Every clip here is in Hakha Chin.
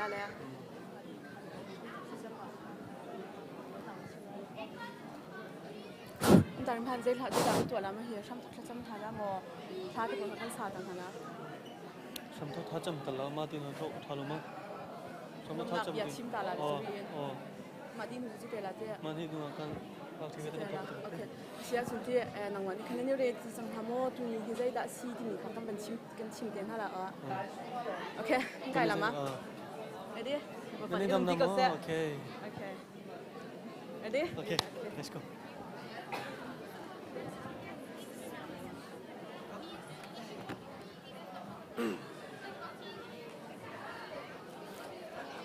la le. Dar han zei hla da tu la ma hi sham thla cham tha la mo thla te ko kan sa ta na. Sham tho tha cham ta la ma ti no tho tha lo ma. Sham tho tha cham. Ya chim ta la Oh. Ma di nu chu te la te. Ma ni nu kan Okay. Sia chun ti nangwan ni khan ni re ti sam tha mo tu ni hi zai da si ti mi kha kan ban chim kan chim te na la a. Okay, kai la ma. Ready? Nani dam na mo. Okay. Okay. Ready? Okay, let's go.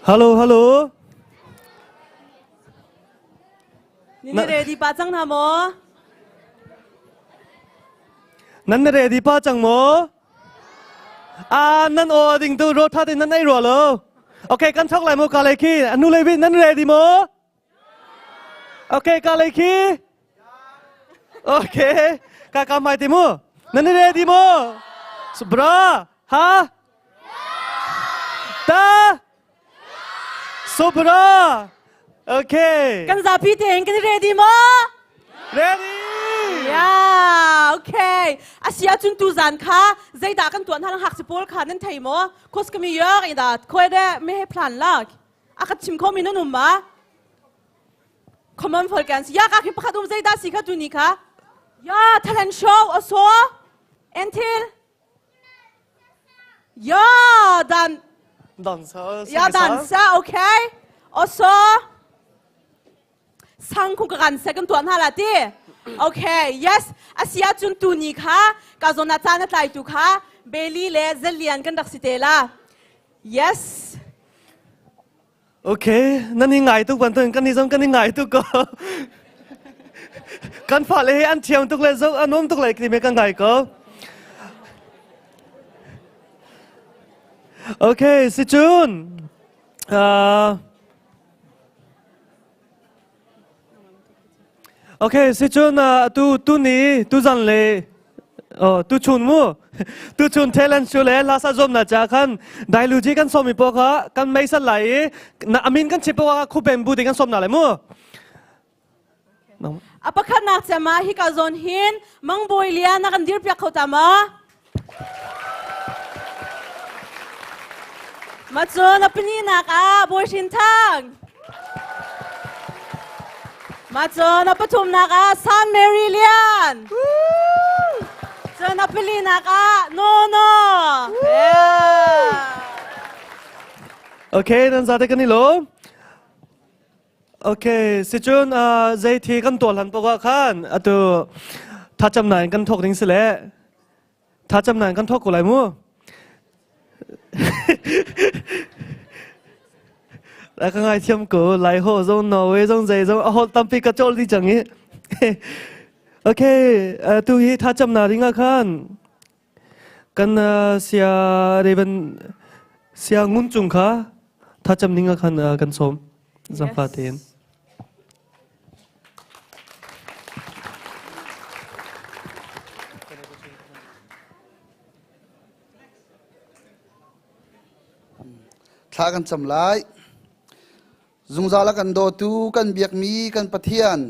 Hello, hello. Ni ready pa cang hna maw? Nan na ready pa cang maw? Ah, nan aw ding tu ro tha te nan ei rua lo. Okay, kan thok lai mo ka lai khi. Anu le bi nan ready mo? Okay, ka lai khi. Okay, ka ka mai ti mu. Nan ready mo? Bra, ha? Ta? Sobra. Okay. Kan zapi tein kan i ready maw? Ready. Yeah, okay. Asia cun tu zan kha zeidah kan tuan hang hak si pawl kha nan thei maw? Kos kami yak ida khoi de me he plan lak. A ka chim kho mi nan um ma? Common folkens. Ya ka khi pakhat um zeidah si kha tu ni kha? Ya, talent show aso. Entil. Ja, dan. Dansa. Ja, dansa, okay. Og så sang kung kan se kan tuan hala ti. Okay, yes. Asia chun tu ni kha ka zona cha na tlai tu kha Beli le Zelian kan rak si te la. Yes. Okay, nan i ngai tuk bantuin kan i zong kan i ngai tuk ko. kan fale hi an thiam tuk le zo an um tuk le ti me kan ngai ko. Okay, si chun. Okay, si cun tu tu ni tu zan le oh tu chun mu tu chun talent show le lasa zom na cha khan dailuji kan som mi po kha kan mei sat lai i na amin kan chip wa khu bamboo te kan som na lai mu. A pakhat nak chama hi ka zon hin mangboi lia na kan dir piak kho ta ma? Macun a pahnih ah Bawi Hrin Thang. Macun a pathumnak ah San Mary Lian. Cun a palinak ah Nono. Yeah. Okay, nan zate kan i lawm. Okay, sicun zei thi kan tuah hlan poah khan atu thacam nain kan thok ding si le. Thacam nain kan thok ko lai mu. Lai ka ngai thiam ko lai ho zong Norway zong zei zong a hol tampi ka chol di chang i. Okay, tu hi thacam na ringa khan kan sia Raven sia ngun cung kha thacam ninga khan kan som zangfa tein. Thla kan cam lai. Zungzal a kan dawtu kan biakmi kan Pathian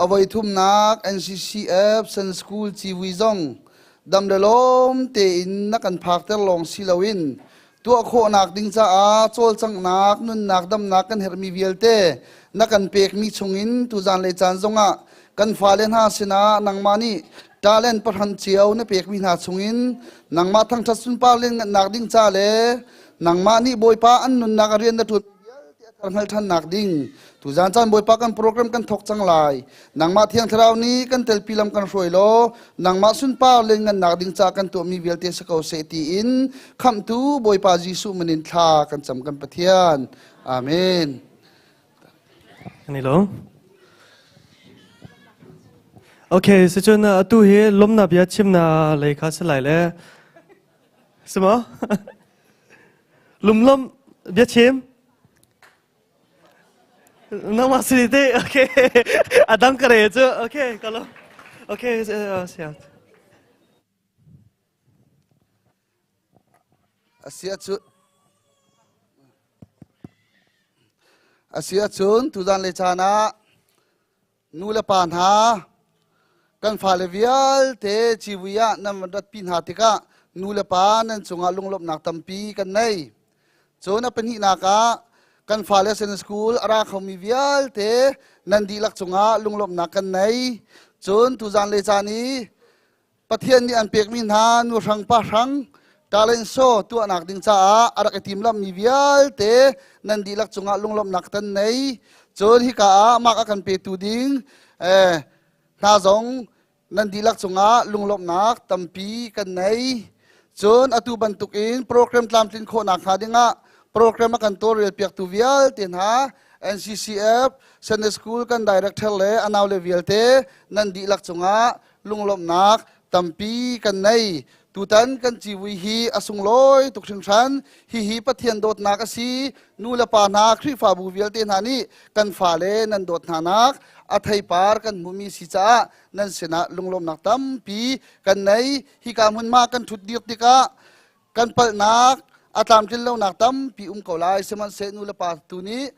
avoi thumnak NCCF Sun School civui zong dam le lawm tein na kan phakter lawng si loin tuah khawhnak ding caah cawlcanghnak nunnak damnak kan herhmi vialte na kan pekmi chungin tuzan le caan zongah kan fale hna sinah nangmah nih talent pahran cio na pekmi hna chungin nangmah thangṭhat sunpar lianngannak ding ca le nangmah nih Bawipa an nunnak a rian na ṭuan vialte a thar hngal ṭhannak ding tuzan caan Bawipa kan program kan thawk cang lai nangmah thiang thlarau nih kan telpi lam kan hruai law nangmah sunpar lianngannak ding ca kan tuahmi vialte si ko seh tiin khamhtu Bawipa Jesuh min in thla kan cam kan Pathian amen Ani lo. Okay, si cun atu hi lomna bia chimna lei kha si lai le. Si maw? Lumlom bia chim. Nangmah si te okay. Adang ka re cu okay kalau okay siap. Asia cu. A si ahcun tuzan le caan ah nu le pa hna kan fale vialte civui ah nan van ratpi hna tikah nu le pa nan cungah lunglawmhnak tampi kan nei. Cun a pahnihnak ah kan fale Sunday school a ra khomi vialte nan dihlak cungah lunglawmhnak kan nei. Cun tuzan le caan i Pathian nih an pekmi hna nuhrang pahrang talent show tuahnak ding caah a rak i timlammi vialte nan dihlak cungah lunglawmhnak kan nei. Cun hika ah mak a kan petu ding hna zong nan dihlak cungah lunglawmhnak tampi kan nei. Cun atu bantukin program tlamtlin khawhnak hnga dingah program a kan tawlrel piaktu vialte hna NCCF Sunday School kan director le a naule vialte nan dihlak cungah lunglawmhnak tampi kan nei. Tutan kan civui hi a sunglawi tuk hringhran. Hihi Pathian dawtnak a si. Nu le pa hna, Khrihfabu vialte hna nih kan fale nan dawt hna nak a theipar kan hmumi si caah nan sinah lunglawmhnak tampi kan nei. Hika hmunhma kan ṭhut dir tikah kan palhnak a tlamtlin lonak tampi um ko lai. Sihmanhseh nu le pa tu nih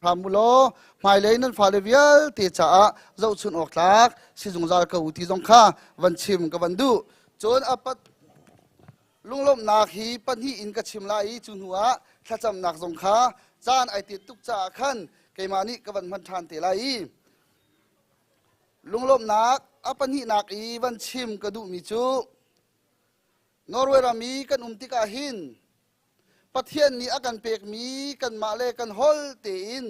hram u law hmailei nan fale vialte caah zohchun awk tlak si zungzal ko u ti zong kha van chim ka van duh. Cun a pat lunglawmhnak hi pahnih in ka chim lai i cu hnu ah thlacamnak zong kha caan ai tet tuk caah khan keimah nih ka van hman ṭhan te lai i lunglawmhnak a pahnihnak i van chim ka duhmi cu Norway ram i kan um tikah hin Pathian nih a kan pekmi kanmah le kan holh tein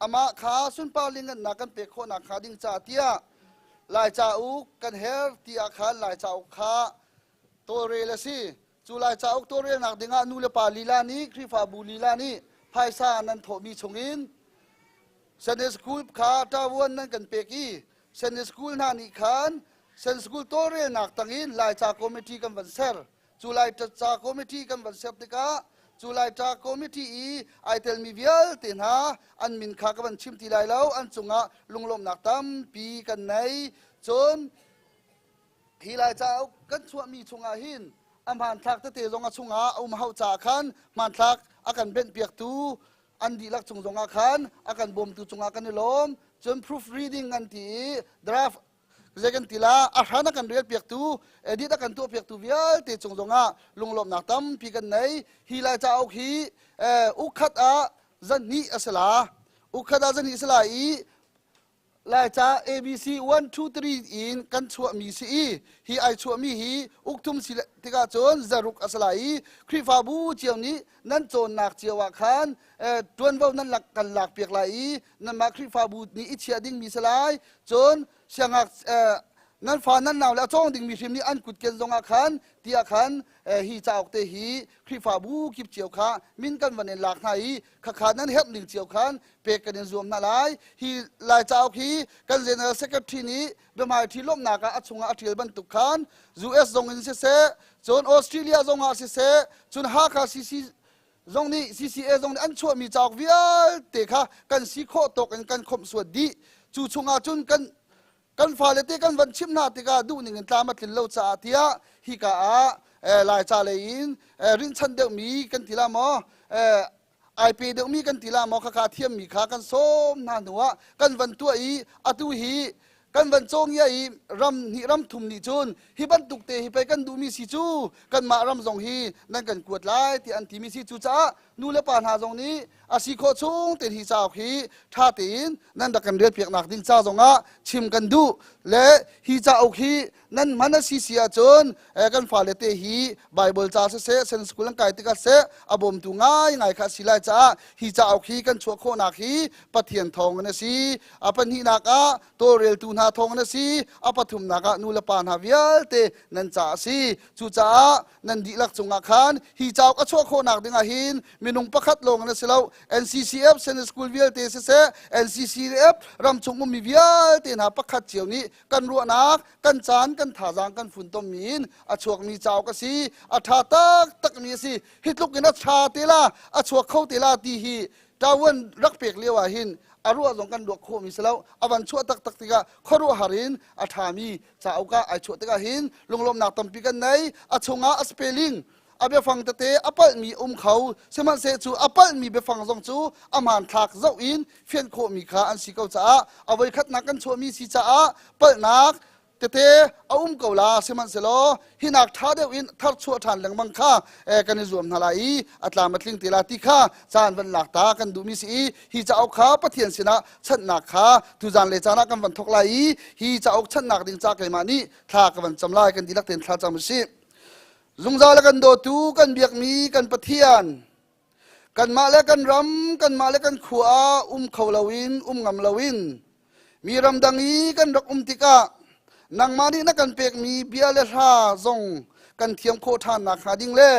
amah kha sunpar lingannak kan pek khawhnak hnga ding ca tiah Lai cauk kan her ti ah khan Lai cauk kha tawlrel a si. Cu Lai cauk tawlrelnak dingah nu le pa lila nih Khrihfabu lila nih phaisa nan thawhmi chungin Sunday School kha ṭavuan nan kan pek i Sunday School hna nih khan Sunday School tawlrelnak tangin Laica Committee kan van ser. Cu Laica Committee kan van ser tikah cu Laica Committee i ai telmi vialte hna an min kha ka van chim ti lai lo. An cungah lunglawmhnak tampi kan nei. Cun hi Laica kan chuahmi chungah hin a hmanthlak tete zong a chungah a um hauh caah khan hmanthlak a kan benhpiaktu an dihlak cung zongah khan a kan bawmtu cungah kan i lawm. Cun proofreading an ti i draft zei kan ti la a hran a kan rel piaktu edit a kan tuah piaktu vialte cung zongah lunglawmhnak tampi kan nei. Hi Lai cauk hi ukhat ah zan hnih a si la, ukhat ah zan hnih si la i Laica ABC 1 2 3 in kan chuahmi si i hi ai chuahmi hi ukthum si tikah cun zaruk a si lai i Khrihfabu cio nih nan cawnnak cio ah khan ṭuanvo nan lak kan lak piak lai i nanmah Khrihfabu nih i chiah dingmi si lai. Cun siangak nan fa nan nau le a cawng dingmi hrim nih an kutken zongah khan tiah khan hi cauk te hi Khrihfabu kip cio kha min kan van in lak hna i khakha nan herh ning cio khan pek kan in zuam hna lai. Hi Lai cauk hi kan General Secretary nih biahmaiṭhi lawmhnak ah a chungah a ṭial bantuk khan US zong in siseh, cun Australia zong ah siseh, cun Hakha CC zong nih CCA zong nih an chuahmi cauk vialte kha kan si khawh tawk in kan khawmhsuat dih. Cu chungah cun kan kan fale te kan van chimh hna tikah duhning in tlam a tlin lo caah tiah hika ah Laica lei in rinhchan deuhmi kan ti la maw, ai pe deuhmi kan ti la maw, khakha thiammi kha kan sawm hna hnuah kan van tuah i atu hi kan van cawngia i ram hnih ram thum nih cun hi bantuk te hi pei kan duhmi si cu, kanmah ram zong hi nan kan kuat lai ti an timi si. Cucaah nu le pa hna zong nih a si khawh chung tein hi cauk hi ṭha tein nan rak kan relpiaknak ding ca zongah chim kan duh le hi cauk hi nan hman a si si ahcun kan fale te hi Bible ca siseh, Sunday school an kai tikah seh a bawmtu ngaingai kha a si lai caah hi cauk hi kan chuah khawhnak hi Pathian thawng in a si. A pahnihnak ah tawlreltu hna thawng in a si. A pathumnak ah nu le pa hna vialte nan ca a si. Cucaah nan dihlak cungah khan hi cauk a chuah khawhnak dingah hin minung pakhat lawng in a si lo. NCCF Sunday School vialte siseh, NCCF ramchung ummi vialte hna pakhat cio nih kan ruahnak, kan caan, kan thazaang kan funtommi in a chuakmi cauk a si. A ṭha taktakmi a si. Hi tluk in a ṭha te la, a chuak kho te la ti hi ṭavuan rak pek lio ah hin a ruah zong kan ruah khawhmi si lo. A van chuah taktak tikah khuaruahhar in a ṭhami cauk ah ai chuah tikah hin lunglawmhnak tampi kan nei. A chungah a spelling a biafang tete a palhmi um kho sihmanhseh cu a palhmi biafang zong cu a hmanthlak zoh in fian khawhmi kha an si ko caah a voikhatnak kan chuahmi si caah palhnak tete a um ko la sihmanhsehlaw hinak ṭha deuh in tharchuah ṭhan lengmang kha kan i zuam hna lai i a tlam a tling te la ti kha caan van lak ta kan duhmi si i hi cauk kha Pathian sinah chanhnak kha tuzan le caan ah kan van thawk lai i hi cauk chanhnak ding ca keimah nih thla ka van cam lai kan dihlak tein thla cam usih zungzal a kan dawtu kan biakmi kan Pathian kanmah le kan ram kanmah le kan khua ah um kho loin um ngam loin mi ramdang i kan rak um tikah nangmah nih na kan pekmi bia le hla zong kan thiam khawh ṭhan nak hnga ding le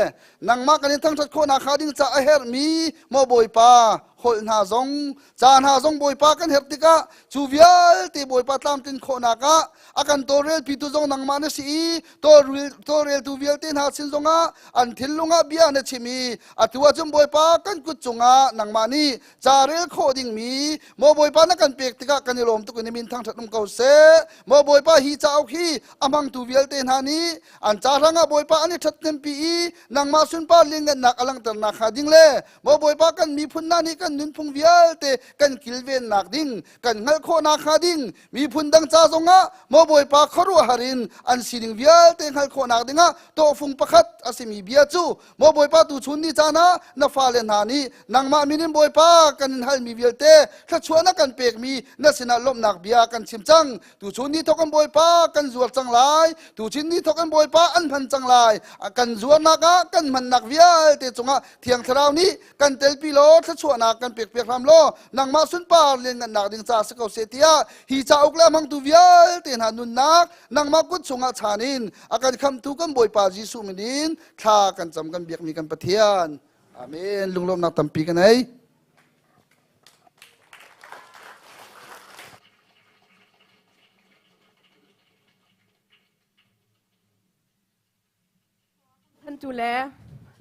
nangmah kan in thangṭhat khawh nak hnga ding ca a herhmi maw Bawipa holh hna zong ca hna zong Bawipa kan herh tikah cu vialte Bawipa tlamtlin khawhnak ah a kan tawlrelpitu zong nangmah na si i tawlreltu vialte hna sin zongah an thinlung ah bia na chim i atu ahcun Bawipa kan kut cungah nangmah nih ca rel khawh dingmi maw Bawipa na kan pek tikah kan i lawm tuk in min thangṭhat um ko seh maw Bawipa hi cauk hi a hmangtu vialte hna nih an ca hrangah Bawipa an i ṭhathnempi i nangmah sunpar lianngannak a langhternak hnga ding le maw Bawipa kan miphun hna nih kan nunphung vialte kan kilvennak ding kan hngalh khawhnak hnga ding miphun dang ca zongah maw Bawipa khuaruahhar in an sining vialte hngalh khawhnak dingah tawhfung pakhat a simi bia cu maw Bawipa tuchun ni caan ah na fale hna nih nangmah min in Bawipa kan in halmi vialte thluachuah na kan pekmi na sinah lawmhnak bia kan chim cang tuchun ni thawk in Bawipa kan zuar cang lai tuchun ni thawk in Bawipa an hman cang lai kan zuarnak ah kan hmannak vialte cungah Thiang Thlarau nih kan telpi law thluachuahnak kan pek piak hram law nangmah sunpar lianngannak ding ca si ko seh tiah hi cauk le hmangtu vialte hna nunnak nangmah kut chungah chan in a kan khamtu kan Bawipa Jesuh min in thla kan cam kan biakmi kan Pathian. Amen. Lunglawmhnak tampi kan ei. Tu le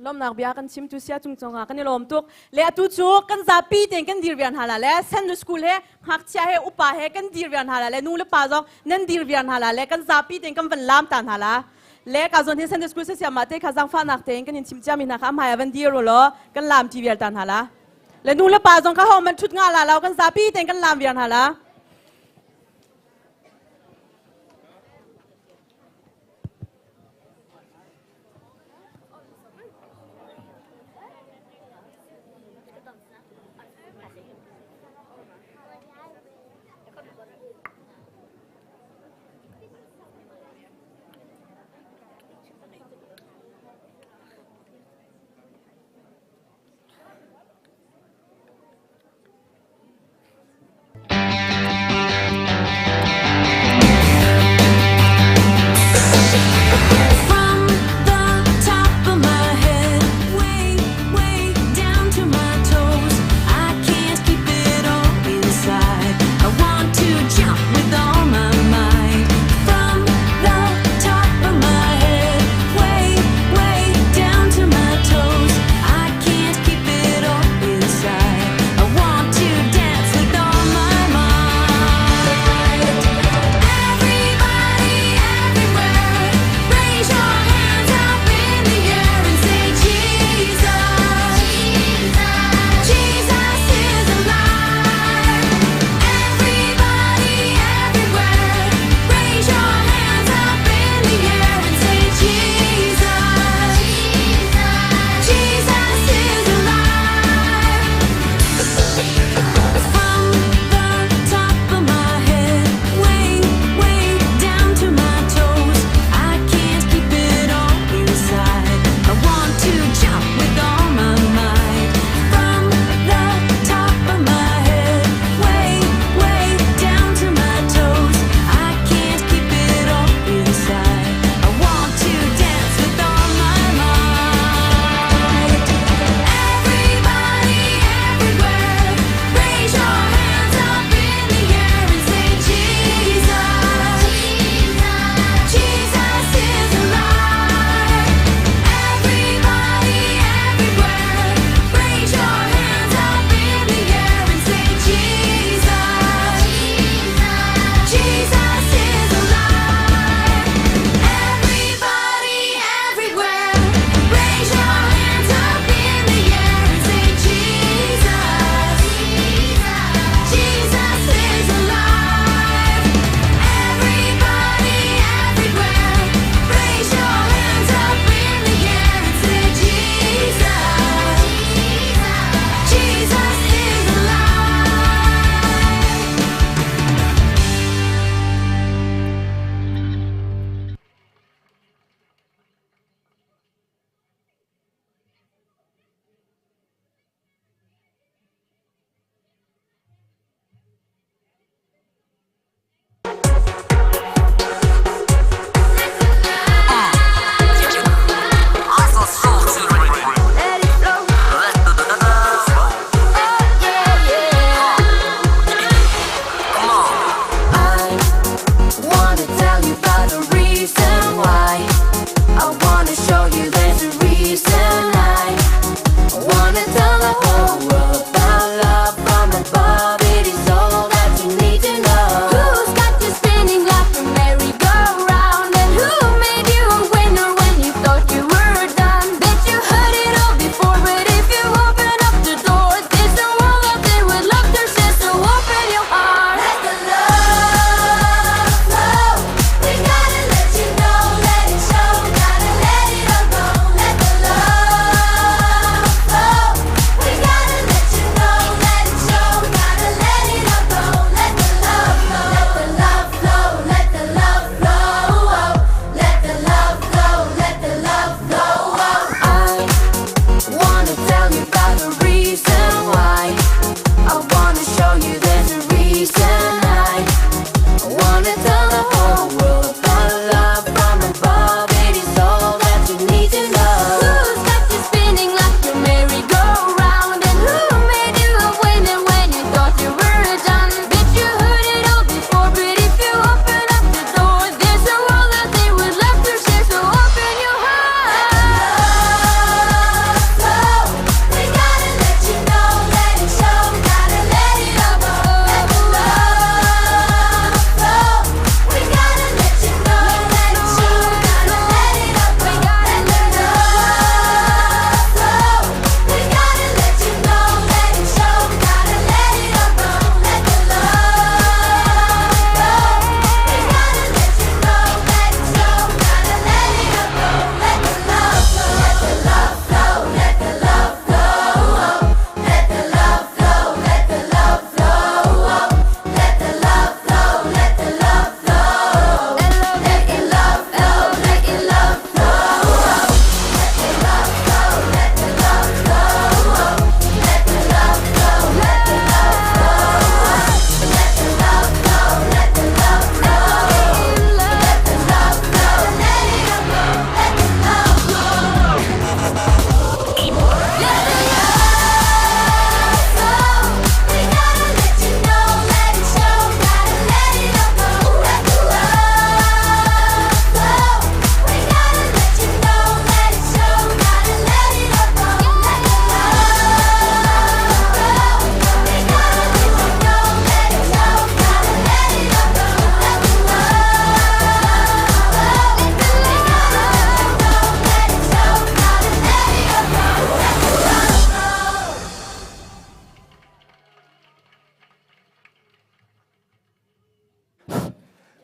lomnak bia kan chim tu sia cung congah kan i lawm tuk le atu cu kan zapi tein kan dir viar hna la le Sunday school he ngakchia he upa he kan dir viar hna la le nu le pa zong nan dir viar hna la le kan zapi tein kan van lam ta hna la le ka zon hin Sunday school se siam ma te kha zangfa nak tein kan in chim cia mi hna kha amhai van dir lo kan lam ti viar ta hna la le nu le pa zong kha ho man thut nga la lo kan zapi tein kan lam viar hna la.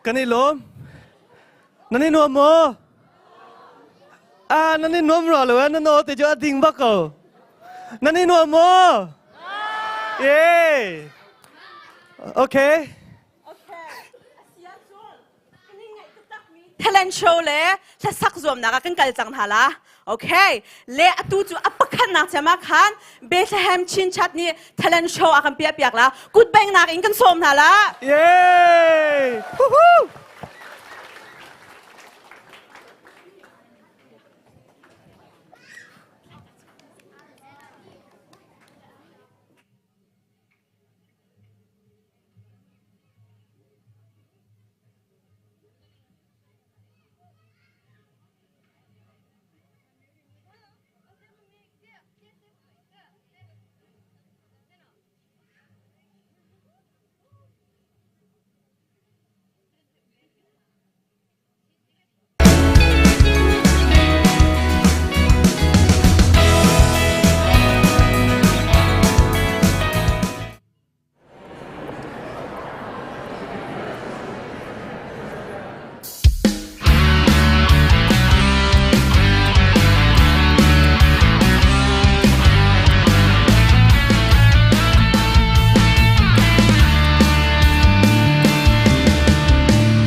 Kan i lawm. Nan i nuam maw? Ah, nan i nuam rua lo eh, nan aw te cu a ding bak ko. Nan i nuam maw? Yay! Okay. Talent show le hlasak zuamnak ah kan kal cang hna la. Okay. Le atu cu a pakhatnak cem ah khan Bethlehem Chinchat nih talent show a kan piah piak la. Kut bengnak in kan sawm hna la. Yay! Woohoo!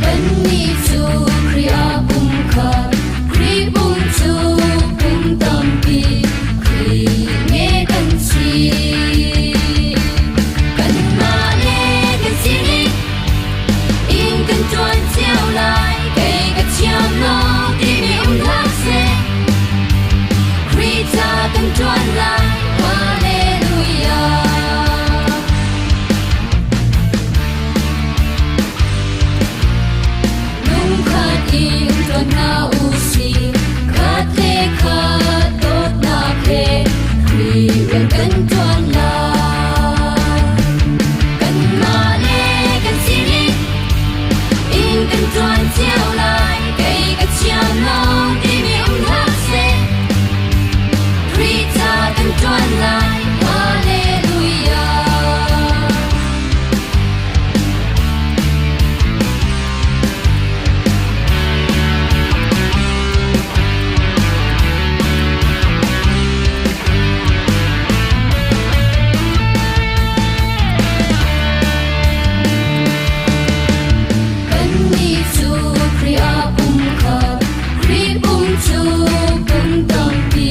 Kannih cu Khrih ah pum khat, Khrih pum cu pum tampi, Khrih nge kan si. Kanmah le kan sining in kan ṭuan cio lai, kei ka thiam lo timi um hlah seh. Khrih ca kan ṭuan lai, Hallelujah. Lungkhat in ṭuan hna u sih, khat le khat dawtnak he Khrih rian kan ṭuan lai. Kanmah le kan sining in kan ṭuan cio lai, kei ka thiam lo timi um hlah seh. Khrih ca kan ṭuan lai, Hallelujah. Kannih cu Khrih ah pum khat, Khrih pum cu pum tampi,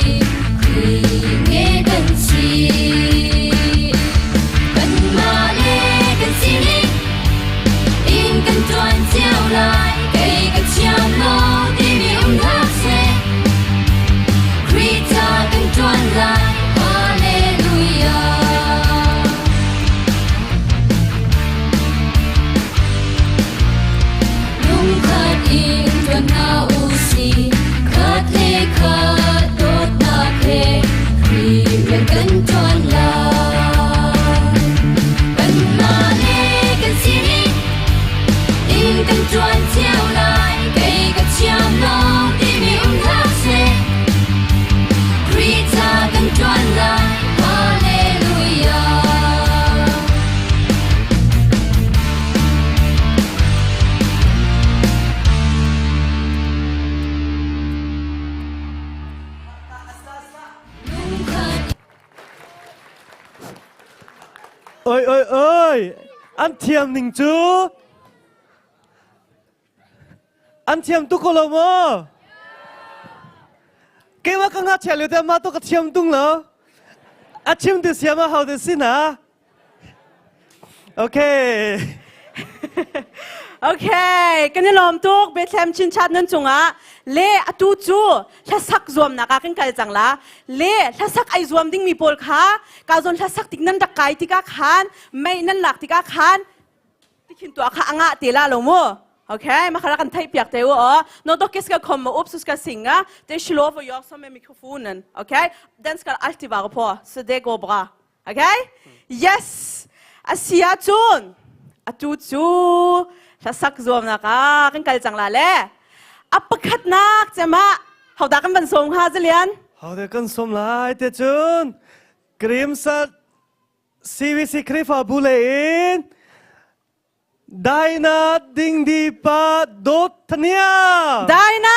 Khrih nge kan si. Kanmah le kan sining in kan ṭuan cio lai, kei ka thiam lo timi um hlah seh. Khrih ca kan ṭuan lai, Hallelujah. Lungkhat in ṭuan hna u sih, khat le khat dawtnak he Khrih rian kan ṭuan lai. Kanmah le kan sining in kan ṭuan cio lai, kei ka thiam lo timi um hlah seh. Khrih ca kan ṭuan lai, Hallelujah. Oi oi oi an thiam ning cu an thiam tuk ko lo maw keimah ka ngakchia lio te mah to ka thiam tung lo a chim tu siam a hau te sin ah Okay. Okay, kan i lawm tuk Bethlehem Chinchat nan cungah le atu cu hlasak zuamnak ah kan kal cang la. Le hlasak ai zuam dingmi pawl kha ka zawn hlasak tik nan rak kai tikah khan mei nan lak tikah khan tikhin tuah kha anga te la lo mu. Okay, makhala kan theih piak te u o. No dere skal komme opp så skal synge. Det er ikke lov å gjøre sånn med mikrofonen. Okay? Den skal alltid være på, så det går bra. Okay? Yes! A si ahcun atu cu hlasak zuamnak ah kan kal cang la le a pakhatnak cem ah hodah kan van sawm hnga Zalian? Hode kan sawm lai te cun Krimsat CVC Khrihfabu lei in Daina Dingdi Pa Dawt Thania. Daina!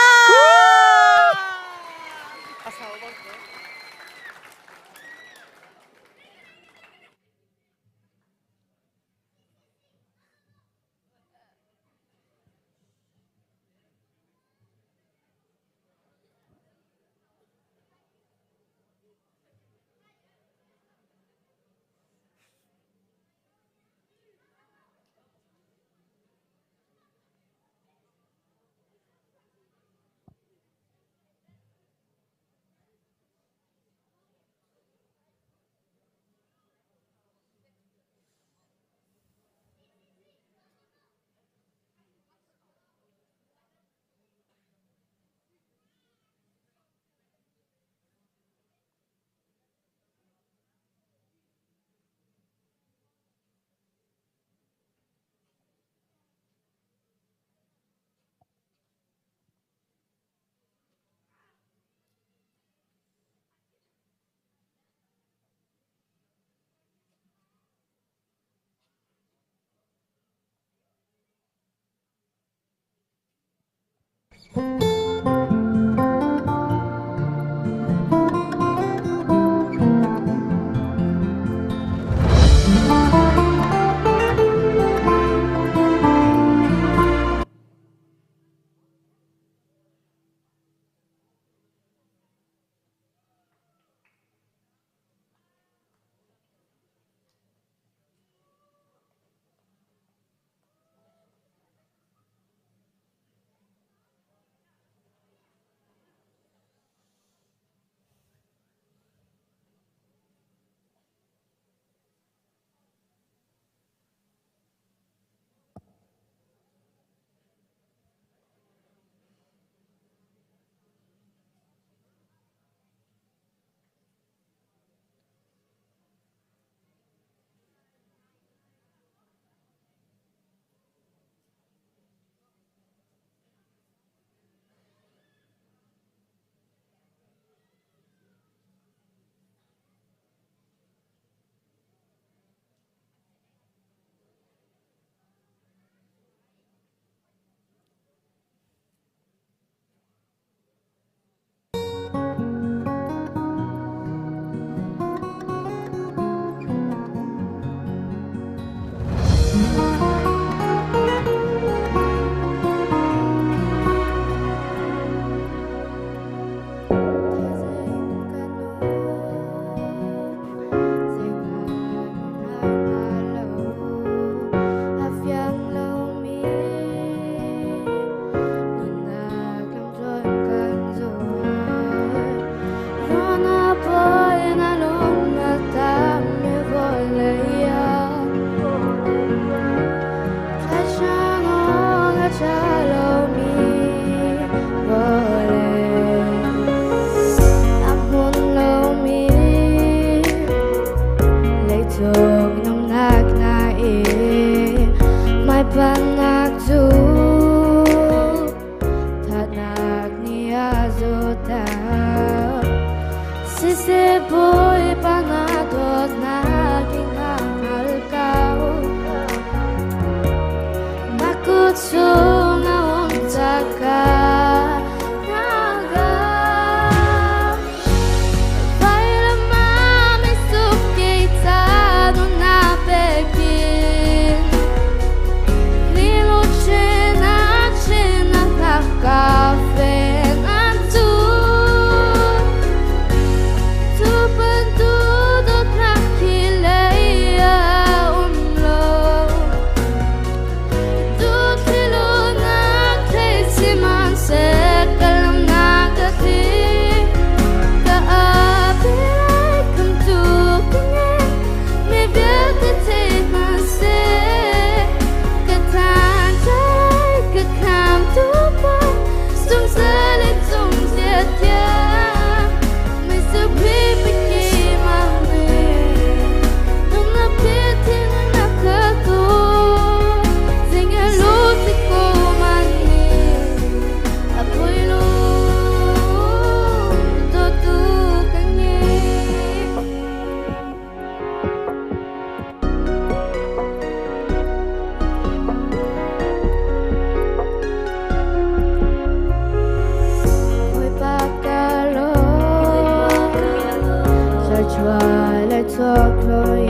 来错可以，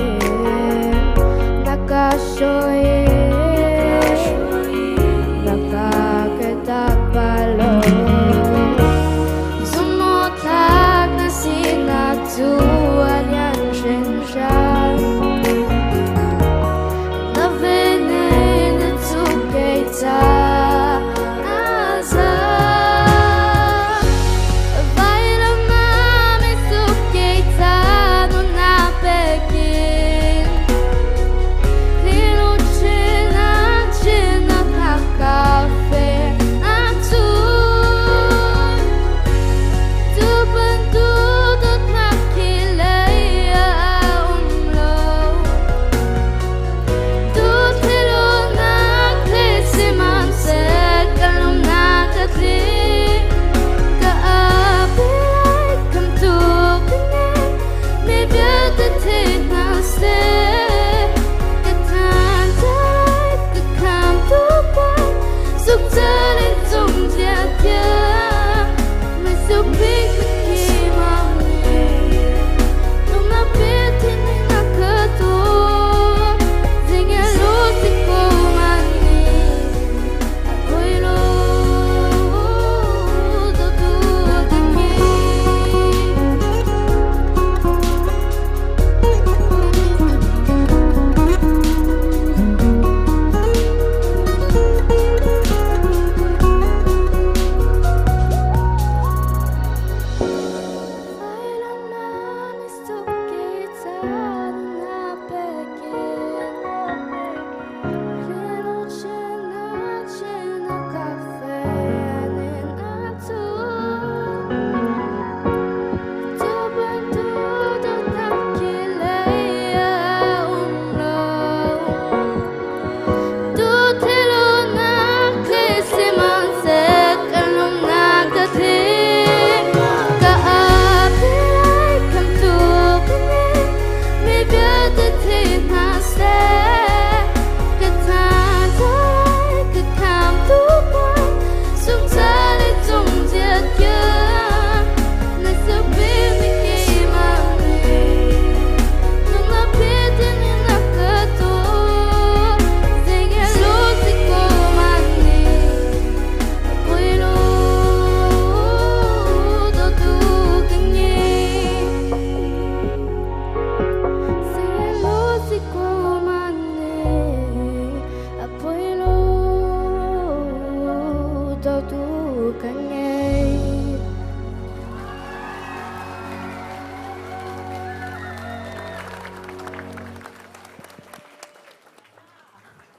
那个所以，那个给打败了。Sumutlak na sinatuan yan siya Loving in the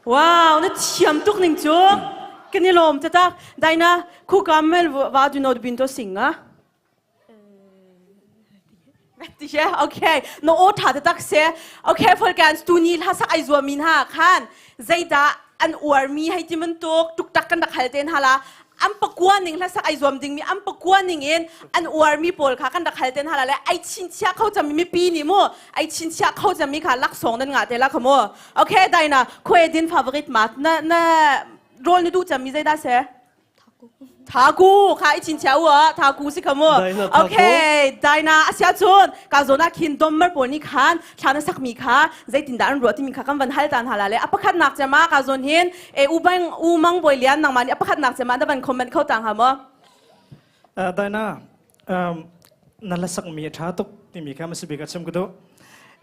Wow, na thiam tuk ning cu. Kan i lawm tatak. Daina, khu kamel va du not bin to singa. Okay, no o tha tatak se. Okay, folkens, tu ni hla sak ai zuam min ha khan. Zeida an uar mi hei ti man tuk tuk tak kan rak hal ten hala. An pakua ning hla sak ai zuam ding mi an pakua ning in an uar mi pawl kha kan rak hal ten hala le ai chin chia kho cham mi pi ni mu ai chin chia kho cham mi kha lak song nan nga te la kha mu. Okay, Daina, khuai din favorite mat na na rol ni du cham mi zeida se? Thaku kha i chin chia u a thaku si kha mu. Okay, Daina asia chun ka zona khin dommer pawl ni khan thla na sak mi kha zeitin dah an ruah timi kha kan van hal tan hala le a pakhat nak chema ka zon hin e u bang u mang boi lian nangma ni a pakhat nak chema na van comment kho tang ha mo. Daina na la sak mi a tha tuk timi kha masi bik a chim ka duh.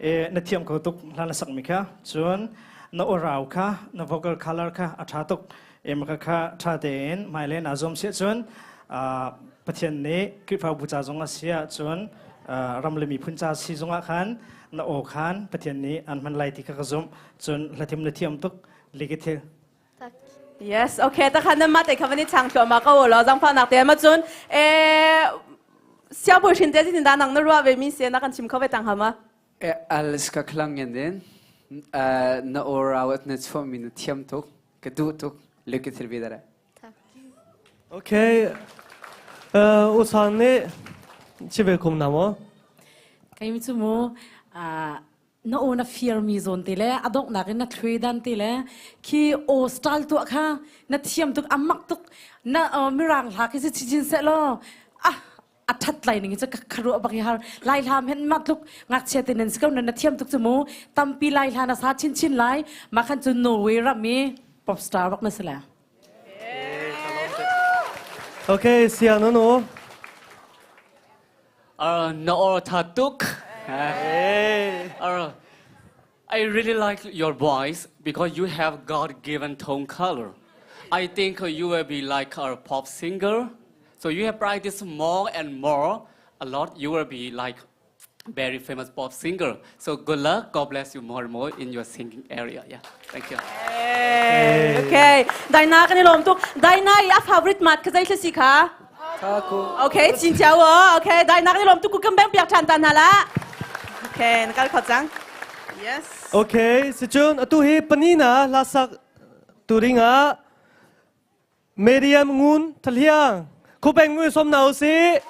E na thiam kho tuk hla na sak mi kha cun na aw kha na vocal color kha a tha tuk e maka kha tha tein mai le na zuam sia cun Pathian nih Khrihfabu ca zong a si ahcun ram le miphun ca si zongah khan na aw khan Pathian nih an hman lai ti kha ka zumh cun hlathim na thiam tuk likithil Yes, okay. Ta khan ma te kha vani chang thlo ma ka wo lo zang fa nak te ma chun e sia bu shin te tin da nang na ruwa ve mi se na kan chim kho ve tang ha ma. Älskar klangen din. Na aura na chuah mi na thiam tuk. Ka duh tuk. Lycka till vidare. Okay. U sang nih chive kum na mo? Kai mi chu mu na aw na fear mi zawn te le a donghnak in na thluidan te le khi aw style tuah kha na thiam tuk amak tuk na mirang hla khi si chijin se lo ah. A that lai ning cu ka kharuah bak i har. Lai hlam hen ma tluk ngakchia te nan si ko nan na thiam tuk cu mu. Tampi lai hla na sa chin chin lai. Ma khan cu Norway ram i pop star bak na si la. Okay, siang no no. Na or tha tuk. I really like your voice because you have God-given tone color. I think you will be like a pop singer. So you have practiced more and more a lot. You will be like very famous pop singer. So good luck. God bless you more and more in your singing area. Yeah, thank you. Okay. Daina kan i lawm tuk. Daina i a favorite mat kha zei si kha? Okay, chin chiao o. Okay, Daina kan i lawm tuk ku kan beng piak than ta hna la. Okay, na kal kho cang. Yes. Okay, si cun atu hi panina hlasak turing ah Miriam Ngun Thaliang Khupeng mui som na usi.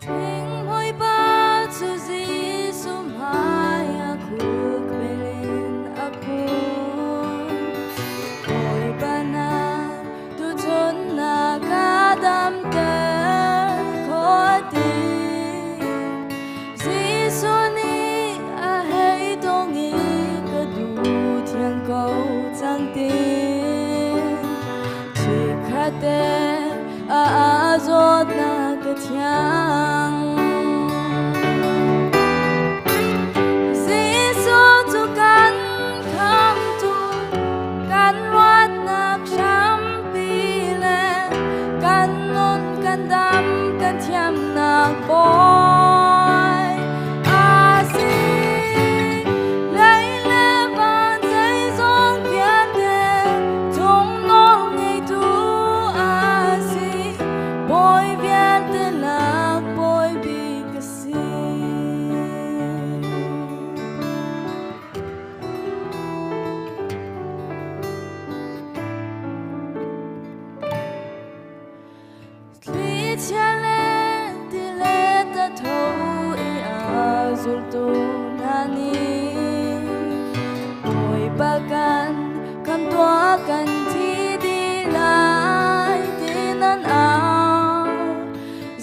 Thing pa cu Jesuh hmai ah khuk bil in a kun. Bawipa na tuchun na ka damter khawh ti. Jesuh nih a hei tong i ka duh thiang ko cang ti. Chikkhatte a zawtnak ka thiang. Jesuh cu kan khamtu, kan luatnak hrampi le kan nun kan dam kan thiamnak bawi a si. Lei le van zeizong vialte cung nawl ngeitu a si. Bawi vialte lak bawi bik a si. Thlichia le tilet a tho i a zultu hna nih Bawipa kan kan tuah kan thi dih lai ti nan au.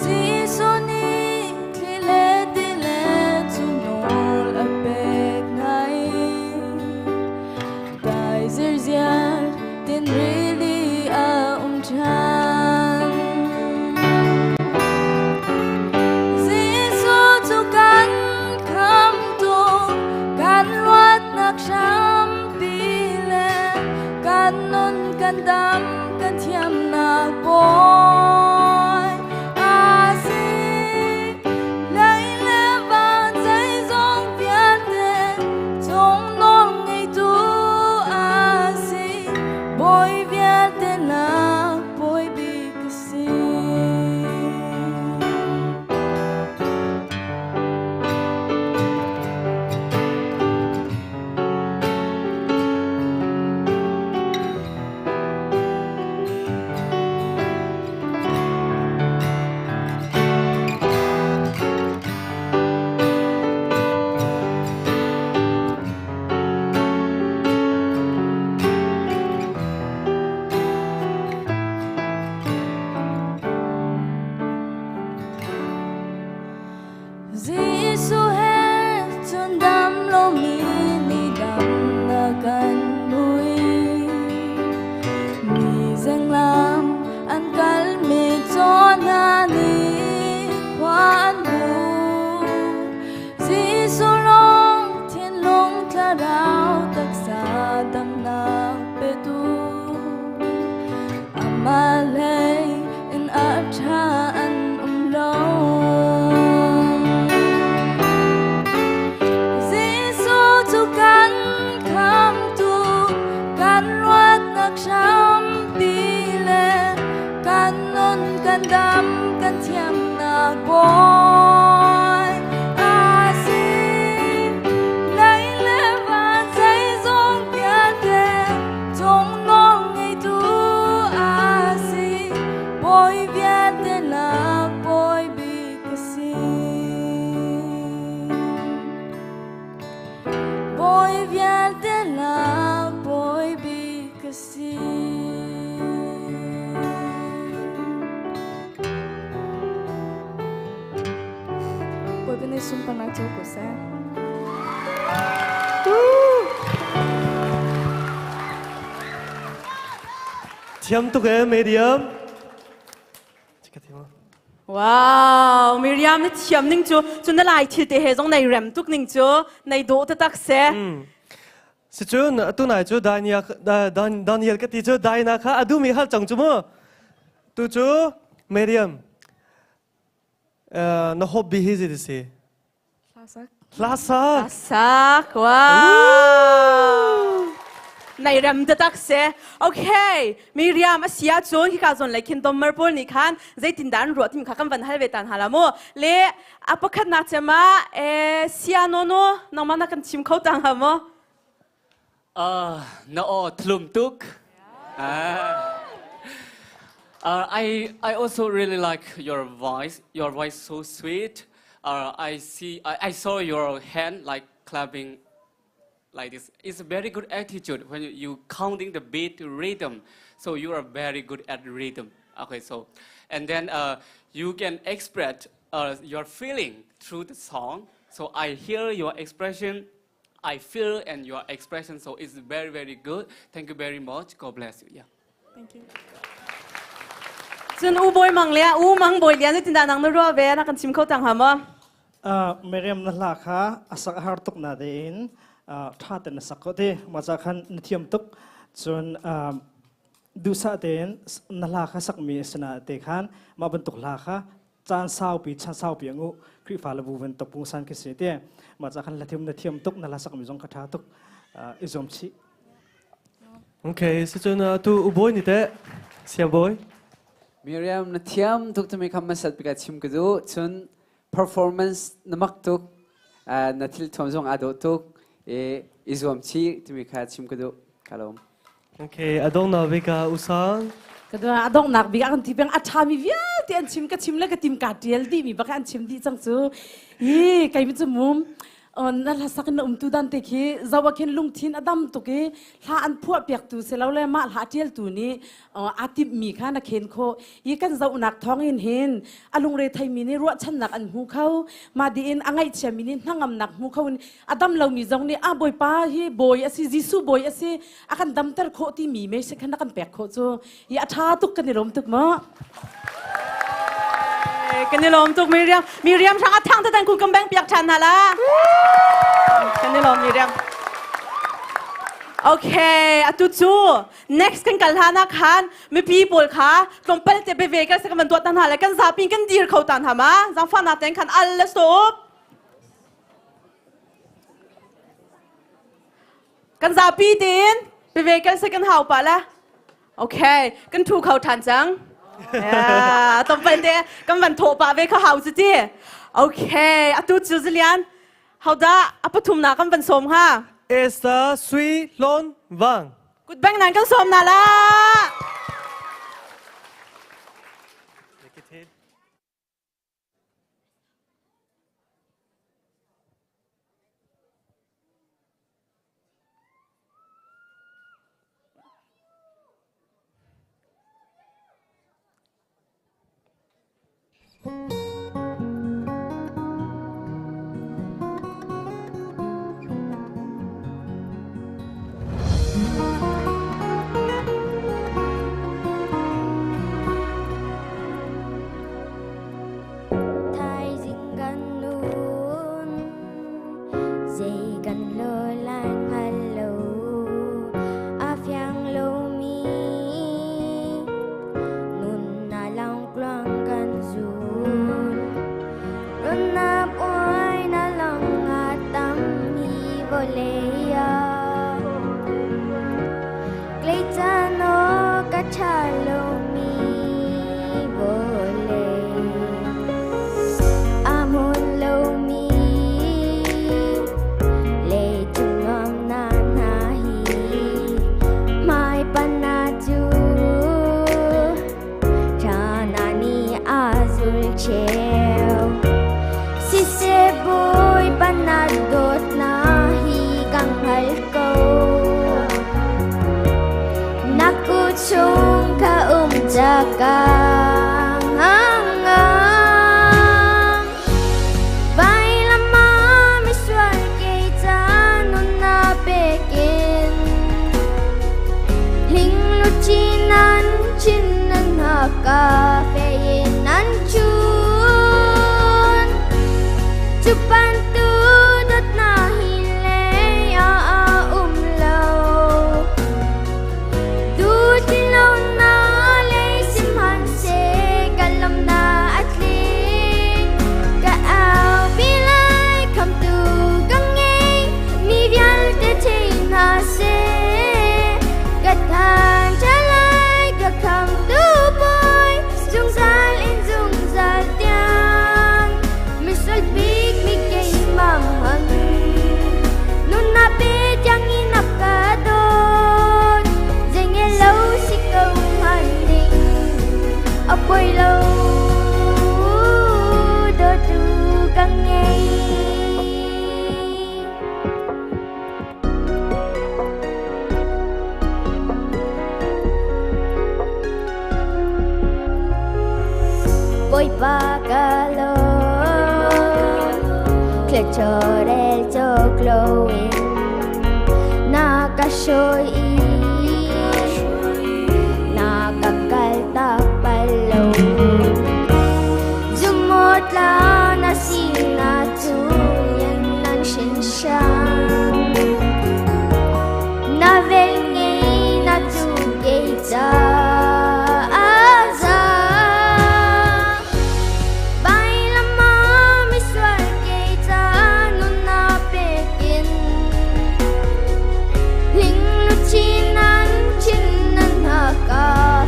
Jesuh nih thli le tilet cu nawl a pek hna i dai zirziar tin rili a um ṭhan. Jesuh cu kan khamtu, kan luatnak hrampi le kan nun kan dam kan thiamnak bawi a si. Lei le van zeizong vialte cung nawl ngeitu a si. Bawi vialte lak bawi bik a si. Chhandam kan thiamnak Bawi a si. Lei le van zeizong vialte cung nawl ngeitu a si. Bawi vialte lak Bawi bik a si. Bawi vialte lak Bawi bik a si. Bawipa nih sunparnak co ko seh. Thiam tuk e Miriam. Wow, Miriam na thiam ning cu cu na lai thil te he zong nei rem tuk ning cu nei dawh taktak se. Sicun tunai cu Daniel Daniel ka ti cu Daina kha a duhmi hal cang cu mu. Tu cu Miriam na hobby hi zei si? Hlasak. Hlasak. Hlasak. Wow. Nei rem taktak se. Okay, Miriam a si ahcun hika zawn lei khin dommer pawl nih khan zeitindah an ruah timi kha kan van hal ve tan hala mu. Le a pakhatnak cem ah eh sia no no nangmah na kan chim kho tang ha maw? Na aw thlum tuk. I also really like your voice. Your voice so sweet. I saw your hand like clapping like this. It's a very good attitude when you counting the beat rhythm. So you are very good at rhythm. Okay, so and then you can express your feeling through the song. So I hear your expression, I feel and your expression. So it's very very good. Thank you very much. God bless you. Yeah. Thank you. Cun u boy mang le u mang boy lian tin da nang na ruwa ve na kan chim kho tang ha ma? Miriam na hla kha a sak har tuk na tein tha ten na sak ko te ma cha khan na thiam tuk cun duhsah tein na hla kha sakmi asina te khan mah bantuk hla kha caan saupi chan saupi angu Khrihfa le bu bantuk pungsan khi si te mah ca khan la thiam na thiam tuk na hla sakmi zong kha tha tuk i zuam chih. Okay, si cun tu ubawi ni teh sia bawi. Miriam na thiam tuk tumi kham masat pika chim ka du cun performance na mak tuk na thil thuam zong aa dawh tuk i zuam chih timi kha chim ka duh ka lawm. Okay, adong na bika usang. Ka dua adong nak bik an ti bang a tha mi vialte an chim ka chim le ka tim ka tial di mi bak an chim di chang cu hi kai mi chu mum na hlasak na umtu dan te khi zawa khin lungthin a dam tuk i hla an phuah piak tu se lo le mah hla tial tu nih a timh mi kha na khen kho i kan zohnak thawng in hin a lungre thei mi nih ruahchannak an hmu kho ma di in a ngaihchia mi nih hnangamnak hmu kho in a dam lo mi zong nih a bawipa hi bawi a si Jesuh bawi a si a kan damter khawh ti mi me khan a kan pek khawh cu i a ṭha tuk kan i lawm tuk maw. Kan i lawm tuk Miriam. Miriam hrang a thang tatan kun kan beng piak ṭhan hna la. Kan i lawm Miriam. Okay, atu cu next kan kal hlan ah khan mipi pawl kha tlawmpal te beve kan se kan van tuah tan hna le kan zapi kan dir kho tan hna ma zangfah nak ten khan al le stop. Kan zapi tein beve kan se kan hau pa la. Okay, kan thu kho ṭhan cang. Yeah, tlawmpal te kan van thawh pah ve kha hau cu ti. Okay, atu cu Zilian, hodah a pathumnak kan van sawm hnga? Esther Sui Hlawn Vang. Kut beng nan kan sawm na la. Thaizing kan nun zei kan lo lai hngal lo a fiang lomi nun na langkluang kan zul. cheu. Siseh Bawipa na dawtnak hi ka hngal ko. Na kut chung ka um cakang. Vailam ah misual kei ca nun na pekin. Hling nan chin nan haka fein nan chun. Cu bantu dawtnak hi le a um lo. Tu ti lo na lei sihmanhseh ka lam na a tling. Ka au pi lai khamtu ka ngei mi vialte thei hna seh. Ka than ṭha lai ka khamtu bawi zungzal in zungzal tiang. Misual bik mi keimah han nunnak pe tiang in a ka dawt. Zei ngei lo si ko hmanh ning a poi lo dawtu ka ngei. Bawipa ka lawm Thluachuah cawk loin na ka hruai i na ka kaltak bal lo. Zumawtla na sinak cu nan hrinhran. Na vel ngei na cu kei ca a za. Vailam ah misual kei ca nun na pekin. Hling luchin nan chin nan haka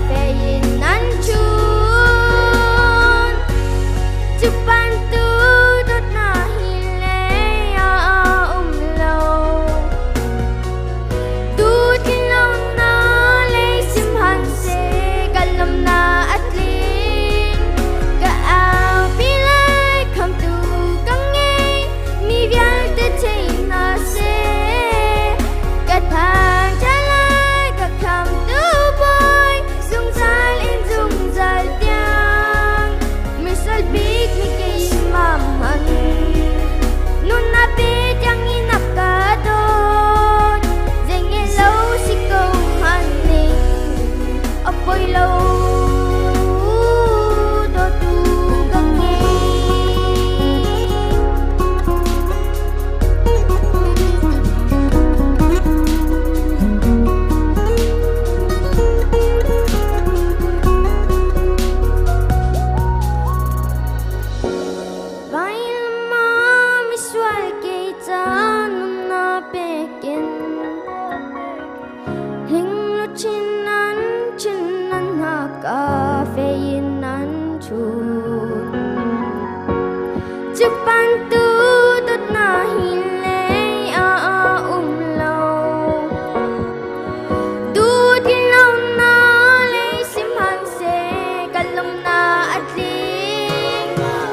fein nan chun. Cu bantu dawtnak hi le a um lo. Tu thinlung na lei sihmanhseh ka lam na a tling. Ka aupi lai khamtu ka ngei mi vialte thei hna seh. Ka than ṭha lai ka khamtu bawi zungzal in zungzal tiang. Misual bik mi keimah hmanh nunnak pe tiang in a ka dawt. Zei ngei lo si ko hmanh ning a poi lo dawtu ka ngei. Vailam ah misual kei ca nunnak pekin hling luchin nan chin nan haka fein nan chun. Cu bantu dawtnak hi lei ah um lo. Tu thinlung lei sihmanhseh ka lungnak a tling.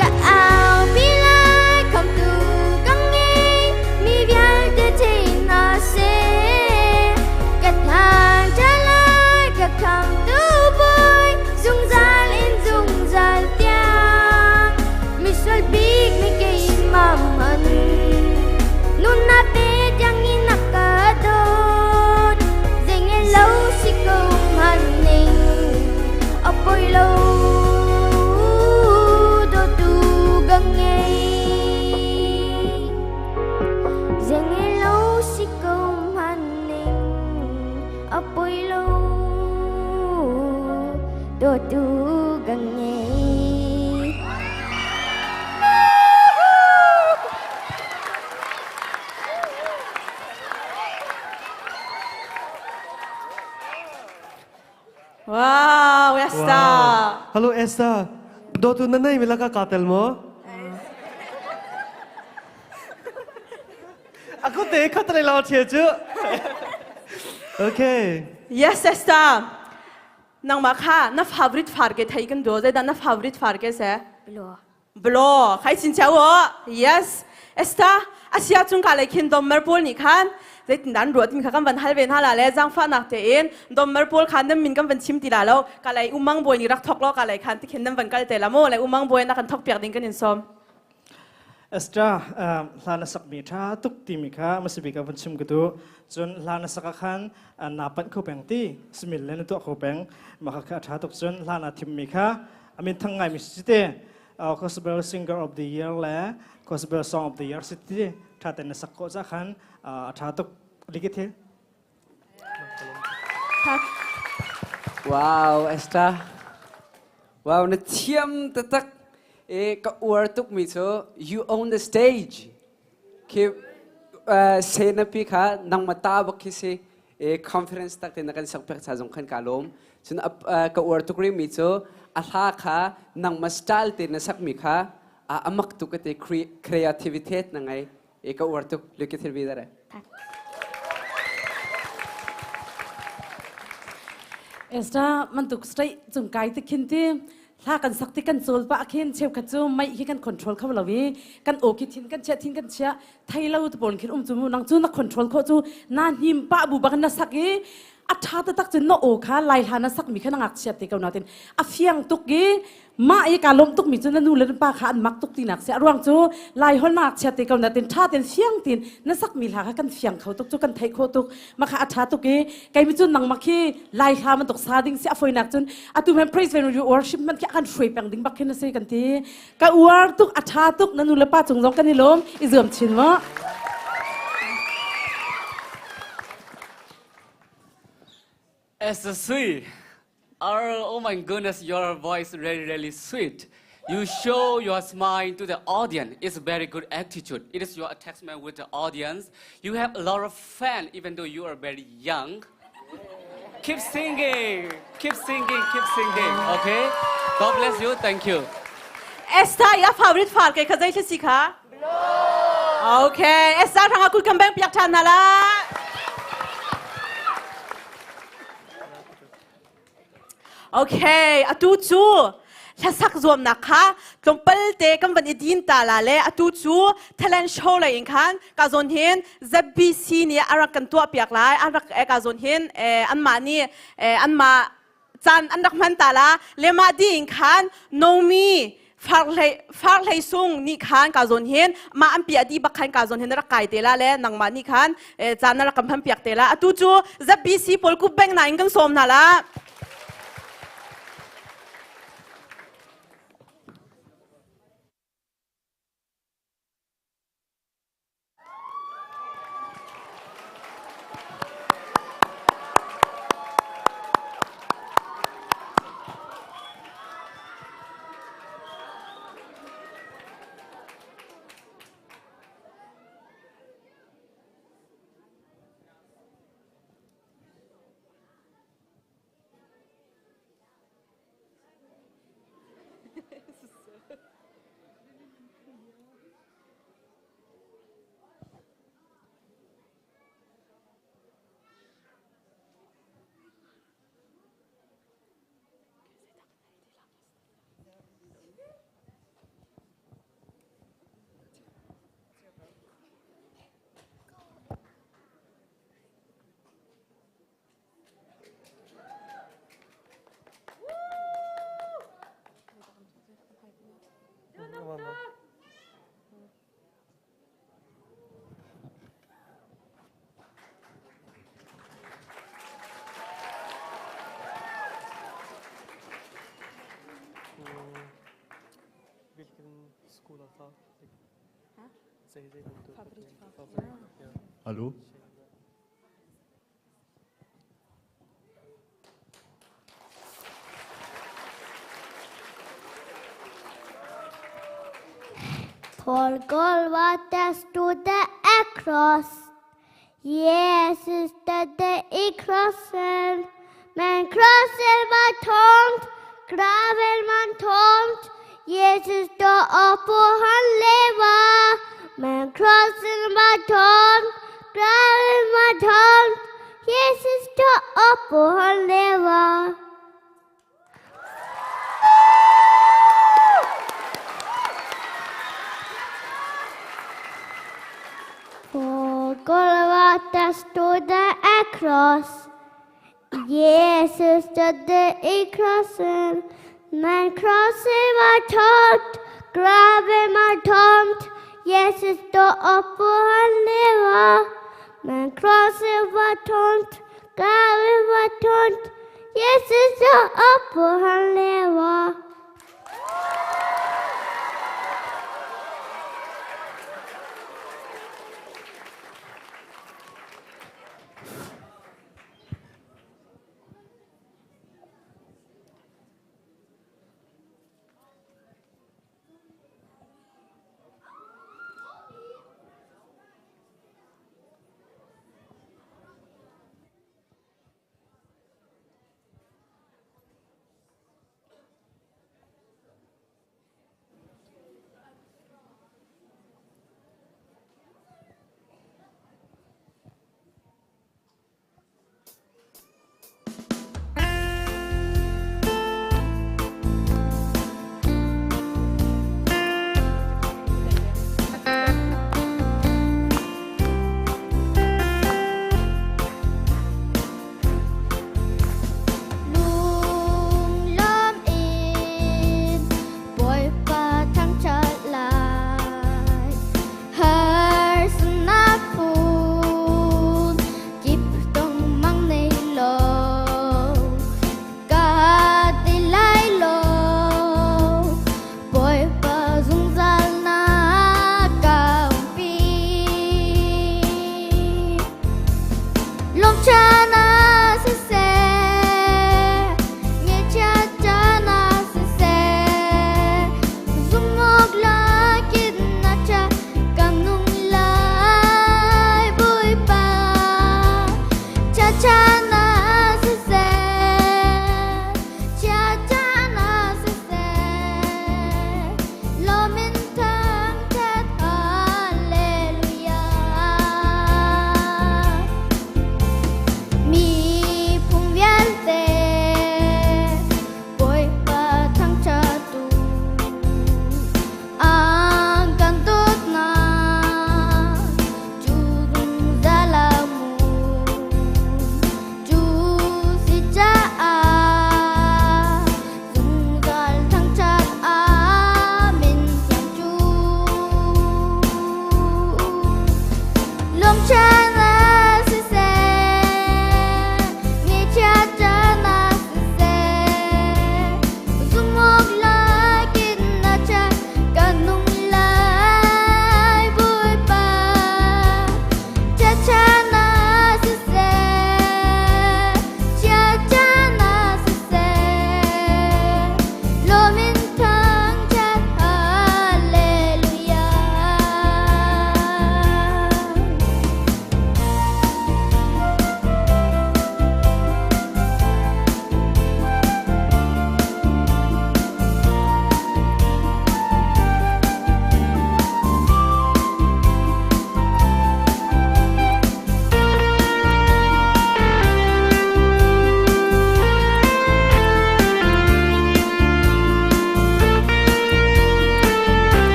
Ka aupi lai khamtu ka ngei mi vialte thei hna seh. Ka than ṭha lai ka khamtu bawi zungzal in zungzal tiang. Misual bik mi keimah hmanh nunnak pe tiang in a ka dawt. Zei ngei lo si ko hmanh ning a poi lo dawtu ka ngei. Zei ngei lo si ko hmanh ning a poi lo dawtu ka ngei. Wow, Esther. Wow. Hello Esther. Dawtu na nei mi laka ka tel mo? Aku te khat lai lo thia chu. Okay. Yes, Esther. Nangmah kha na favorite far ke thei kan do. Zeidah na favorite far ke se? Blo. Blo. Khai chin chau o. Yes. Esther, asia chung ka lei khin dommer pawl nih khan zeitin dan ruat mi kha kan van hal ve hna la le zangfah nak te in dommer pawl khan nan min kan van chim ti la lo ka lei umang boy nih rak thok lo ka lei khan tikhin nan van kal te la mo le umang boy na kan thok piak ding kan in som. Esther, hla na sakmi ṭha tuk timi kha hmasa bik ah vun chim ka duh. Cun hla na sak ah khan naa panh kho peng ti, simil le na tuah kho peng. Mah kha a ṭha tuk. Cun hla naa thimmi kha a min thang ngaimi si te. Gospel Singer of the Year le Gospel Song of the Year si ti ṭha tein na sak khawh cah khan a ṭha tuk. Likit hi. Wow, Esther. Wow, na thiam taktak. E ka uar tuk mi cu you own the stage. Khi senapi kha nangma ta bak khi si. E conference tak te na kan sak pek cha zong khan ka lawm. Cun ka uar tuk ri mi cu a hla kha nangma style te na sak mi kha amak tuk te creativity na ngai. E ka uar tuk. Luki thil bi dare. Esther mantuk straight cung kai te khin ti hla kan sak ti kan cawl pa khin cheukhat cu mei hi kan control kho lo i kan aw ki thin kan chia thin kan chia thei lo te pawl khin um cu mu nang cu na control kho cu na hnim pa bu bak na sak i a tha taktak cun na aw kha lai hla na sak mi kha na ngak chiat te ko na tin a fiang tuk i mah i ka lawmh tukmi cu na nu le na pa kha an mak tuk tinak si a ruang cu lai hol na ngakchia te ko na tin tha ten fiang tin na sakmi hla kha kan fiang kho tuk cu kan theih kho tuk ma kha a tha tuk i kei mi cun nangmah khi lai hla man tuk sa ding si a foinak cun atu men praise when you worship man khi kan hruai peng ding bak khin a si kan ti ka uar tuk a tha tuk na nu le pa cung zong kan i lawm i zuam chin mo As a sweet Oh, oh my goodness, your voice really, really sweet. You show your smile to the audience. It's a very good attitude. It is your attachment with the audience. You have a lot of fans, even though you are very young. Keep singing, keep singing, keep singing, okay? God bless you, thank you. Esther ya favorite far ke khazai si kha? Okay, Esther thanga kut kan beng piak than na la. Okay, atu cu hlasak zuamnak kha tlawmpal te kan van i din ta la le atu cu talent show lei in khan ka zawn hin ZBC nih a rak kan tuah piak lai an rak ka zawn hin anmah nih anmah caan an rak hman ta la le mah di in khan Nomi farhlei sung nih khan ka zawn hin mah an piah dih bak khan ka zawn hin na rak kai te la le nangmah nih khan caan na rak kan phan piak te la atu cu ZBC pawl ku beng na in kan sawm hna la Hallo? På Golgata stod det en kross. Jesus døde i krossen. Men krossen var tomt, graven var tomt. Jesus stod opp og han lever. Men krossen var tom, graven var tomt. Jesus stod opp og han lever. cross. Jesus stod i krossen, men krosset var tomt, graven var tomt. Jesus stod opp og han lever, men krosset var tomt, graven var tomt. Jesus stod opp og han lever.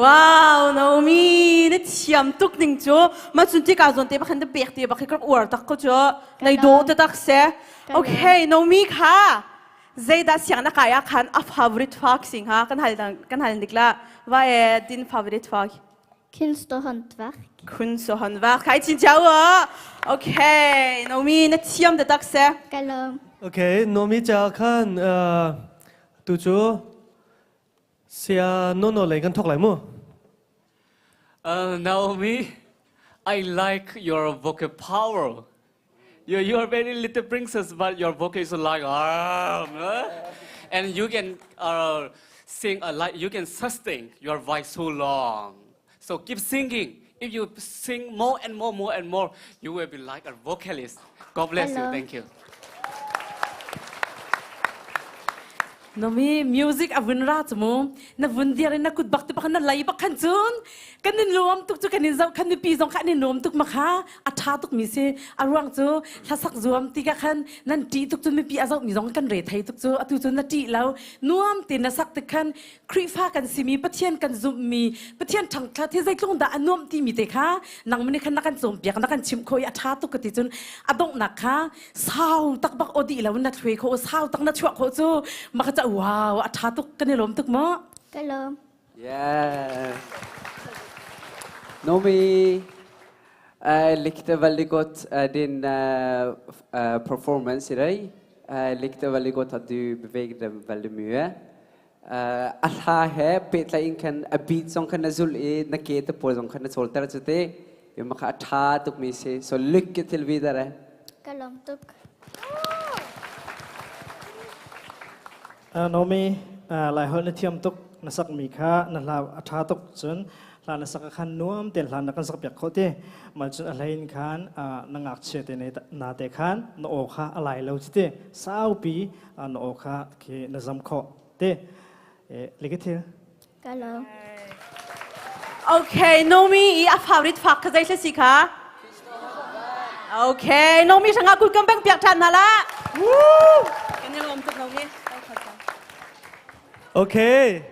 Wow, Naomi, na thiam tuk ning cu. Ma chun ti ka zon te bakhan te pek te bak hi ka uar tak ko cu. Nei do te tak se. Okay, Naomi kha. Zeidah siang na kaya khan a favorite fag sing ha kan hal kan hal dik la. Vad är din favoritfag? Kunst och hantverk. Kunst och hantverk. Kai chin chau. Okay, Naomi na thiam te tak se. Ka lawm. Okay, Naomi cha khan tu cu Sia nono lei kan thok lai mu. Naomi, I like your vocal power. You are very little princess, but your vocal is like ah, and you can sing a like you can sustain your voice so long. So keep singing. If you sing more and more, more and more, you will be like a vocalist. God bless you. Thank you. Nomi music a vun ra chu mu na vun dir in na kut bak te bak na lei bak khan cun kan in nuam tuk cu kan in zoh khan mipi zong kha an in nuam tuk ma kha a ṭha tuk mi si a ruang cu hlasak zuam ti ka khan nan ṭih tuk cu mipi a zoh mi zong kan re thei tuk cu atu cu na ṭih lo nuam te na sak tik khan Khrihfa kan simi Pathian kan zumhmi Pathian ṭhangthlat hi zeitlung dah a nuamh timi te kha nangmah nih khan na kan cawnpiak na kan chimh khawh i a ṭha tuk ka ti cun a donghnak kha sau tak bak aw dih lo na thluai khawh sau tak na chuah khawh cu maka ca wow a ṭha tuk kan i lawm tuk maw Ka lawm. Yeah. Nomi, jeg likte veldig godt din performance i dag. Jeg likte veldig godt at du beveget deg veldig mye. A hla he pehtlai in khan a beat zong khan na zulh i na ke te pawl zong khan na cawlter cu ti. Mah kha a ṭha tukmi si. So lykke til videre. Ka lawm tuk. Naomi, Laiholh na thiam tuk, na sakmi kha na hla a ṭha tuk cun hla na sak ah khan nuam tein hla na kan sakpiak khawh ti. Mal cun a hlei in khan na ngakchia te na te khan na aw kha a lai lo ti saupi na aw kha khi na zam khawh ti. Lykke til. Ka lawm. Okay, Nomi i a favorite fak kha zei si kha? Okay, Nomi hrangah kul kam beng piak ṭhan hna la. Woo! Kan i lawm tuk Nomi. Okay.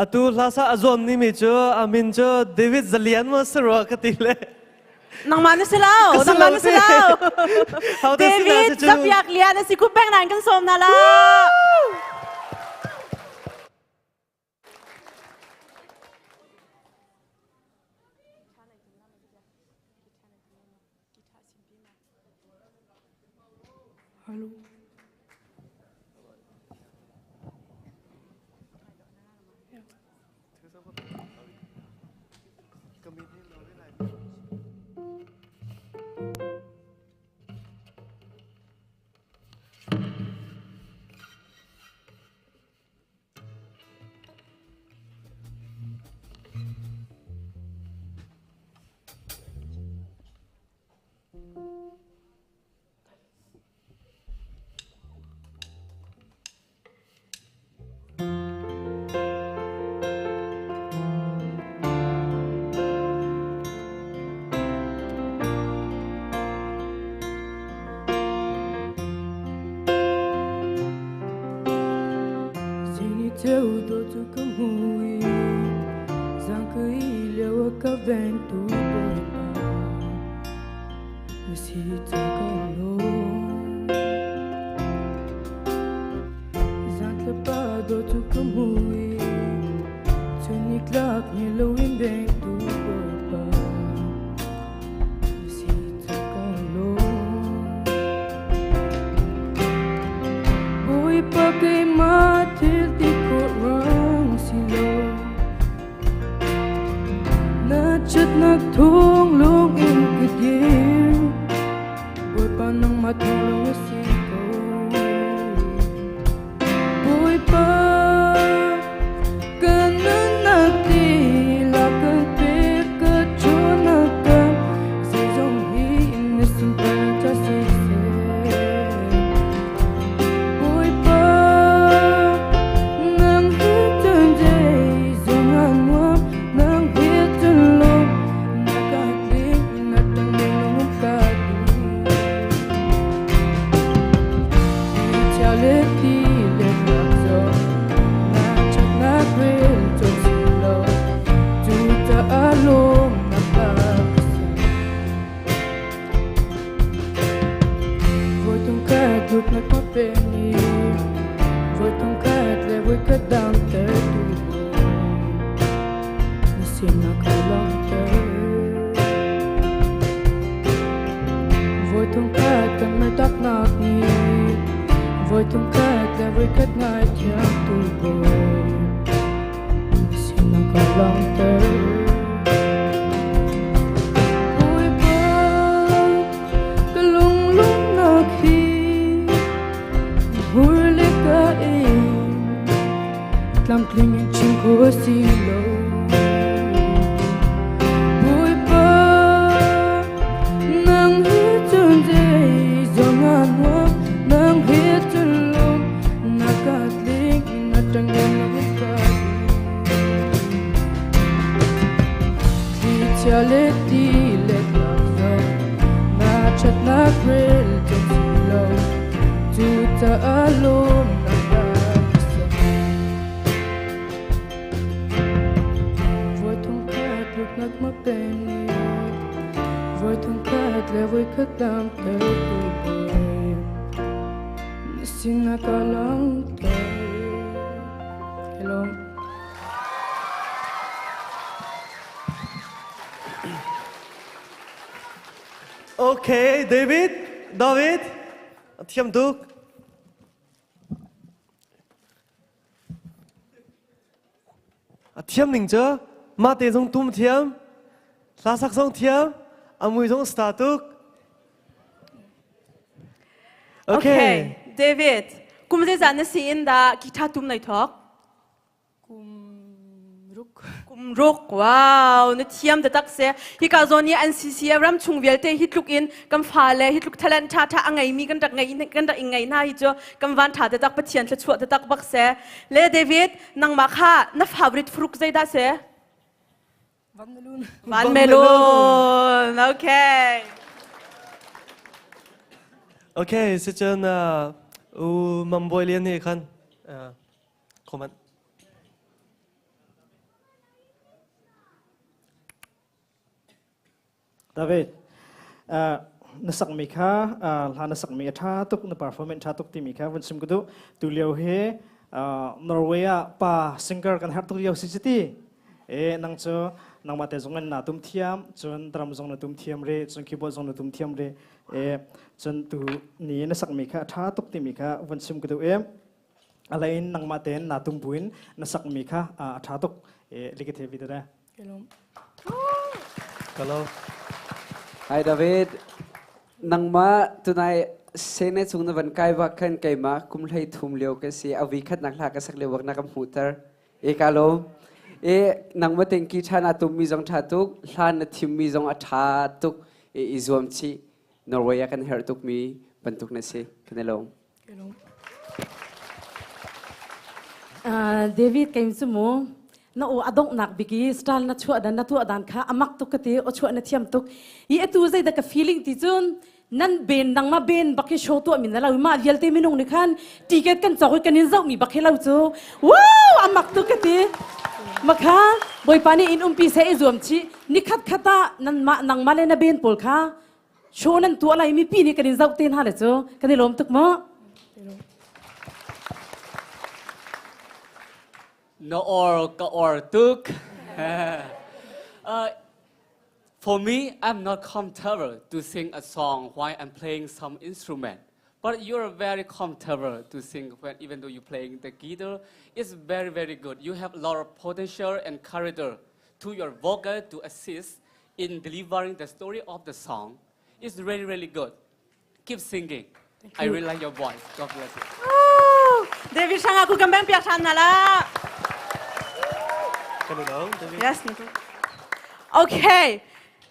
Atu hlasa a zuam ni mi cu a min cu David Zalian ma si rua ka ti le. Nangmah na si lo. Nangmah na si lo. David Zapiak Lian a si ku peng nan kan sawm hna la. Hello. ni Voi thong khat le voi khat dang ter tu Na sinak ka langhter Voi thong khat kan mertak nak ni Voi thong khat le voi khat ngai thiam tu bawi Na sinak ka langhter Bawipa ka lunglawmhnak hi hmur le ka in tlamtling in chim kho a si lo. Bawipa, nang he cun zeizong ah nuam, nang he cun lung na ka tling, na ṭangin na ka Thlichia le ti le tlak zong na ṭhatnak rel cawk si lo, cucaah lawmnak ka sak. Voi thum khat tluknak ma pen ni, voi thum khat le voi khat dam ter tu bawi, na sinah ka langhter. Hello. Okay, David, David, thiam tuk. A thiam ning cu mah te zong tum thiam, hla sak zong thiam, a mui zong star tuk. Okay. David, kum zeizah na si in dah guitar tum nai thawk? Kum ruk. Kum ruk. Wow, na thiam taktak se. Hika zawn i NCC ram chung vialte hi tluk in kan fale hi tluk talent tha tha a ngeimi kan rak ngei kan rak in ngei hna hi cu kan van tha taktak Pathian thluachuah taktak bak se. Le David, nangmah kha na favorite fruit zeidah se? Van melun. Van melun. Okay. Okay, si cun u Mamboy Lian nih khan comment. David, na sakmi kha hla na sakmi a ṭha tuk, na performance ṭha tuk timi kha vun chim ka duh. Tu lio hi Norway ah pa singer kan herh tuk lio si ti. E nang cu nangmah te zong in na tum thiam, cun drum zong na tum thiam re, cun keyboard zong na tum thiam re. E cun tu ni na sakmi kha a ṭha tuk timi kha vun chim ka duh e. Alain nangmah tein na tum buin na sakmi kha a ṭha tuk. E likithe vi da. Hello. Hi David. Nangmah tunai sene chung na van kai bak khan keimah kum hlei thum lio ka si a vi khat nak hla ka sak lio bak na ka hmuhter. E ka lo. E nangmah teng ki tha na tum mi zong tha tuk, hla na thim mi zong a tha tuk. E i zuam chi Norway ah kan herh tuk mi bantuk na si. Kan i lawm. David keim cu mu na aw a donghnak bik i style na chuah dan na tuah dan kha amak tuk ka ti aw chuah na thiam tuk i atu zei dah ka feeling ti cun nan ben nangma ben bak hi show tuah mi na lo ma vialte minung nih khan ticket kan cawk i kan in zoh mi bak hi lo cu wow amak tuk ka ti makha bawipa nih in umpi se i zuam chi nikhat khat ah nan mah nangmah le na ben pawl kha Show nan tuah lai mipi nih kan in zoh te hna le cu kan i lawm tuk mu. Na or ka or tuk. For me, I'm not comfortable to sing a song while I'm playing some instrument. But you're very comfortable to sing when, even though you're playing the guitar. It's very, very good. You have a lot of potential and character to your vocal to assist in delivering the story of the song. It's really, really good. Keep singing. I really like your voice. God bless you. David Shang aku kambang piak than na la. Yes. Okay.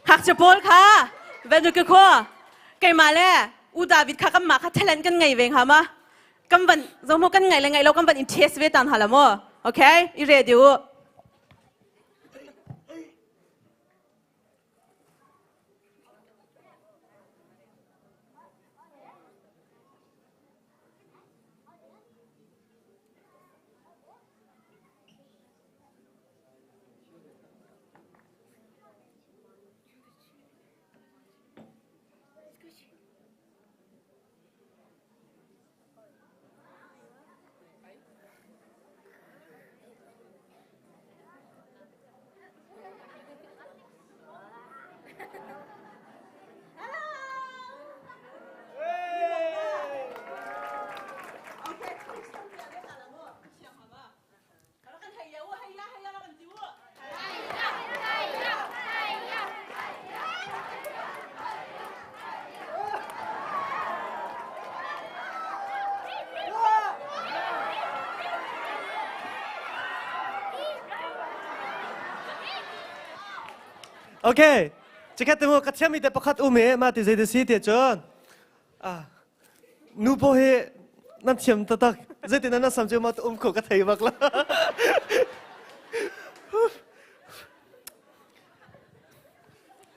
Hak cha Paul kha. Venu ke kho. Keima le U David kha kan ma kha talent kan ngai veng ha ma. Kan van zomo kan ngai le ngai lo kan van in test ve tan hala mo. Okay? I ready u. Okay. Chikat te mu ka thiam mi te pakhat um e ma ti zei te si te cun. Ah nu po hi nan thiam tatak. Zeitin nan sam cu ma um kho ka thei bak la.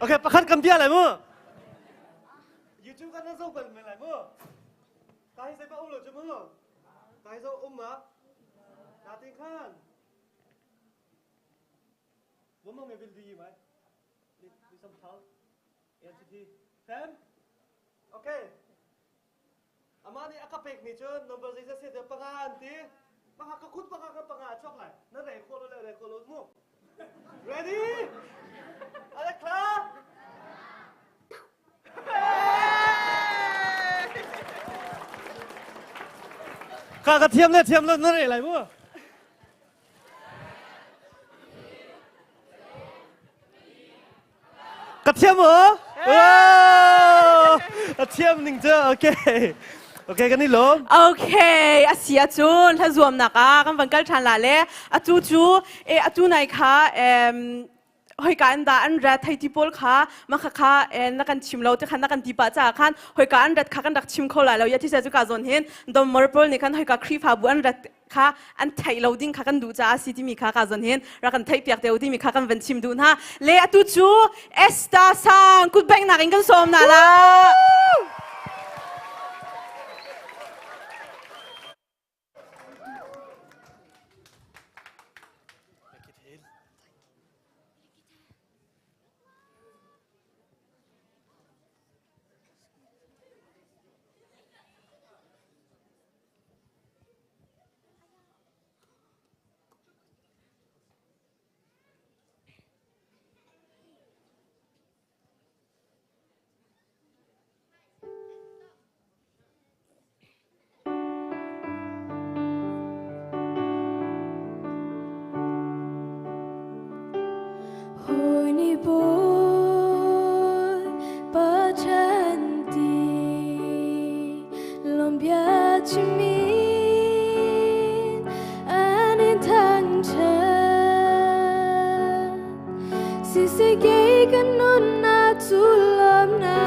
Okay, pakhat kan bia lai mu. YouTube kan nan zo bal men lai mu. Ta hi zei pa um lo cu mu. Ta hi zo um ma. Na tin khan. Wo mo nge vil di mai. Ni sam thal. NCT. Fam. Okay. Amah nih a ka pekmi cu number zeizat si tiah panga an ti. Panga ka kut panga ka panga a chuak lai. Na rei khawh lo le rei khawh lo mu. Ready? Alekla? Ka ka thiam le thiam lo na rei lai mu. Ka thiam maw? A thiam ning cu okay. Okay kan i lawm. Okay, a si ahcun hla zuamnak ah kan van kal ṭhan la le atu cu e atu nai kha hoika an dah an rat thei ti pawl kha ma kha kha na kan chim lo te khan na kan ti pah caah khan hoika an rat kha kan rak chim kho lai lo ya thi chu ka zawn hin domor pawl nih khan hoika Khrihfabu an rat kha an theih lo ding kha kan duh caah si timi kha ka zon hin rak kan theih piak te u timi kha kan van chim duh hna le atu cu Esther sang kut bengh nak in kan sawm na la. Huni boy pachanti lombia chimin anin thangcha si gay kanun na tulam na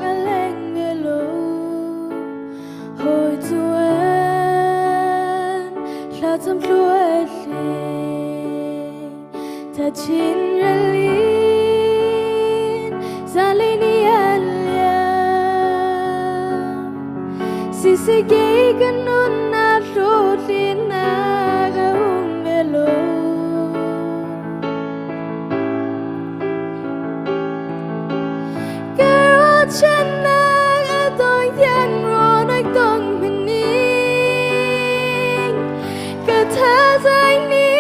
galengelo hoi tuan thla cham hluai ta chin relin zalini alia si si gay kanun na hlutlin na ga umelo Girl, chanang atong yang ronag tong mining Katazay ni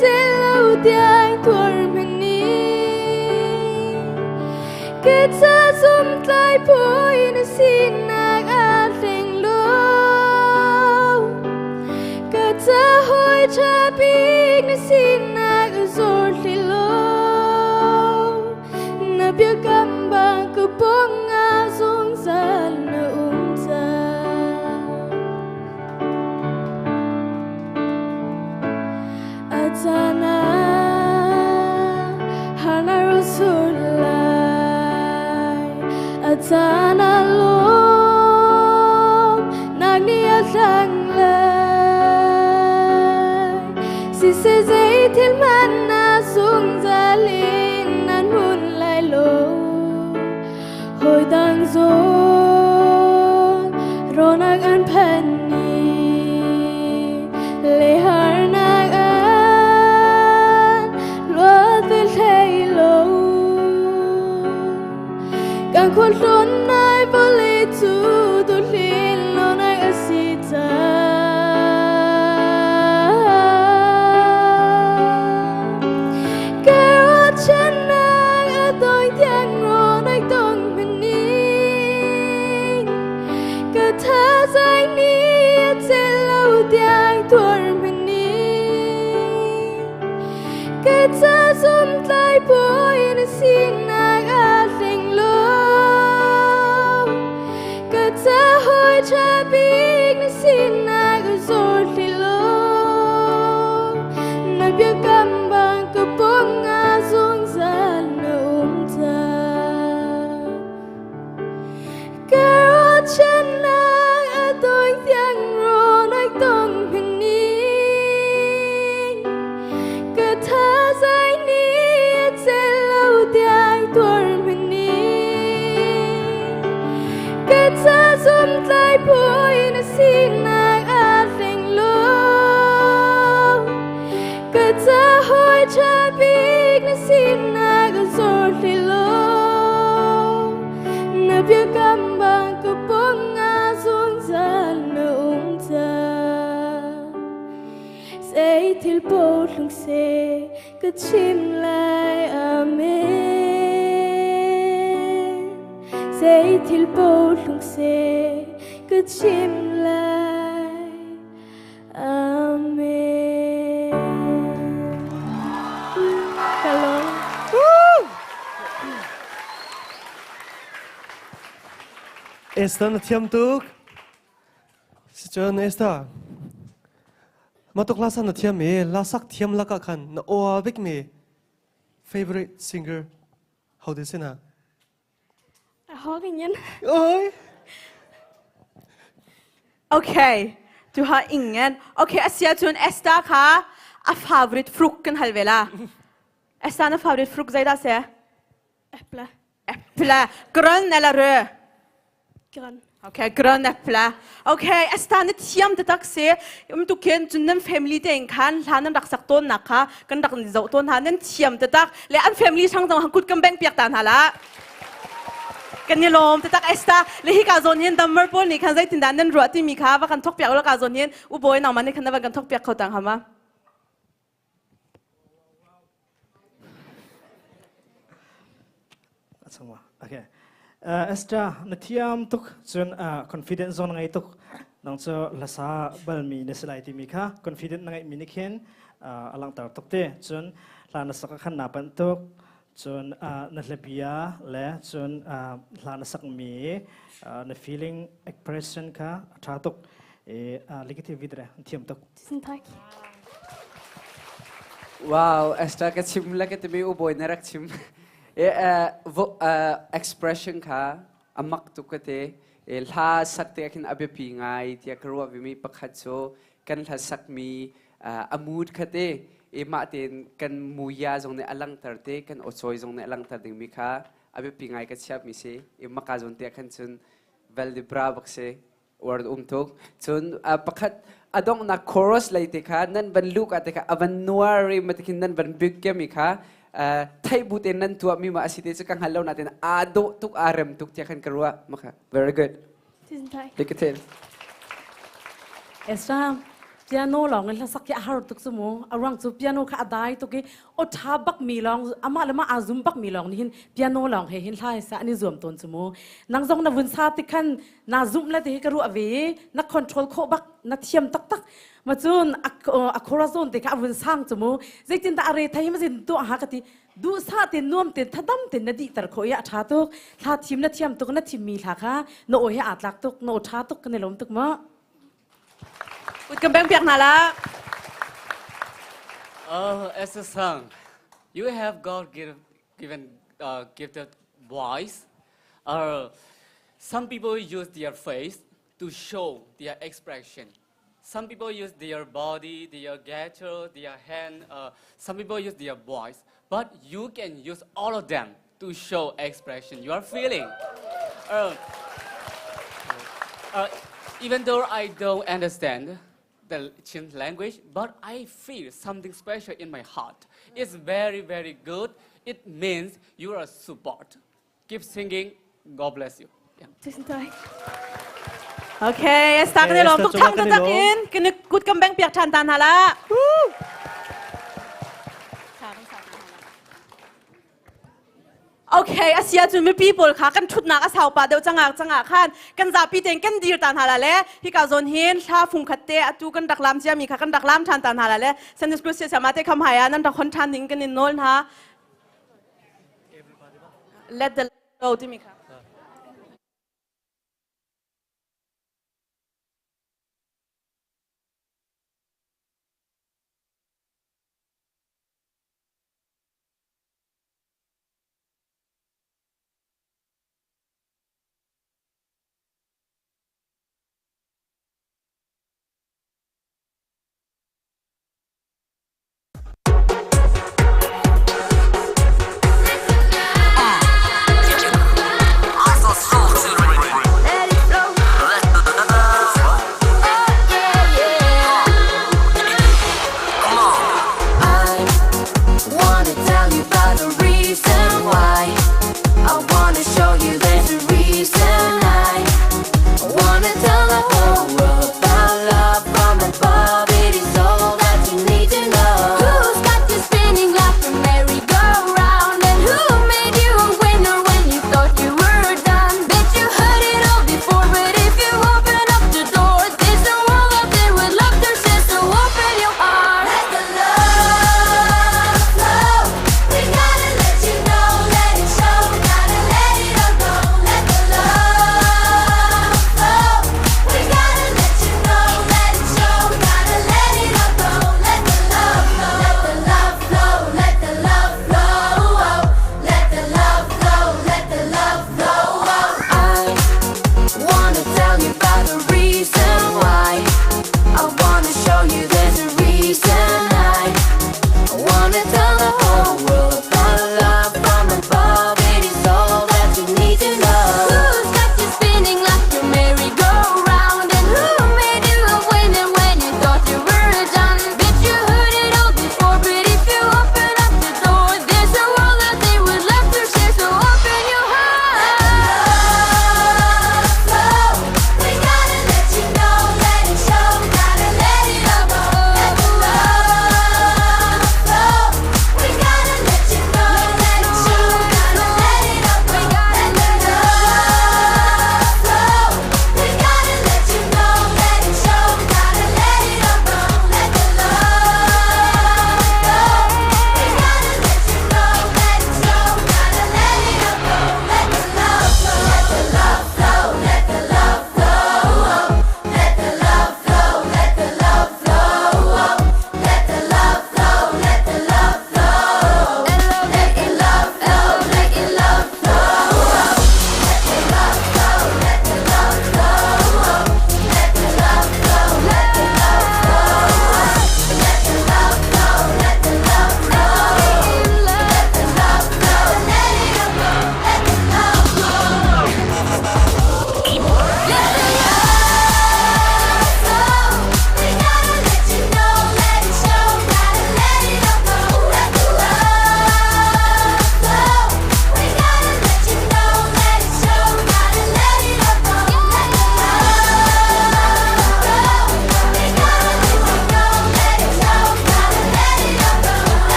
telo tiang tuar mining Katazum tlai poy na sinag ating lo Katahoy chapig na sinag azor lilo Na biagambang kupong zungzal na umta Atana hana rusulai Atana lom nagni atlanglai Si se zai thil man na zungzalin nan hun lai lo Hoi tang zon ronak an penny Le har nak an luat vil thei lo Càng khuôn hlun nai vô lý tu tu lin lo nai a si ta Kero chen nang a tong tiang ro nai tong mining Ka tha zai ni a che lo tiang tuar mining Ka tha zum tlai poi na sinak a hling lo Ka tha hoi cha bik na sinak a zor hli lo Na biakam bang ka pong nga zungzal na. Tha bik na sinak ka zor hlei lo. Na biakam bang ka pawngah zungzal na um ca. Zei thil paoh hlung seh ka chim lai. Amen. Zei thil paoh hlung seh ka chim lai. Amen. Hello. Esther na thiam tuk. Si cun Esther. Matuk lasa na thiam i lasak thiam lakah khan na aw bik mi favorite singer ho de sina? Jeg har ingen. Oi! Okay, du har ingen. Okay, asia cun Esther kha a favorite frukt kan hal ve la. Esther na favorite frukt zeidah se? Äpple. Äpple. Grön eller röd? Grön. Okay, grön äpple. Okay, Esther na thiam taktak si. Um tu khin cun nan family te in khan hla nan rak sak tawn nak kha kan rak zoh tawn hna nan thiam taktak. Le an family sang zong kut kan beng piak ta hna la. Kan i lawm taktak Esther. Le hi ka zawn hin dammer pawl nih khan zeitindah nan ruah timi kha va kan thok piak lo ka zawn hin u bawi nangmah nih khan na van kan thok piak kho tang hama. Achangwa. Okay. Esther, na thiam tuk cun confident zone ngai tuk. Nang cu lasa balmi na si lai timi kha confident na ngeihmi nih khin a langhter tuk te. Cun hla na sak khan na panh tuk. Cun na hlabia le cun hla na sakmi na feeling expression kha a tha tuk. E negative vidre thiam tuk. Tusen takk. Wow, Esther ka chim la ka timi u boy na rak chim. E expression kha amak tuk ka te. E hla sak te khin abiapi ngai tia ka ruah vimi pakhat cu kan hla sak mi a mood kha te e mah tein kan muya zong nih a langter te kan awcawi zong nih a langter ding mi kha abiapi ngai ka chiap mi si. E maka zon te khan cun vel di bra bak si. Uar um tuk. Cun pakhat a donghnak chorus lei te kha nan van luka te kha a van nuar i matikin nan van bik mi kha theih bu tein nan tuah mi ma asi te cu ka hngal lo natin aa dawh tuk aa rem tuk tiah khan ka ruah maka very good. Tusen takk. Lykke til. Esra piano lawng in hlasak hi a har tuk cu mu a ruang cu piano kha a dai tuk i aw ṭha bak mi lawng amah le mah aa zum bak mi lawng nih hin piano lawng he hin hla hi sa an i zuam tawn cu mu nang zong na vun sa tik khan na zumh le ti hi ka ruah ve i na control khawh bak na thiam taktak ma cun a corazon te kha a vun sang cu mu zeitin dah a re thei ma zin tuah ha ka ti duhsah te nuam te thadam te na dih tar khawh i a ṭha tuk thla thim na thiam tuk na thim mi hla kha na aw he aa tlak tuk na aw ṭha tuk kan i lawm tuk ma Kut kan beng piak hna la. Oh, as a song, you have God give, given gifted voice. Some people use their face to show their expression. Some people use their body, their gesture, their hand. Some people use their voice. But you can use all of them to show expression you are feeling. Even though I don't understand the Chin language, but I feel something special in my heart. It's very, very good. It means you are support. Keep singing. God bless you. Yeah. Tusen takk. Okay, esta kan lom tuk thang tak in kan kut kam beng piak than tan hala. Okay, asia cu mipi pawl kha kan thutnak a sau pa deuh changak changah khan kan zapi tein kan dir ta hna la le hika zawn hin hla fung khat te atu kan rak lam cia mi kha kan rak lam than ta hna la le Sunday School sia ma te kham haya nan rak hon than ding kan in nawl hna. Let the go timi kha.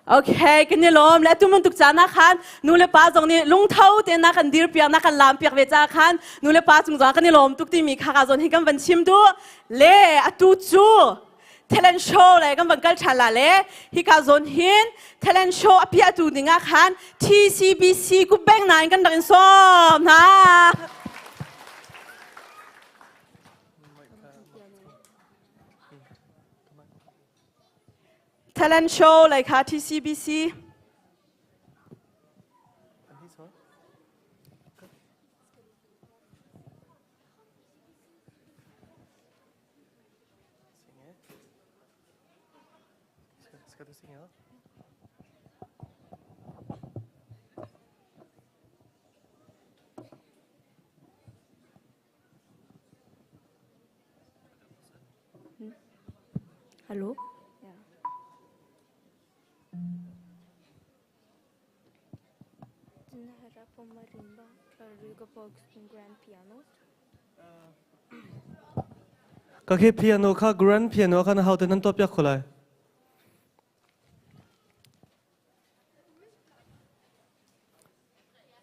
Okay, kan i lawm. Le atu bantuk caan ah khan nu le pa zong nih lungtho tein na kan dirpiak, na kan laampiak ve caah khan nu le pa cung zong ah kan i lawm tuk timi kha ka zawn hi kan van chim duh. Le atu cu talent show le kan van kal ṭhan la le hika zawn hin talent show a piahtu ding ah khan TCBC kubeng nain kan rak in sawm hna. Talent show lai kha TCBC. Hallo? Ja. Den här på marimba, klarar du gå på grand piano? Ka khi piano kha grand piano kha na hau te nan to piak kho lai.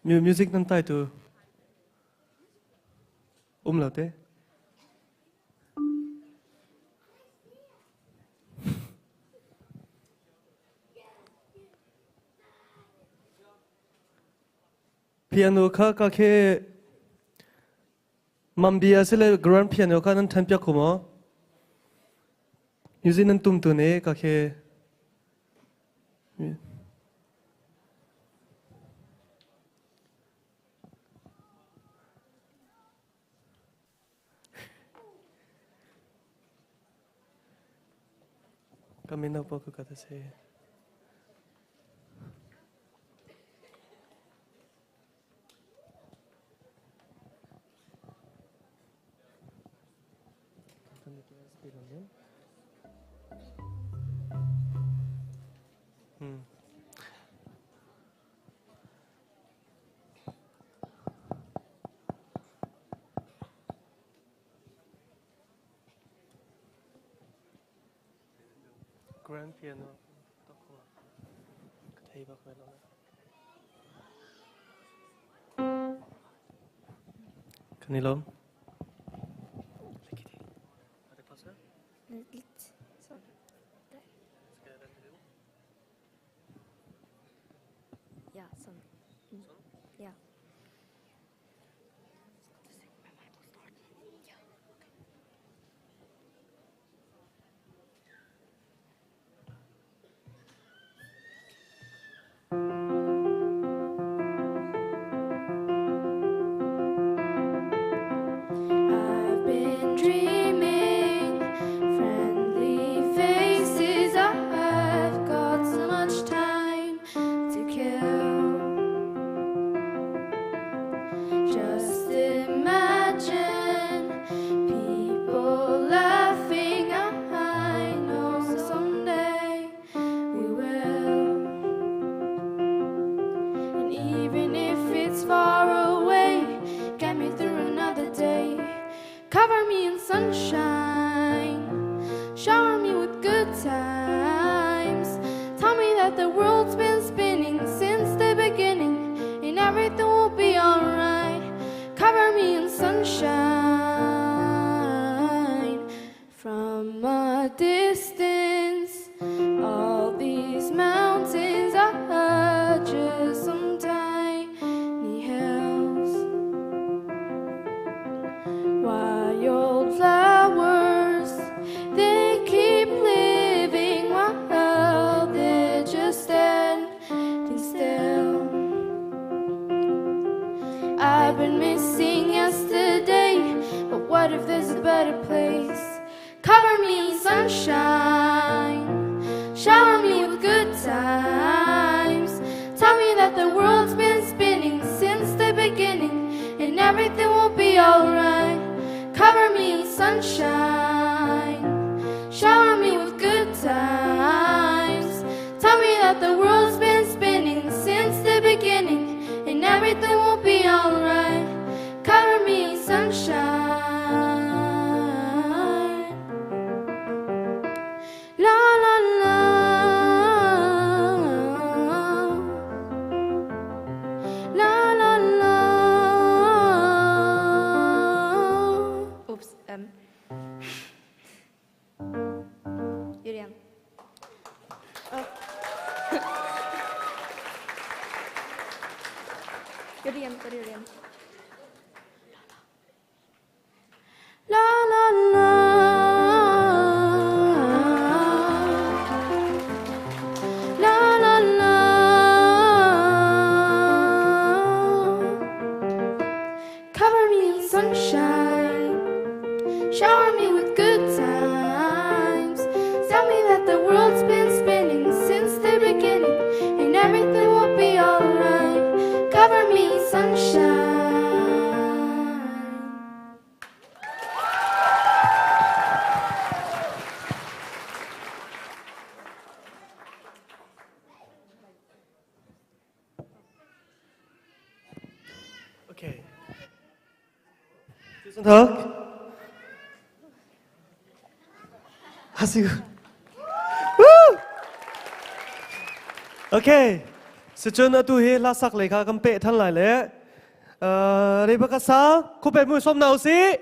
Music nan tai tu um lo te. Piano kha ka khe Mambia sile grand piano kha nan than piak ko maw? Music nan tum tu ne ka khe Kami na po ko kata si. Grand piano. Ka thei bak ve lo. Kan i lawm. Litt sånn. Der. Ja, sånn. Ja. Skal du synge med meg på starten? Ja. ok. I've been dreaming friendly faces. I've got so much time to kill. Just imagine people laughing. I know someday we will. And even if it's far away, get me through another day. Cover me in sunshine, shower me with good times. Tell me that the world's been spinning since the beginning, and everything will be alright. Cover me in sunshine from a distance. All these mountains are just some tiny hills. Wild flowers, they keep living while they're just standing still. I've been missing yesterday, but what if there's a better place? Cover me in sunshine. Thak. Hasiu. Woo! Okay. Sicun atu hi hla sak lei kha kan peh than lai le Rebecca sa khupe mu som na usi.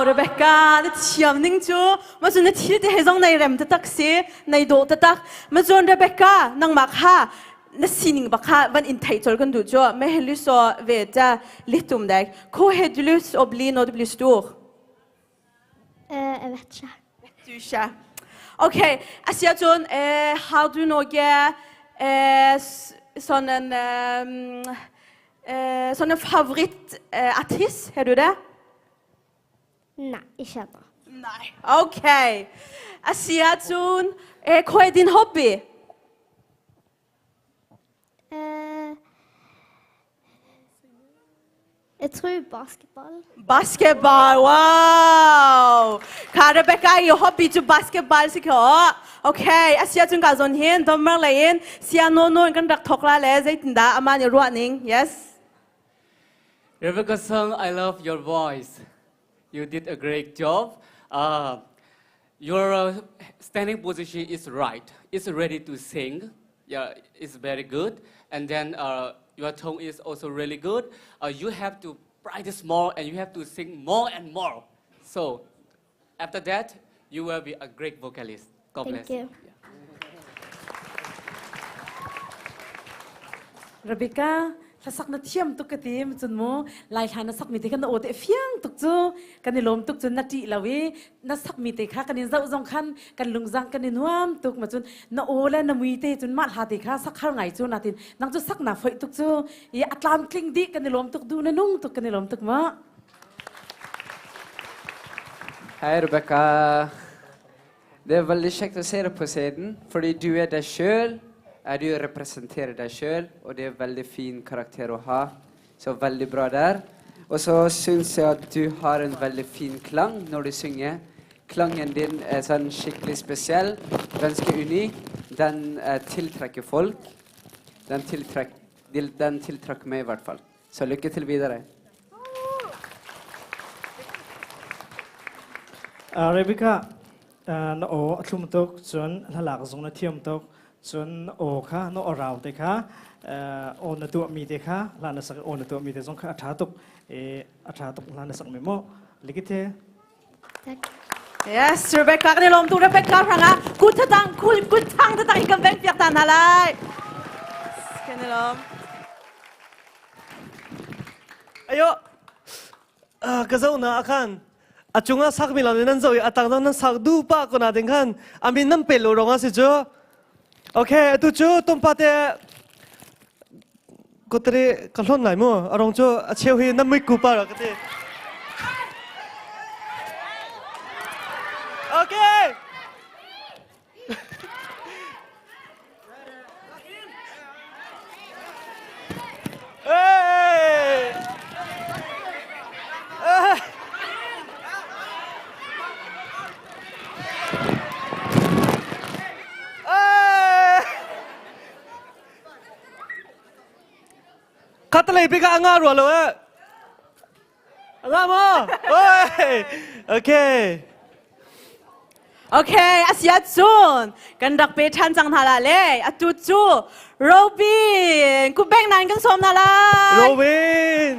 Wow, Rebecca, na thiam ning cu ma cun na thil te he zong nei rem taktak si, nei dawh taktak. Ma cun Rebecca, nangmah kha na sining bak kha van in theih col kan duh cu. Me he lyst å vite litt om deg. Hva har du lyst å bli når du blir stor? Eh, jeg vet ikke. Vet du ikke. Ok, jeg sier cun, har du noe sånn en sånn en favorittartist, har du det? Nei, ikke ennå. Nei. Ok. Jeg sier cun, hva er din hobby? Eh, jeg tror basketball. Basketball, wow! Ka Rebecca i hobby cu basketball si kho. Okay, a sia cung ka zon hin dommer lei in sia no no in kan rak thok la le zeitindah ama nih ruah ning. Yes. Rebecca Sung, I love your voice. You did a great job. Your standing position is right. It's ready to sing. Yeah, it's very good. And then your tone is also really good. You have to practice more and you have to sing more and more. So after that, you will be a great vocalist. God Thank bless. you. Rebecca, hlasak na thiam tuk ka ti cun mu lai hla na sak mi te khan na aw te fiang tuk cu kan i lawm tuk cun na ṭih lo i na sak mi te kha kan in zoh zong khan kan lungzang kan i nuam tuk ma cun na aw le na mui te cun mah hla te kha sak har ngai cu natin nang cu sak na foih tuk cu i a tlamtling dih kan i lawm tuk duh na nung tuk kan i lawm tuk ma. Hei Rebecca. Det er veldig kjekt å se deg på scenen, fordi du er deg sjøl. Du representerer deg sjøl, og det er veldig fin karakter å ha. Så veldig bra der. Og så syns jeg at du har en veldig fin klang når du synger. Klangen din er sånn skikkelig spesiell, ganske unik. Den tiltrekker folk. Den den tiltrekker meg i hvert fall. Så lykke til videre. Rebecca, na aw a thlum tuk, cun hlalak zong na thiam tuk, cun aw kha na aw rau te kha aw na tuahmi te kha hla na sak aw na tuahmi te zong kha a ṭha tuk a ṭha tuk hla na sakmi mu likithe. Yes, Rebecca kan i lawm tuk. Rebecca hrangah kut thatang kut thang tatang in kan veng piak ta hna lai. Kan i lawm. Ayo, ka zo na akhan a cungah sakmi lam nan zo i atang nan sak du pa ko na ding khan amin nan pe lo rong a si cu. Okay, atu cu tumpa te kotri ka hlon lai mu arong cu a cheu hi nan mui ku pa ra ka ti. Okay. Hey! Hey! Khatalei bik ah a nga rua lo eh. A nga maw? Oi! Okay. Okay, asia cun kan rak pe ṭhan cang hna la le atu cu Robin kubeng nan kan sawm hna lai. Robin!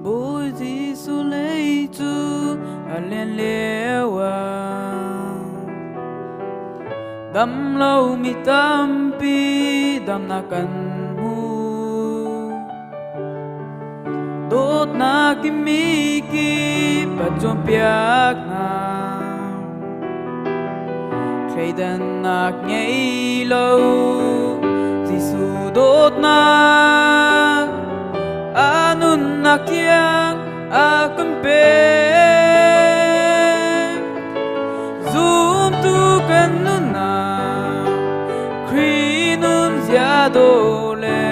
Bawi Jesuh lei cu a lian lio ah dam lomi tampi damnak kan hmu. Dawtnak in mi kip a cawnpiak hna. Thleidannak ngei lo Jesuh dawtnak a nunnak tiang a kan pek. Zumtu kan nunnak Khrih nun zia dawh le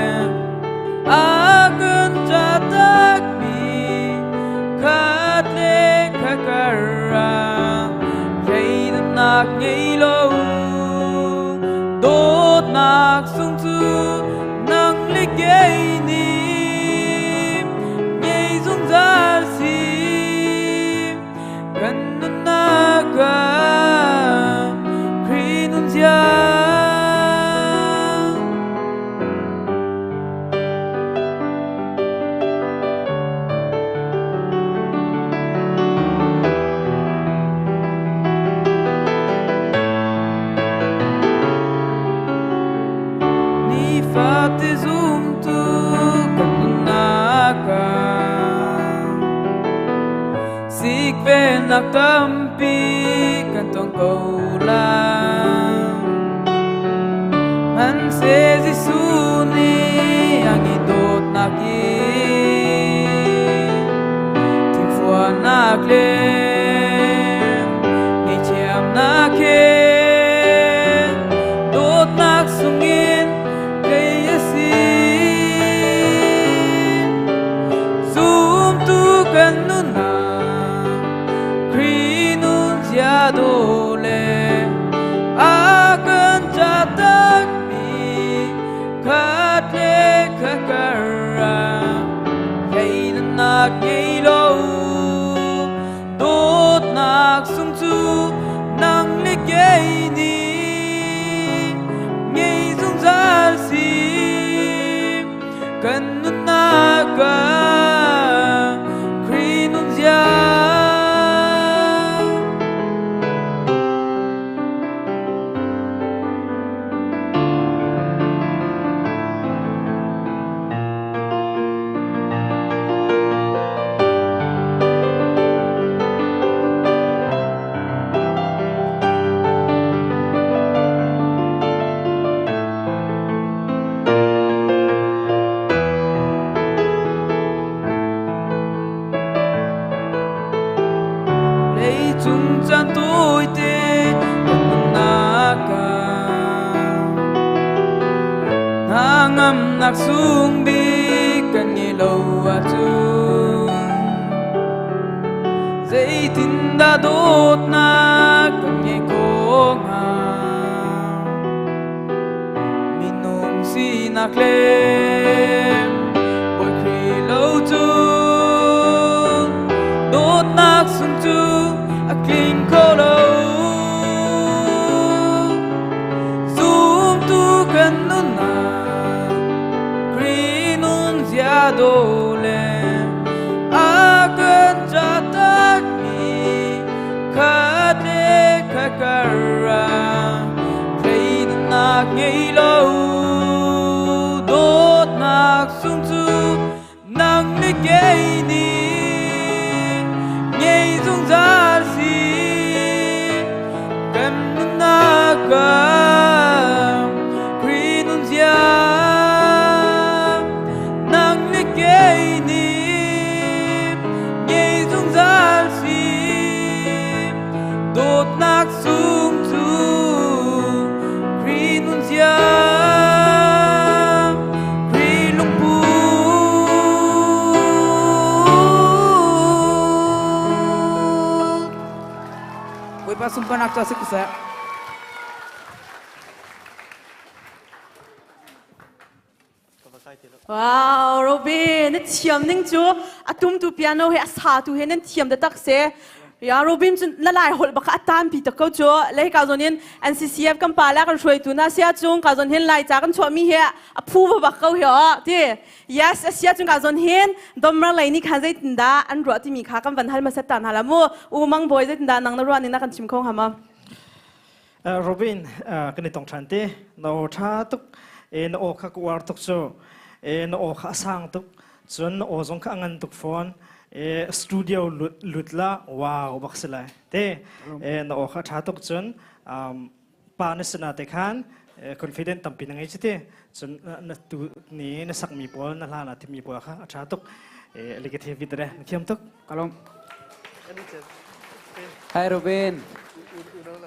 a kan catakmi. nak ngei lo dawtnak sung cu nang le kei nih ngei zungzal si kan nunnak ah Khrih nunzia. Nifate zumtu kan nunnak ah sikvelnak tampi kan tong ko lai. Hmanhseh Jesuh nih a ngi dawtnak in thingfuanak le ngaihthiamnak he dawtnak sungin kei a si. Zumtu kan nunnak Khrih nun zia dawh le a kan catakmi khat le kha ah thleidannak ngei lo dawtnak sung cu nang le kei nih ngei zungzal si kan nunnak ah Khrih nunzia. Leicung caan tawite kan nunnak ah hnangamnak sung bik kan ngei lo ahcun zeitindah dawtnak kan ngeih khawh hnga? Minung sinak le Bawi Khrih lo cu dawtnak sung cu a tling kho lo. Zumtu kan nunnak Khrih nun zia dawh le a kan catakmi khat le khat kar ah thleidannak ngei lo dawtnak sung cu nang le kei nih ngei zungzal si kan nunnak ah Khrih nunzia nang le kei nih ngei zungzal si dawtnak sung cu Khrih nunzia Khrih lungput. Bawipa sunparnak ca si ko seh. Wow, Robin, na thiam ning cu a tumtu piano he a satu he nan thiam taktak se. Ya Robin cu na lai holh baka a tampi tak ko cu. Le ka zon in NCCF kan pa la kan hruaitu na sia chung ka zon hin lai ca kan chuah mi he a phu va bak ko hi o. Ti yes a sia chung ka zon hin domra lei ni khan zeitin dah an ruah timi kha kan van hal ma set ta hna la mu. U mang boy zeitin dah nang na ruah ni na kan chim kho hama. Robin kan i tong ṭhan te na aw ṭha tuk e na aw kha ka uar tuk cu e na aw kha a sang tuk cun na aw zong kha a ngan tuk fawn e studio lut lut la wow bak si lai te e na aw kha ṭha tuk cun pa na sina te khan confident tampi na ngei chiti cun na tu ni na sakmi pawl na hla na thimi pawl kha a ṭha tuk e likathe vidre na thiam tuk kalom Hi Robin.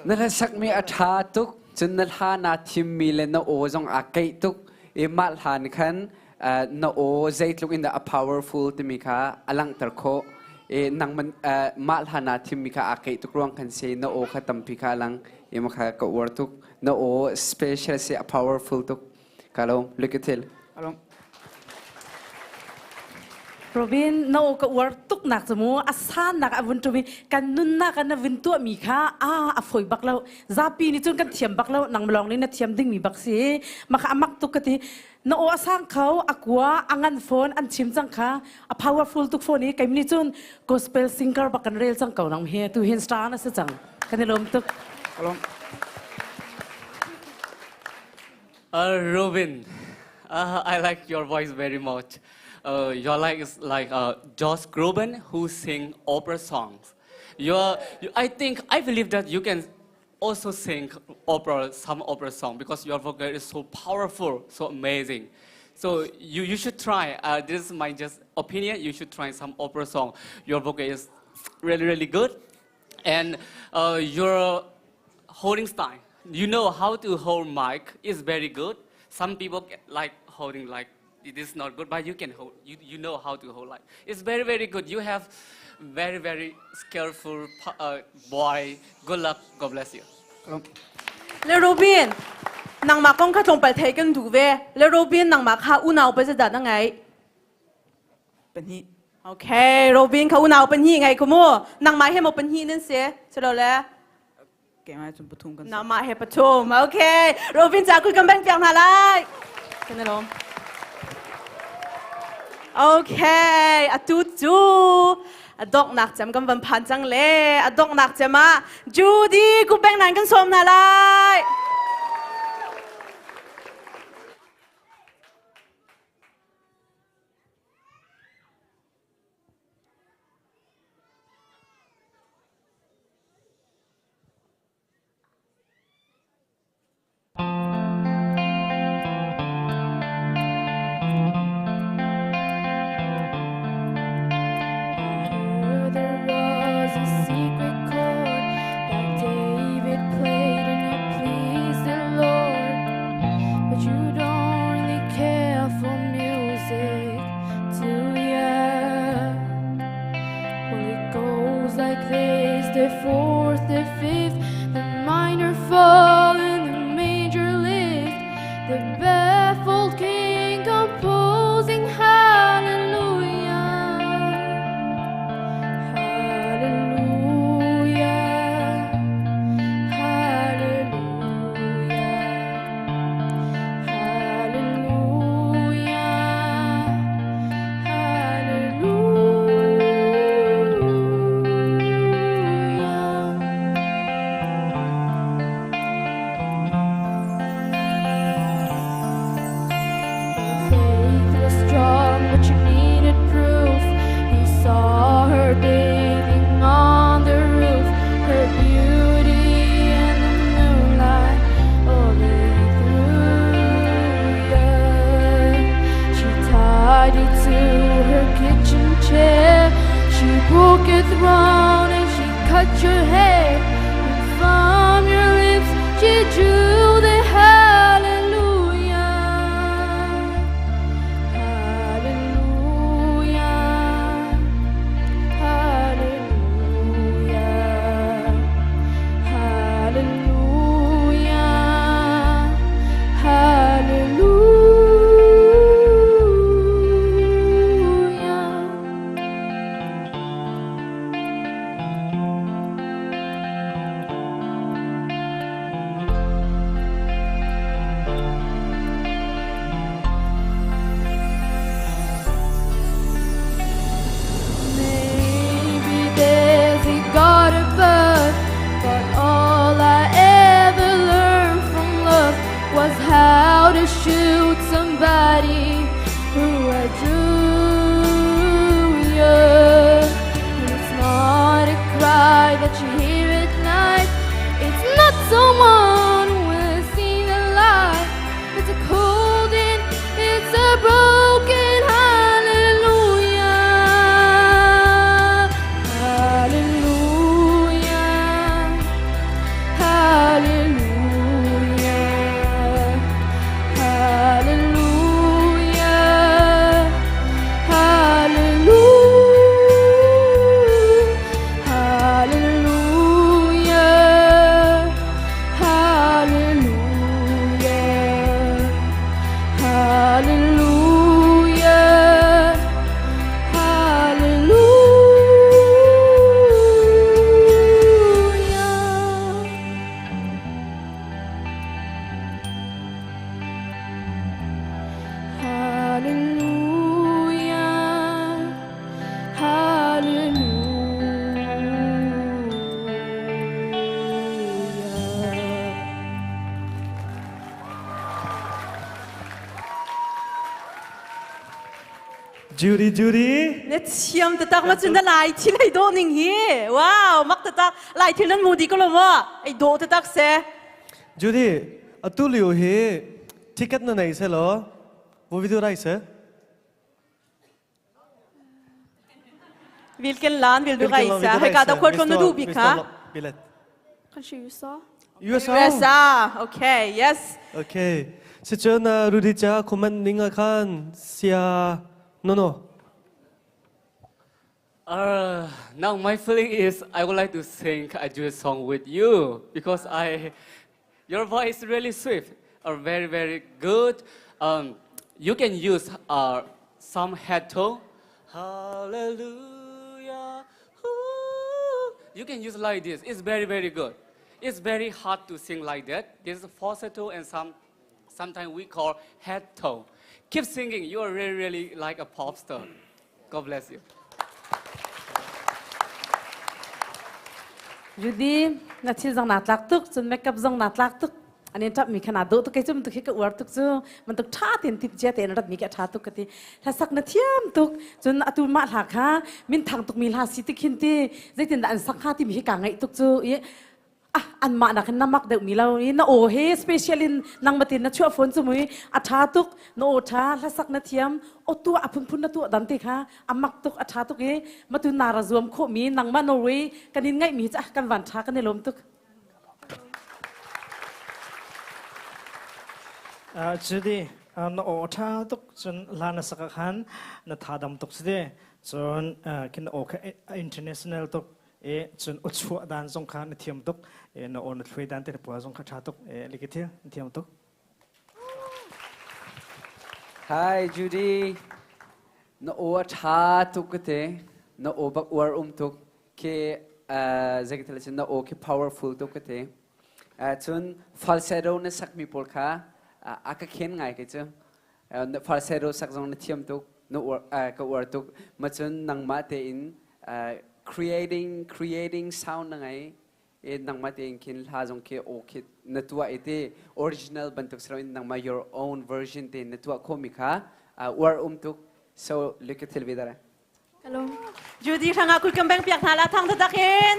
Na hla sakmi a ṭha tuk. Cun na hla naa thimmi le na aw zong aa keih tuk. I mah hlan khan na aw zeitluk in dah a powerful timi kha a langhter khawh. E nang man mah hla na thim mi kha aa keih tuk ruang khan si na aw kha tampi kha lang e ma kha ka uar tuk na aw special si a powerful tuk ka lawm look at hil Along. Robin no ka uar tuk nak cu mu a san nak a vun tum i kan nunnak ah na vun tuah mi kha a a foi bak lo zapi nih cun kan thiam bak lo nang lawng nih na thiam ding mi bak si maka amak tuk ka ti na aw a sang kho a kua a ngan phone an chim cang kha a powerful tuk phone i keim nih cun gospel singer bak kan rel cang ko nang hi tu hin star na si cang kan i lawm tuk Along. Robin, I like your voice very much. Your like is like Josh Groban who sing opera songs. You, I think, I believe that you can also sing opera, some opera song because your vocal is so powerful, so amazing. So you should try. This is my just opinion. You should try some opera song. Your vocal is really, really good. And your holding style, you know how to hold mic is very good. Some people like holding like it is not good, but you can hold, you know how to hold like. It's very, very good. You have very, very skillful boy. Good luck. God bless you. Le Robin, nangmah kong kha tlawmpal thei kan duh ve. Le Robin, nangmah kha unau pa zeidah na ngeih? Pahnih. Okay, Robin kha unau pahnih ngei ko mu. Nangmah he maw pahnih nan si? Silo le? Keimah cun pathum kan si. Nangmah he pathum. Okay. Robin ca kui kan beng piak hna lai. Kan i lawm. Okay, atu cu a donghnak cem kan van phan cang le a donghnak cem ah Judy ku beng nan kan sawm hna lai. Heard there was a secret chord that David played and it pleased the Lord. But you don't really care for music, do ya? Well, it goes like this: the fourth, the fifth, the minor fall, and the major lift. The baffled king composing hallelujah. Hallelujah. Hallelujah. Hallelujah. Hallelujah. Your faith was strong, but you needed proof. You saw her bathing on the roof, her beauty in the moonlight only through ya. She tied you to her kitchen chair. She broke your throne and she cut your hair. And from your lips she drew the hallelujah. Hallelujah. Hallelujah. Hallelujah. Hallelujah. Judy Judy. Na thiam tatak ma cun na lai thil hei dawh ning hi. Wow, mak tatak. Lai thil nan mu di ko lo maw? Ei dawh tatak se. Judy, atu lio hi ticket na nei se lo? Wo video rai se? Vilken land vill du reise? Hei ka da khual tlawn na duh bik ha? Bilet. Kanskje USA. USA. USA. Okay, yes. Okay. Si cun Rudy cha comment ning ah khan sia no no. Now my feeling is I would like to sing a duet song with you because I, your voice is really sweet, or very very good. You can use some head tone. Hallelujah. Ooh. You can use like this. It's very very good. It's very hard to sing like that. This is falsetto and some, sometimes we call head tone. Keep singing. You are really really like a pop star. God bless you. Judy, na thil zong naa tlak tuk, cun makeup zong naa tlak tuk. An in ṭap mi kha naa dawh tuk kei cu tuk hi ka uar tuk cu man tuk ṭha tein tip cia tein rat mi khi a ṭha tuk ka ti. Hlasak na thiam tuk, cun atu mah hla kha min thang tuk mi hla si tik hin ti zeitindah an sak hnga timi hi kaa ngaih tuk cu i ah anmah nakin na mak deuh mi lo i na aw he special in nangmah tin na chuah phone cu mui a ṭha tuk na aw ṭha hlasak na thiam aw tuah a phunphun na tuah dan te kha a mak tuk a ṭha tuk i matu na ra zuam khawh mi nangmah Norway kan in ngaih mi cu kan van ṭha kan i lawm tuk. Judy na aw ṭha tuk cun hla na sak ah khan na tha dam tuk si ti cun khin na aw kha international tuk e cun aw chuah dan zong kha na thiam tuk e na aw na thluai dan te na pua zong kha ṭha tuk e like thil na thiam tuk. Hi Judy, na aw a ṭha tuk ka te na aw bak uar um tuk khi zeitin cun na aw khi powerful tuk ka te cun falsetto na sakmi pawl kha a ka khen ngai ke cu falsetto sak zong na thiam tuk na uar ka uar tuk ma cun nangmah tein creating creating sound na ngei i nangmah tein khin hla zong khi aw khi na tuah i ti original bantuk si loin nangmah your own version tein na tuah khawhmi kha uar um tuk so look at thil ve dara Hello. Judy hrangah kut kan beng piak hna la thang tatak in.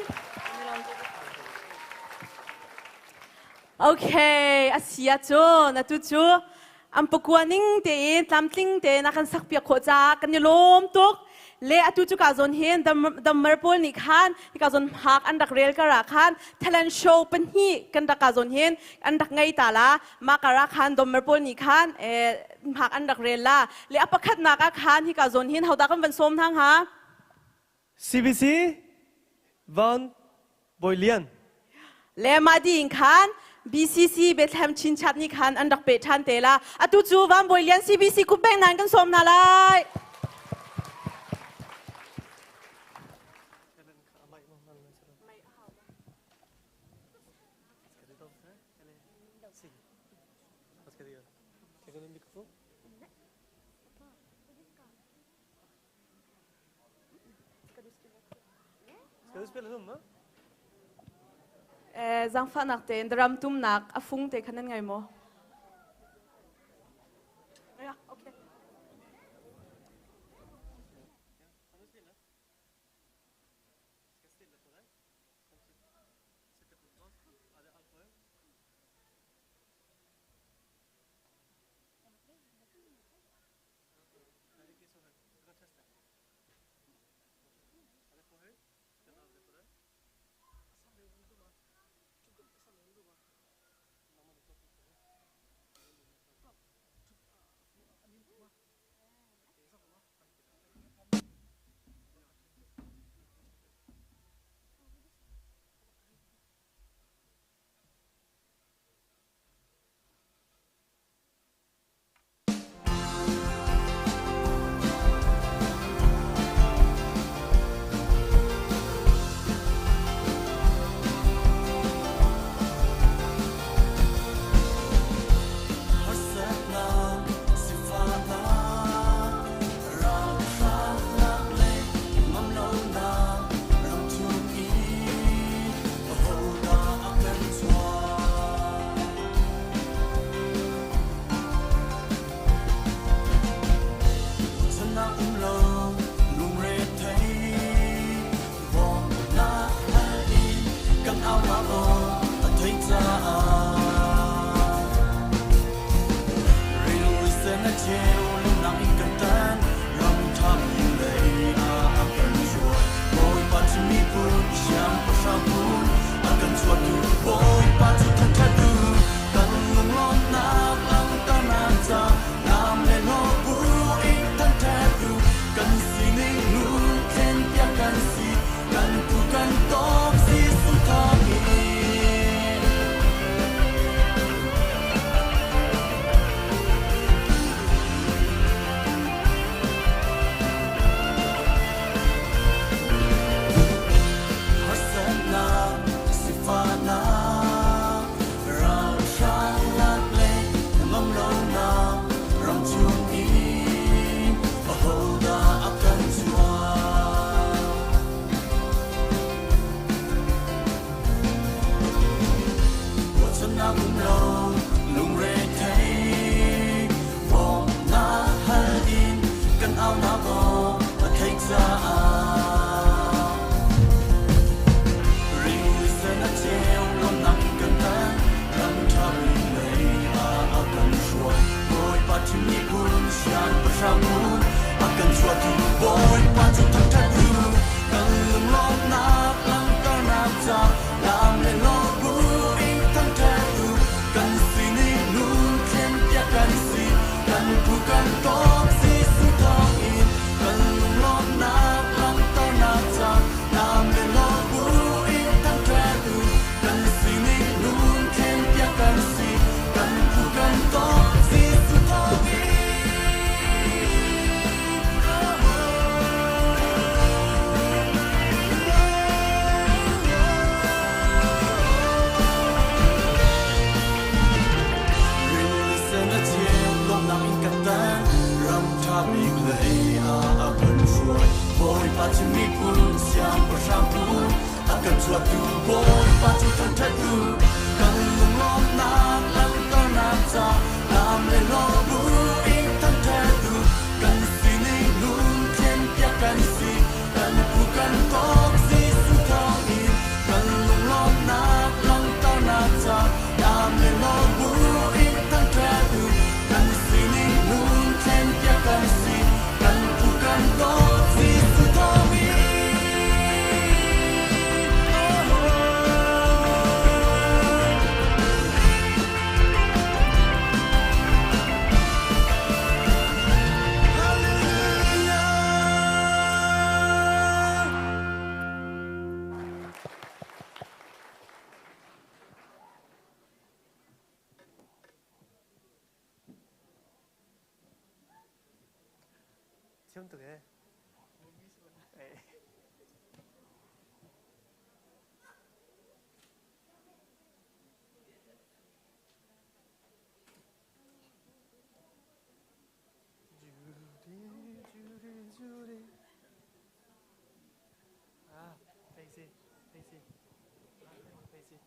Okay, asia cu na tu cu an pakua ning tein tlamtling tein a kan sak piak khawh caah kan i lawm tuk. Le atu cu ka zawn hin dammer pawl nih khan hika zawn hmak an rak rel kar ah khan talent show pahnih kan rak ka zawn hin an rak ngei ta la ma kar ah khan dommer pawl nih khan hmak an rak rel la le a pakhatnak ah khan hika zawn hin hodah kan van sawm hna hnga? CBC Van Bawi Lian. Le mah ding khan BCC Bethlehem Chinchap nih khan an rak peh ṭhan te la. Atu cu Van Bawi Lian CBC kupeng nan kan sawm hna lai. Ska du spela humma? Zaangfahnak tein drum tumnak a fung te khan nan ngai maw? Yeah, okay. miphun siangpahrang phun a kan chuahtu Bawipa cu thangṭhat u. Kan lunglawmhnak langhternak ca naam le hlawh bu in thangṭhat u. Kan sining nun thlenpiak kan si, kan phu kan tawk Jesuh thawngin. Harsatnak, sifahnak, ralhrang lak le ngam lonak ram chung in ahodah a kan chuah? Ruahchannak um lo, lungrethei, bawmhnak hal in kan aunak aw a theih caah. Ringmui sen a ceu, lawmhnak in kan tan, ram ṭha bik lei ah a kan hruai. Bawipa thim miphun, siangpahrang mun, a kan chuahtu Bawipa cu thangṭhat u. Kan lunglawmhnak langhternak ca laam le lawh bu in thangṭhat u. Kan sining nun thlenpiak kan si, kan phu kan tawk Jesuh thawngin. Kan lunglawmhnak langhternak ca laam le lawh bu in thangṭhat u. Kan sining nun thlenpiak kan si, kan phu kan tawk Jesuh thawngin. Rili sen a ceu, lawmhnak in kan tan, ram ṭha bik lei ah a kan hruai. Bawipa cu miphun siangpahrang phun, a kan chuahtu Bawipa cu thangṭhat u. Kan lunglawmhnak langhternak ca, laam le lawh bu in thangṭhat u. Kan sining nun thlenpiak kan si, kan phu kan tawk Jesuh thawngin. Kan lunglawmhnak langhternak ca, laam le lawh bu in thangṭhat u. Kan sining nun thlenpiak kan si, kan phu kan tawk Jesuh thawngin. Thiam tuk ee. Judy, Judy, Judy. Ah, Daisy, Daisy, Daisy.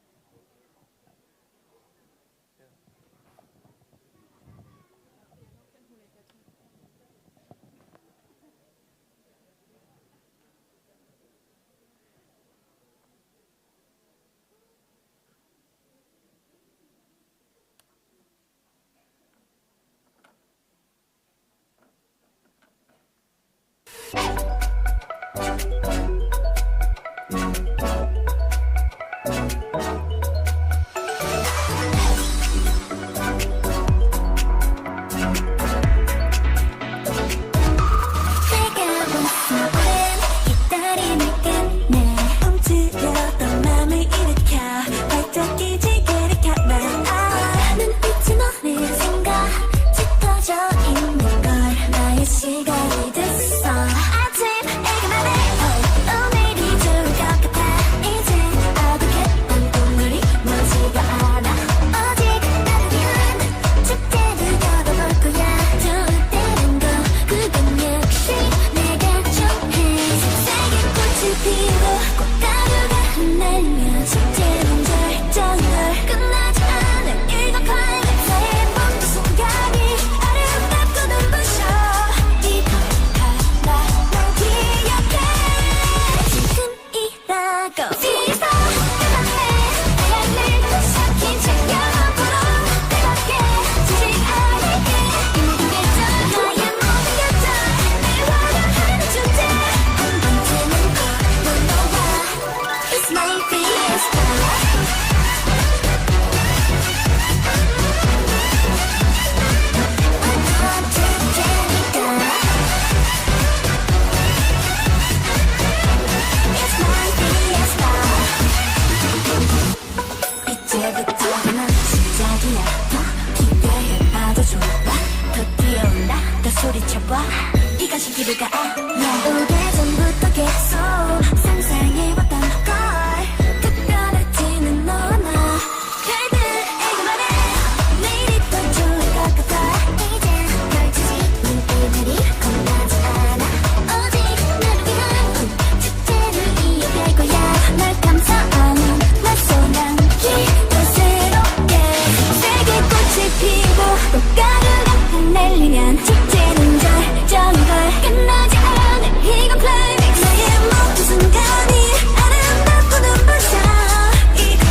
오래전부터 계속 상상해왔던 걸 특별해지는 너와 나 별들에게 말해 내일이 더 좋을 것 같아 이젠 펼쳐지는 이 날이 겁나지 않아 오직 나를 위한 축제를 이어갈 거야 널 감싸안은 낯선 향기도 새롭게 세계 꽃이 피고 꽃가루가 흩날리면 축제는 절정인 걸 끝나지 않을 이건 클라이맥스 나의 모든 순간이 아름답고 눈부셔 이거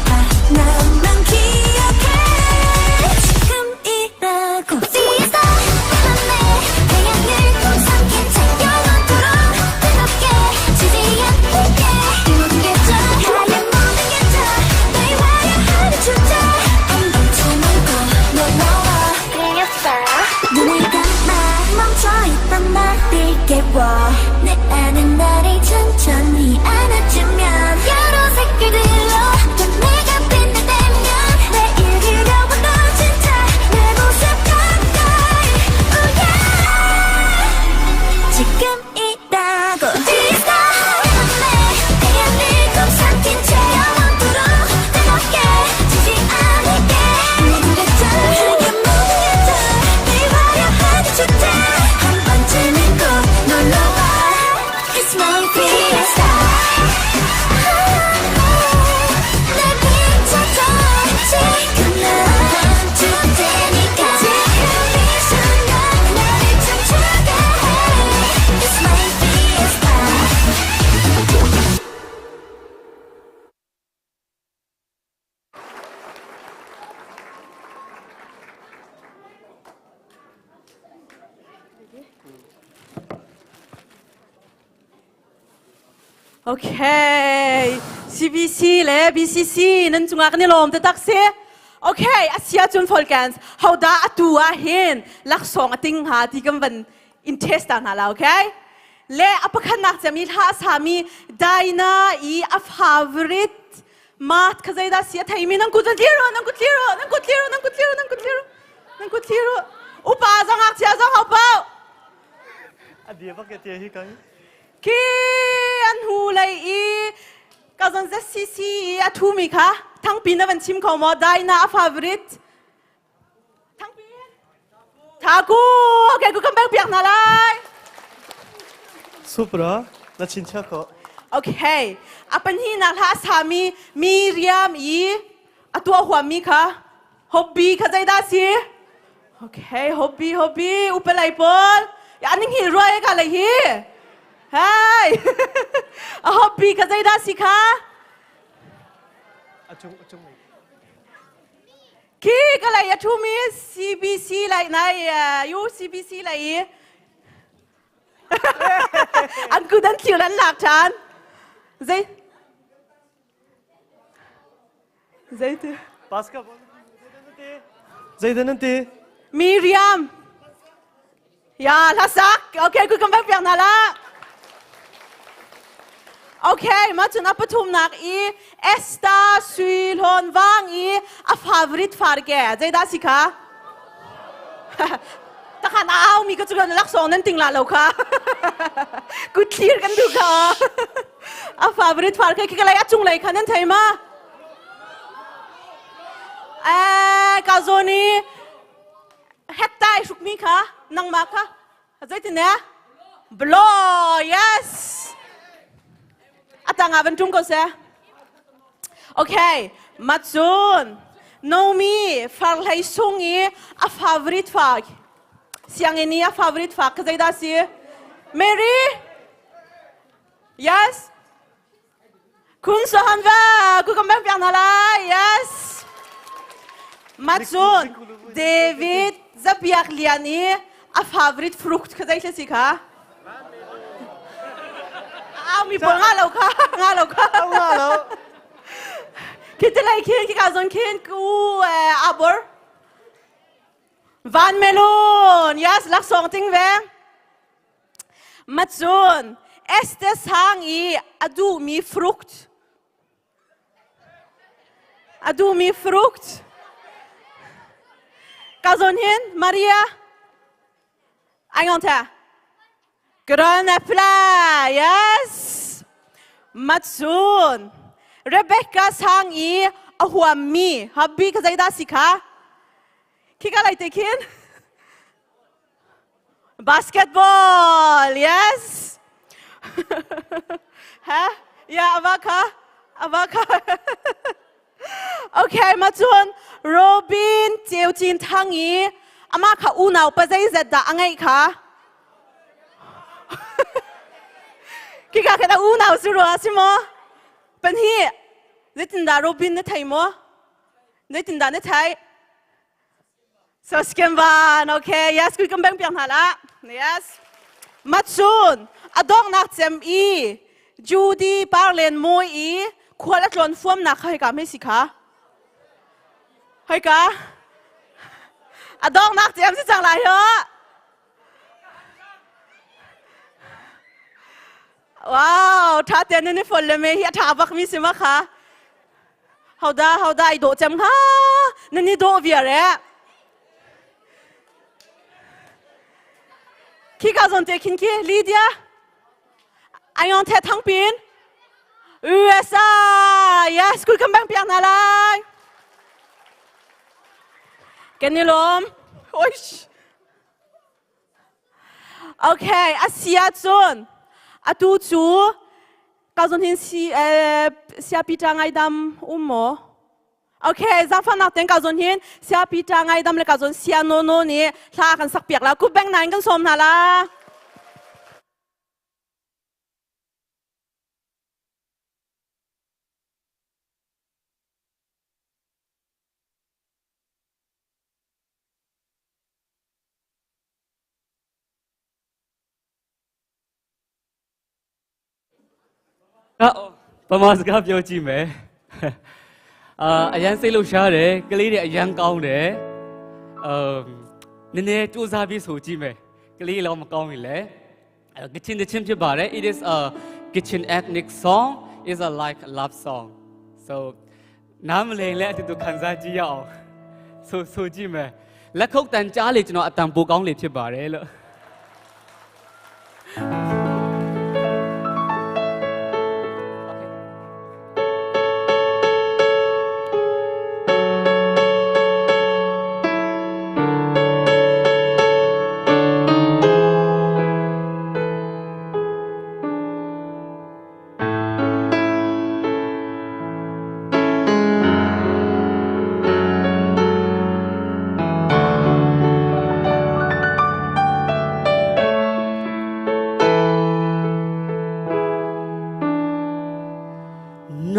하나만 기억해 지금이라고 Fiesta 내 태양을 삼킨 채 영원토록 뜨겁게 지지 않을게 이 모든 게 저 하얀 모든 게 저 너의 화려한 축제 한 번쯤은 꼭 놀러와 눈을 감아 멈춰있던 나를 깨워 내 안에 나를 천천히 안아주면 여러 색깔들로 또 내가 빛날 때면 내일 그려왔던 진짜 내 모습 가까이 Oh yeah 지금이라고 Fiesta 내 태양을 꼭 삼킨 채 영원토록 뜨겁게 지지 않을게 모든 게 저 모든 게 저 네 화려한 축제 한 번쯤은 꼭 놀러와 It's my fiesta 날 비춰줘 지금 난 축제니까 지금 이 순간 나를 춤추게 해 It's my fiesta. Okay, CBC le BCC nan cungah kan i lawm taktak si. Okay, a sia cun Falcons, hodah atu ah hin laksawng a ting hnga ti kan van in test ta hna la, okay? Le a pakhatnak cem i hla a sami Dinah i a favorite mat kha zeidah si a theimi nan kut van tlir u, nan kut tlir u, nan kut tlir u, nan kut tlir u, nan kut tlir u, nan kut tlir u. Upa zong ngakchia zong ho paoh. A dia bak ya tia hi kai. Khi an hu lei i ka zon ZCC i a thumi kha thangpi na van chim kho maw Dinah a favorite thangpi Thaku okay ku come back piak hna lai. Super na chin chia ko. Okay a panhi nak hla sami Miriam i a tua huam mi kha hobby kha zeidah si okay hobby hobby upalai pawl ya ning hi ruai ka lei hi hey a hobby kha zeidah si kha Achung achung. Khi ka lei a thu mi CBC lai nai UCBC lai i an ku dan thlir an lak than zei zei Pascal Zeidan nan ti? Miriam. Ya, hlasak. Okay, ku kan piak hna la. Okay, ma chun a pathumnak i Esther Sui Hlawn Wang i a favorite far ke. Zeidah si kha? Takhan a au mi ka chu kan laksawng nan ting la lo kha. Ku thlir kan du kha. A favorite far ke ki ka lai a chung lei kha nan thei ma? Eh, ka zawn i hettai hrukmi kha nangmah kha zeitin ne? Blow, yes. Atang ah van tum ko seh. Okay, macun Nomi farhlei sung i a favorite fa sianginn i a favorite fa ka zeidah si? Mary? Yes? Kun sahan va ku kam bang piak hna lai. Yes. Macun David zapiak lian i a favorite fruit kha zei si kha? Au mi pawl nga lo kha nga lo kha. Nga lo. Khi te lai khin khi ka zon khin ku abor. Van melon. Yes, laksawng ting ve. Macun Esther sang i a duhmi frukt a duhmi frukt ka zawn hin Maria ai ngong the. Granafla, yes. Matsun. Rebecca sang i a huammi hobby ka zeidah si kha? Khika lai te khin? Basketball, yes. ha? Ya, ava kha? Ava kha? Okay, ma cun Robin Ceu Cin Thang i amah kha unau pa zeizat dah a ngeih kha? Khika khin a unau si rua si maw? Pahnih. Zeitindah Robin na thei maw? Zeitindah na theih? So skem van, okay. Yes, kui kam beng piang hna la. Yes. Macun, a donghnak cem i Judy Parlen Mawi i khual a tlawn fuamnak kha hika hme si kha. Hika. A donghnak cem si cang lai ho. Wow, tha te ni fol le me hi a tha bak mi si ma kha. Hoda hoda i dawh cem hnga nan i dawh viar eh. Khi ka zon te khin khi Lydia Ayon the thang pin USA yes kul kam bang piak na lai Kan ni lom Oish Okay, a si ahcun atu cu ka zon hin si siapi ṭa ngaidam um maw? Okay, zaangfahnak ten ka zon hin siapi ṭa ngaidam le ka zon sia nono nih hla kan sak piak la. Kup beng nain kan sawm hna la. ပမာစကားပြောကြည့်မယ်အာအရန်စိတ်လှုပ်ရှားတယ်ကလေးတွေအရန်ကောင်းတယ်အမ်နည်းနည်းစူးစမ်းပြီးဆိုကြည့်မယ်ကလေးလည်းမကောင်းရင်လည်းကချင်တချင်းဖြစ်ပါတယ် it is a kitchen ethnic song is a like love song so နားမလည်လဲအတူတူခံစားကြည့်ရအောင်ဆိုဆိုကြည့်မယ်လက်ခုပ်တန်ကြားလေကျွန်တော်အတန်ပိုကောင်းလေဖြစ်ပါတယ်လို့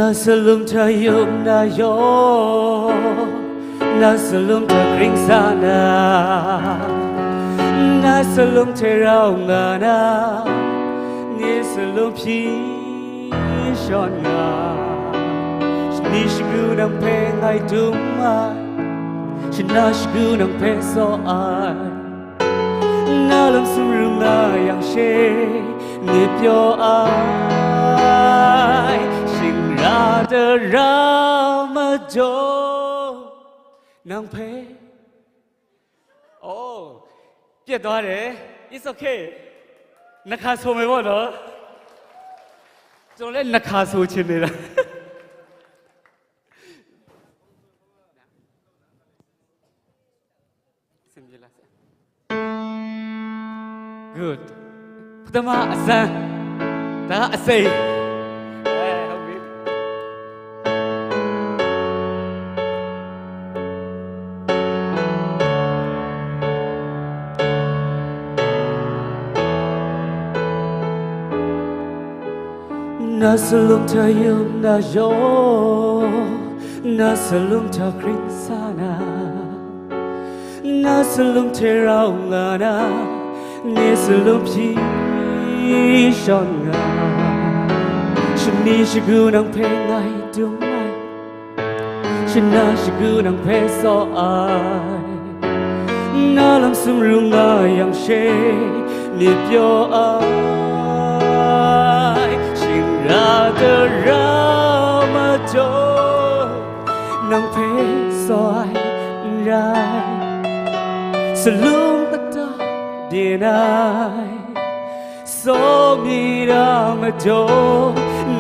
Na salum ta yum na yo Na salum ta kring sa na Na salum te rau nga na Ni salum phi shon nga Ni shgu nang pe ngai tum ai Shna shgu nang pe so ai Na lam sum ru nga yang she Ni pyo ai 心ra的让么就能陪。哦，ပြတ်သွားတယ် it's okay နှခါဆိုမယ်ပေါ့နော်ကျွန်တော်လည်းနှခါဆိုချင်နေတာစင်ပြလာ good ပထမအစမ်းဒါအစိမ့်အဲဟုတ်ပြီ Na salum ta yum na yo Na salum ta krin sana Na salum te rau nga na Ni salum phi shon nga Shni shigu nang pe ngai dung ai Shna shigu nang pe so ai Na lam sum ru nga yang she Ni pyo ai 心ra的让么就能陪所爱来，是龙的的爱，是 So mi ra ma jo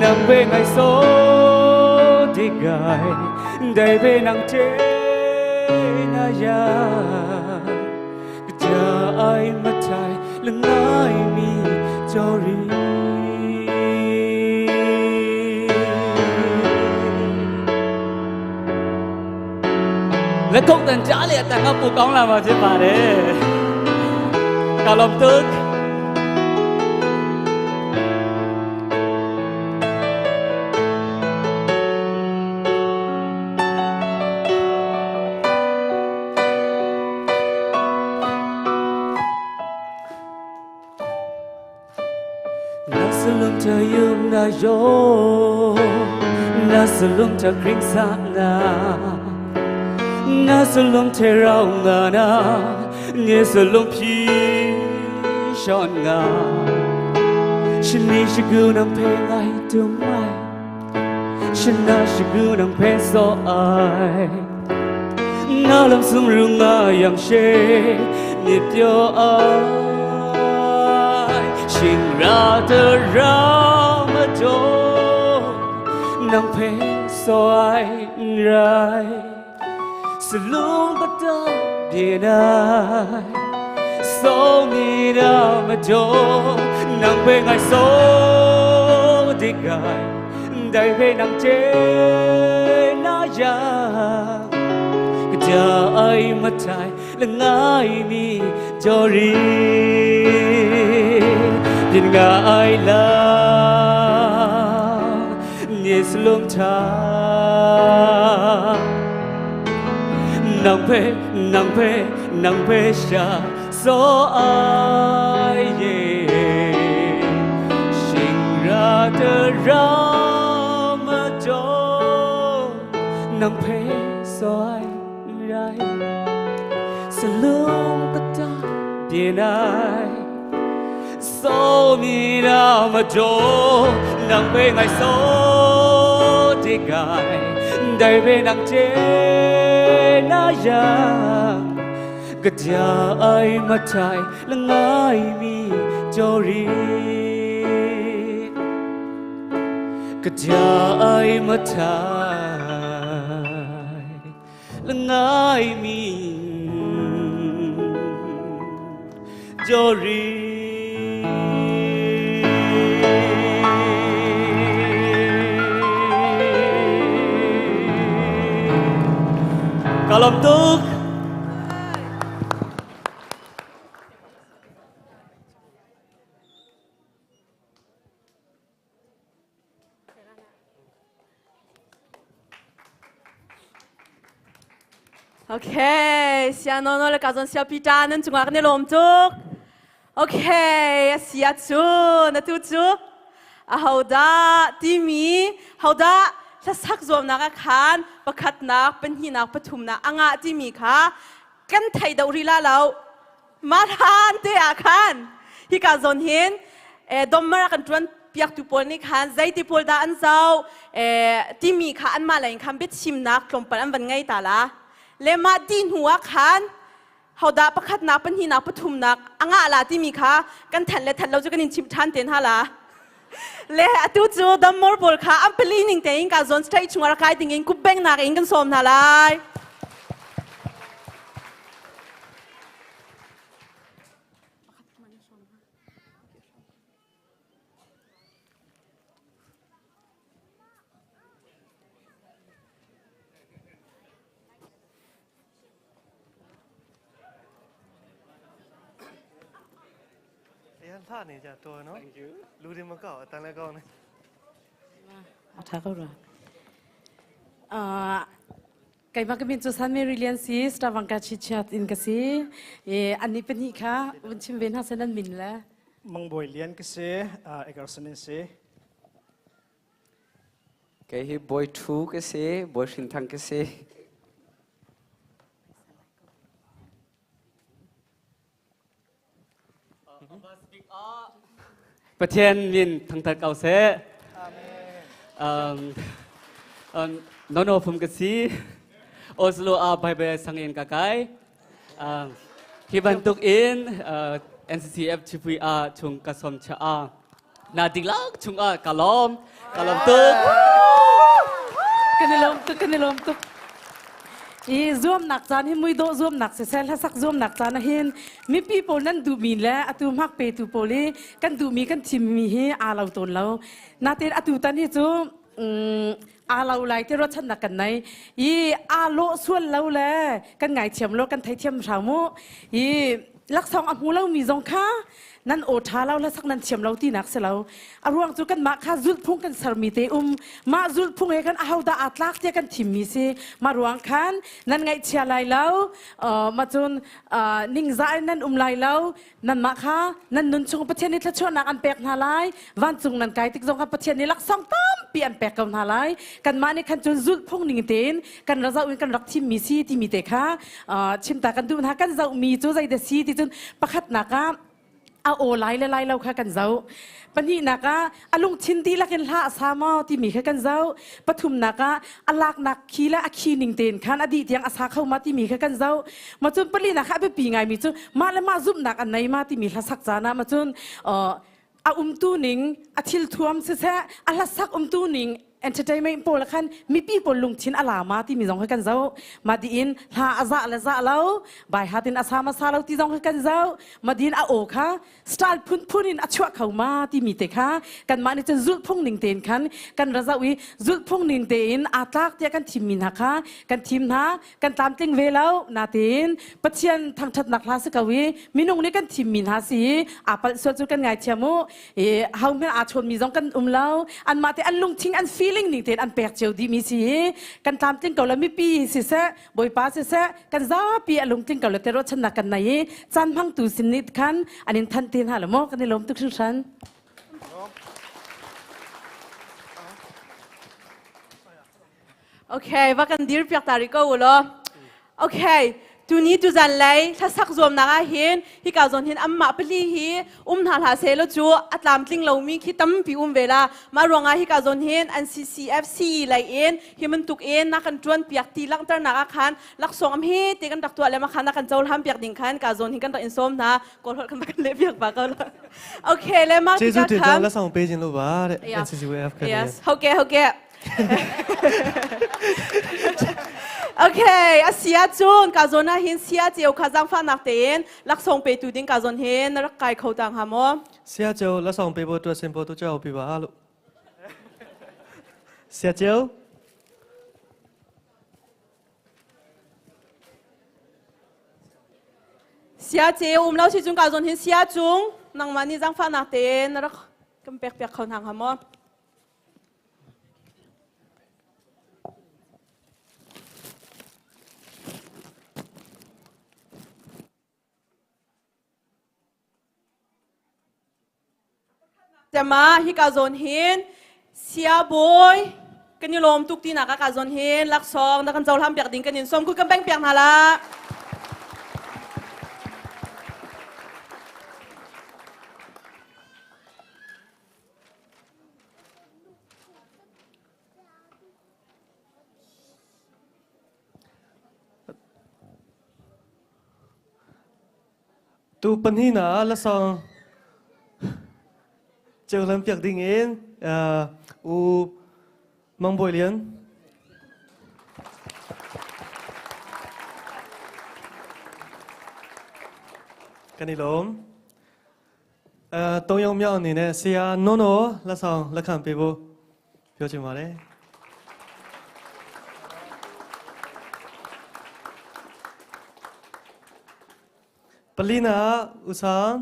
nang ve ngai so di gai dai ve nang che na ya ja ai ma chai la ngai mi cho ri လက်ခုပ်တန်ကြားလေအတန်ကပိုကောင်းလာမှာဖြစ်ပါတယ်။ကာလောမ်တုတ် Nasalum ta yum na yo Nasalum ta kring sa na Nasalum te rau nga na Nasalum pi shon nga Shini shigu nang pe ngai tu mai Shina shigu nang pe so ai Na lam sum ru nga yang she Ni pyo ai 心ra的让么多，能陪所爱来，是路不得别来，送你那么多，能被爱送的爱，带被能接那样，这爱么在，能爱你就里。 ပြင်ငါအိုင်လာနေစလုံးချာနံဖေနံဖေနံဖေရှာစောအိုင်ယေရှင်ရာတရာမတော်နံဖေစောအိုင်ရိုင်စလုံးတတာပြင်အိုင် so mi ra ma jo nang pe ngai so ti gai dai ve nang che na ya ga ja ai ma chai la ngai mi cho ri ga ja ai ma chai la ngai mi cho ri Kalamtuk. Okay, sia no no le ka zon sia pita nan chungah kan i lawm tuk. Okay, sia cu na tu cu a hodah timi hodah hlasak zuamnak ah khan pakhatnak pahnihnak pathumnak a ngah timi kha kan thei do rih la lo. Marhan te ah khan hika zawn hin dommer kan tuan piaktu pawl nih khan zeiti pawl dah an zoh timi kha anmah lei in khan biachimnak tlawmpal an van ngei ta la. Le mah ti hnu ah khan hodah pakhatnak pahnihnak pathumnak a ngah la timi kha kan thanh le thanh lo cu kan in chimh ṭhan te hna la. Le atu cu dammor pawl kha an pali ning tein ka zawn state chungah rak kai dingin kupbengnak in kan sawm hna lai. အရင်လှနေကြတော်နော်လူတွေမကောက်အတန်လည်းကောင်းတယ် A tha ko rua. Ah, keimah ka min cu San Mary Lian si, Starvangka Chichat in ka si. E, an ni pahnih kha vun chim ve hna seh nan min le. Mang Bawi Lian ka si, Egerson in si. Kei hi Bawi Thu ka si, Bawi Hrin Thang ka si. Pathian min thangthat ko seh. Um, um, nono phum ka si. Oslo ah Bible sangin ka kai. Um, hi bantuk in uh, NCCF chipui a chung ka som cha a na diklak chung ah ka lawm ka lawm tuk. Kan i lawm tuk kan i lawm tuk. I zuamnak caan hi muidawh zuamnak siseh hlasak zuamnak caan ahhin mipi pawl nan duhmi le atu hmak petu pawl i kan duhmi kan thimmi hi aa lo tawn lo. Natein atu tan hi cu aa lo lai ti ruahchannak kan nei. I aa lawh sual lo le kan ngaithiam lo kan theithiam hram u. I laksawng a hmu lomi zong kha nan aw ṭha lo hlasak nan thiam lo tinak si lo. A ruang cu kanmah kha zulhphung kan sermi te um. Mah zulhphung he khan ahodah aa tlak tiah kan thimmi si. Mah ruang khan nan ngaihchia lai lo, mah cun ningzah in nan um lai lo. Nanmah kha nan nun chung Pathian nih thluachuahnak an pek hna lai. Vancung nan kai tik zong kha Pathian nih laksawng tampi an pek ko hna lai. Kanmah nih khan cun zulhphung ning tein kan ra zoh in kan rak thimmi si timi te kha chimta kan duh hna. Kan zohmi cu zeidah si ti cun pakhatnak ah a aw lai le lai lo kha kan zoh. Pahnihnak ah a lungthin dihlak in hla a sa maw timi kha kan zoh. Pathumnak ah a laknak khi le a khi ning tein khan a dih tiang a sa kho ma timi kha kan zoh. Ma cun palinak kha a biapi ngaimi cu mah le mah zumhnak an nei ma timi hlasak caan ah ma cun a umtu ning a thil thuam siseh a hlasak umtu ning entertainment pawl khan mipi pawl lungthin a la ma timi zong kha kan zoh. Ma diin hla a za le za lo bai hatin a sa ma sa lo ti zong kha kan zoh. Ma din a aw kha style phunphun in a chuah kho ma timi te kha kanmah nih cun zulhphung ning tein khan kan ra zoh i zulhphung ning tein aa tlak tiah kan thimmi hna kha kan thim hna. Kan tlamtling ve lo natein Pathian thangṭhatnak hla si ko i minung nih kan thimmi hna si i aa palh sual cu kan ngaithiam u. I ho hmanh aa chawnmi zong kan um lo. Anmah te an lungthing an feeling ning tein an pek cio dihmi si i kan tlamtling ko lo. Mipi siseh Bawipa siseh kan zapi a lungtling ko le te ruahchannak kan nei i caan hmangtu sin nih khan an in thanh te hna lo maw. Kan i lawm tuk hringhran. Okay, va kan dir piak ta rih ko u law. Okay, tuni tuzan lei hlasak zuamnak ah hin hika zawn hin anmah pali hi um hna hlah seh law cu a tlamtling lomi khi tampi um ve la. Mah ruangah hika zawn hin an CCFC lei in hi bantuk in na kan ṭuan piak ti langhternak ah khan laksawng am hi te kan rak tuah le ma khan na kan cohlan piak ding khan ka zawn hin kan rak in sawm hna. Kawl holh kan va kan leh piak pa ko la. Okay, le mah ကျေးဇူး tikah တင်ကြောင်း khan လက်ဆောင်ပေးခြင်းလို့ပါတဲ့ Yeah. NCCF ကနေ Yes, okay, okay. Okay, a sia cun ka zawn ah hin sia ceu kha zaangfahnak tein laksawng petu ding ka zawn hin na rak kai kho tang ha maw? ဆရာကျော်လက်ဆောင်ပေးဖို့အတွက်စင်ပေါ်တို့ကြောက်ပြပါလို့ဆရာကျော် Sia ceu um lo si cun ka zawn hin sia cung nangmah nih zaangfahnak tein na rak kan pek piak kho hna hnga maw? Tema hika zawn hin siabawi kan i lawm tuk tinak ah ka zawn hin laksawng na kan cohlan piak ding kan in sawm. Kut kan beng piak hna la. Tu pahnihnak ah lasawng ceulam piak ding in U Mang Bawi Lian. Kan i lawm. အဲ၃ယောက်မြောက်အနေနဲ့ဆရာနွန်းတော်လက်ဆောင်လက်ခံပေးဖို့ပြောချင်ပါတယ်ပလီနာဦးဆောင်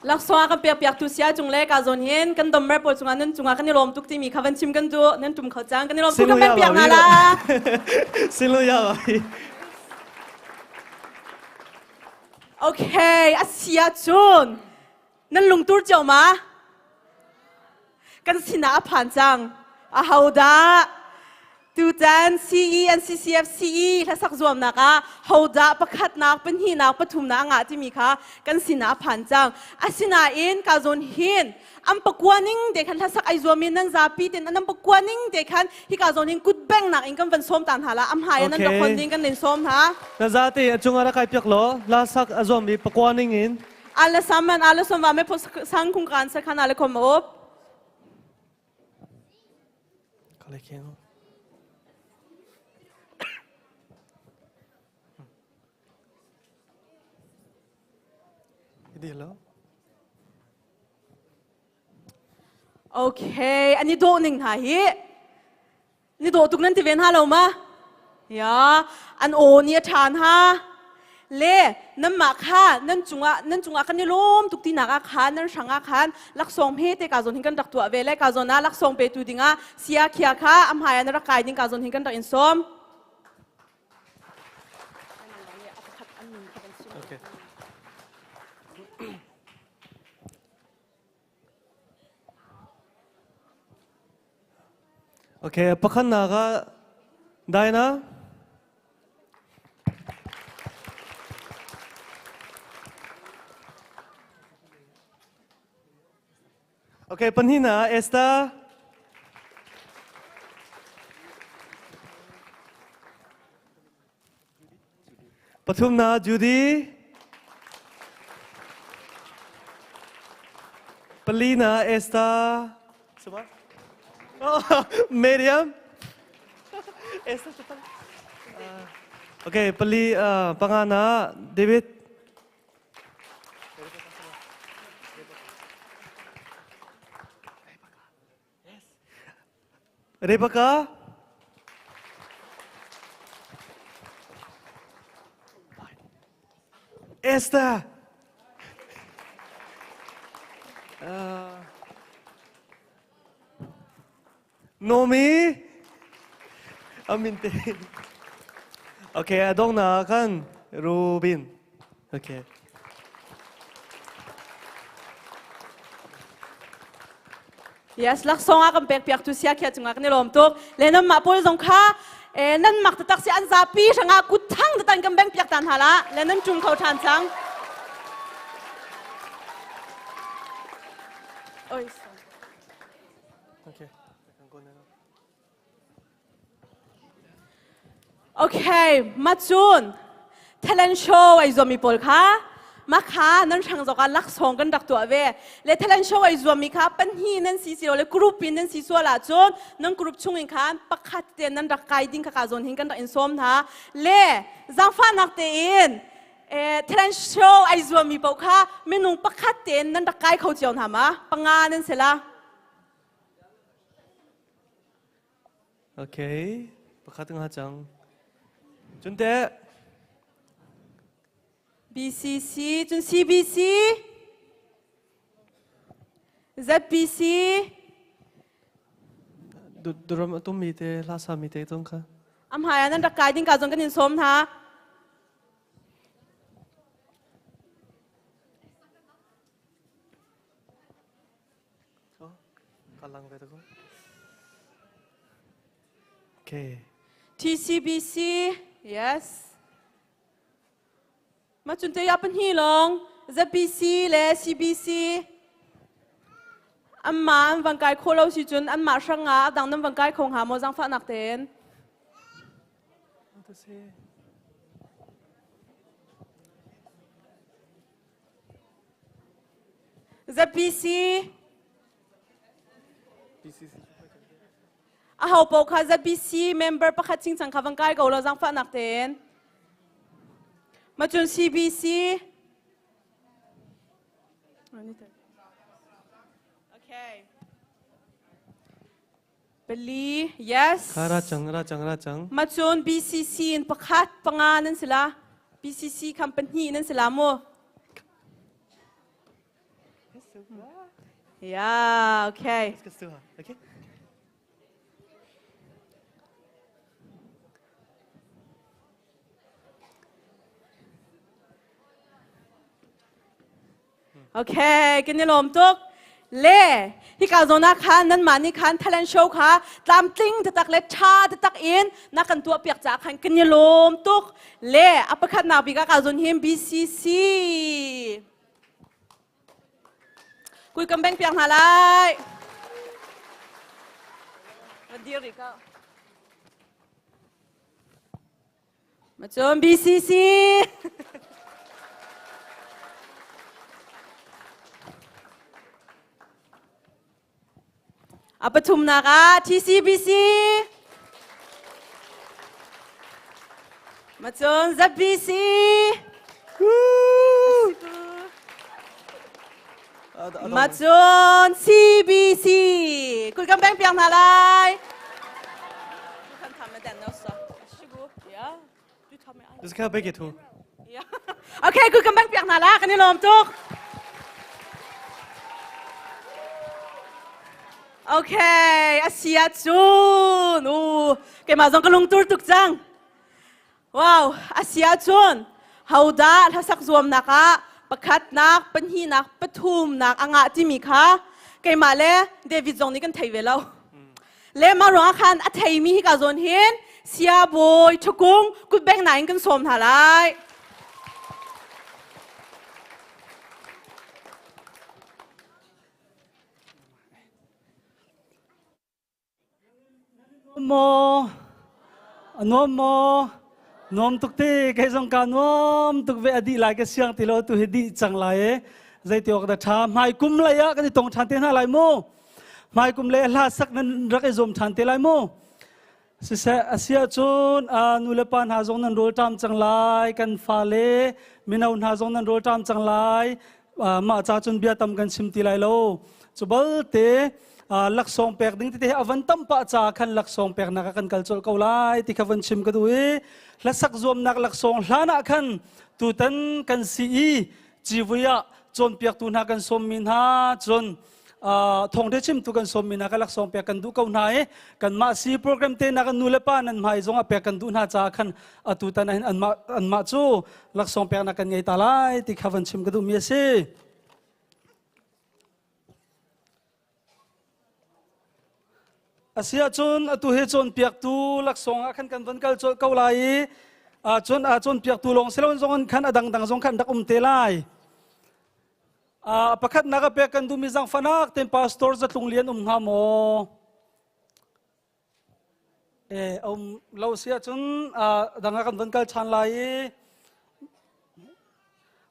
Laksawng kan pek piak tu sia cung le ka zawn hin kan dommer pawl cungah nan cungah kan i lawm tuk timi kha van chim kan duh. Nan tum kho cang. Kan i lawm tuk. Kan pek piak hna la. စင်လို့ရပါပြီ Okay, a sia cun nan lungtur cio ma? Kan sinah a phan cang. A hodah tutan CE NCCF CE hlasak zuamnak ah hodah pakhatnak, pahnihnak, pathumnak a ngah timi kha kan sinah a phan cang. Asinain ka zawn hin an pakua ning te khan hlasak ai zuam in nan zapi ten an pakua ning te khan hika zawn hin kut beng nak in kan van som tan hala am hai nan rak hon ding kan len som ha. Na zate a chunga ra kai piak lo la sak azom mi pakwa ning in. Alle sammen alle som var med på sangkonkurranse kan alle komme opp. Okay, ani dawh ning hna hi. Ni dawh tuk nan ti ve hna lo ma? Ya, an aw ni a ṭhan ha. Le nanmah kha nan cungah nan cungah kan i lawm tuk tinak ah khan nan hrang ah khan laksawng he te ka zawn hin kan rak tuah ve le ka zawn ah laksawng petu dingah sia khia kha a hmai ah na rak kai ding ka zawn hin kan rak in sawm. Okay. Okay, pakhatnak ah Dinah. Okay, pahnihnak ah Esther. Pathumnak Judy. Palina Esther. Suma? Oh, Miriam. Esther cepat. Okay, pali pangana David. Rebecca. Esther. Nomi. Aminte. Okay, adong na kan Rubin. Okay. Yes, laksawng a kan pek piak tu sia khia cungah kan i lawm tuk. Le nan mah pawl zong kha nan mak taktak si an zapi hrangah kut thang tatan kan beng piak tan hala le nan ṭum kho ṭhan cang. Oi. Okay. Okay, macun talent show ai zuami pawl kha ma kha nan hrang zok ah laksawng kan rak tuah ve. Le talent show ai zuami kha panhi nan si si le group in nan si sual ahcun nan group chung in khan pakhat te nan rak kai ding kha ka zawn hin kan rak in sawm hna. Le zaangfahnak tein talent show ai zuami paoh kha minung pakhat tein nan rak kai kho cio hna ma? Panga nan si la. Okay, pakhat nga cang. Cun te BCC, cun CBC, ZPC. Duram atum mi te hla sa mi te tong kha. Am hai nan rak kai ding ka zong kan in som hna. Kalang ve ko. Okay. TCBC, yes. Ma chun te ya pan hi long, ZBC le CBC. Amma an van kai kho lo si chun an ma hrang nga dang nam van kai kho nga mo zang fa nak ten. ZPC a ho paoh kha ZPC member pakhat chingchang kha van kai ko law zaangfahnak tein. Macun CBC Okay. Pali, yes. Kha ra cang ra cang ra cang. Macun BCC in pakhat panga nan si la. BCC kham pahnih nan si la mu. Yeah, okay. Okay. Okay, kan i lawm tuk. Le, hika zawn ah khan nanmah nih khan talent show kha tlamtling taktak le ṭha taktak in na kan tuah piak caah khan kan i lawm tuk. Le, a pakhatnak bik ah ka zawn hin BCC. Kui kan beng piak hna lai. Van dir rih ko. Macun BCC. A pathumnak ah TCBC. Macun ZBC. Macun CBC. Kut kan beng piak hna lai. Okay, kut kan beng piak hna la. Kan i lawm tuk. Okay, a si ahcun u keimah zong ka lungtur tuk cang. Wow, a si ahcun hodah hlasak zuamnak ah pakhatnak, pahnihnak, pathumnak a ngah timi kha keimah le David zong nih kan thei ve lo. Le mah ruangah khan a theimi hika zawn hin sia bawi ṭhukung kutbeng nain kan sawm hna lai. Maw nuam maw nuam tuk te kei zong ka nuam tuk ve a dih lai ka siang ti lo tu hi dih cang lai e zeiti awk dah tha hmai kum lei ah kan i tong than te hna lai mu hmai kum le hla sak nan rak i zuam than te lai mu siseh asia cun nu le pa hna zong nan rawl ṭam cang lai kan fale mino hna zong nan rawl ṭam cang lai mah ca cun bia tam kan chim ti lai lo cu balte laksawng pek ding tete a van tam pah ca khan laksawng peknak ah kan kal colh ko lai ti kha van chim ka duh i hlasak zuamnak laksawng hlan ah khan tutan kan si i civui ah cawnpiaktu hna kan sawmmi hna cun thawngtha chimtu kan sawmmi hna ka laksawng pek kan duh ko hna i kanmah si program te na kan nu le pa nan hmai zong ah pek kan duh hna caah khan atu tan ah hin anmah anmah cu laksawng peknak kan ngei ta lai ti kha van chim ka duhmi a si. Asi ahcun atu hi cawnpiaktu laksawng ah khan kan van kal colh ko lai i cun cawnpiaktu lawng si lo zong khan a dangdang zong khan rak um te lai. Pakhatnak a pek kan duhmi zangfanak ten pastor Zatlung Lian um hnga maw? Eh, um lo si ahcun dang ah kan van kal ṭhan lai i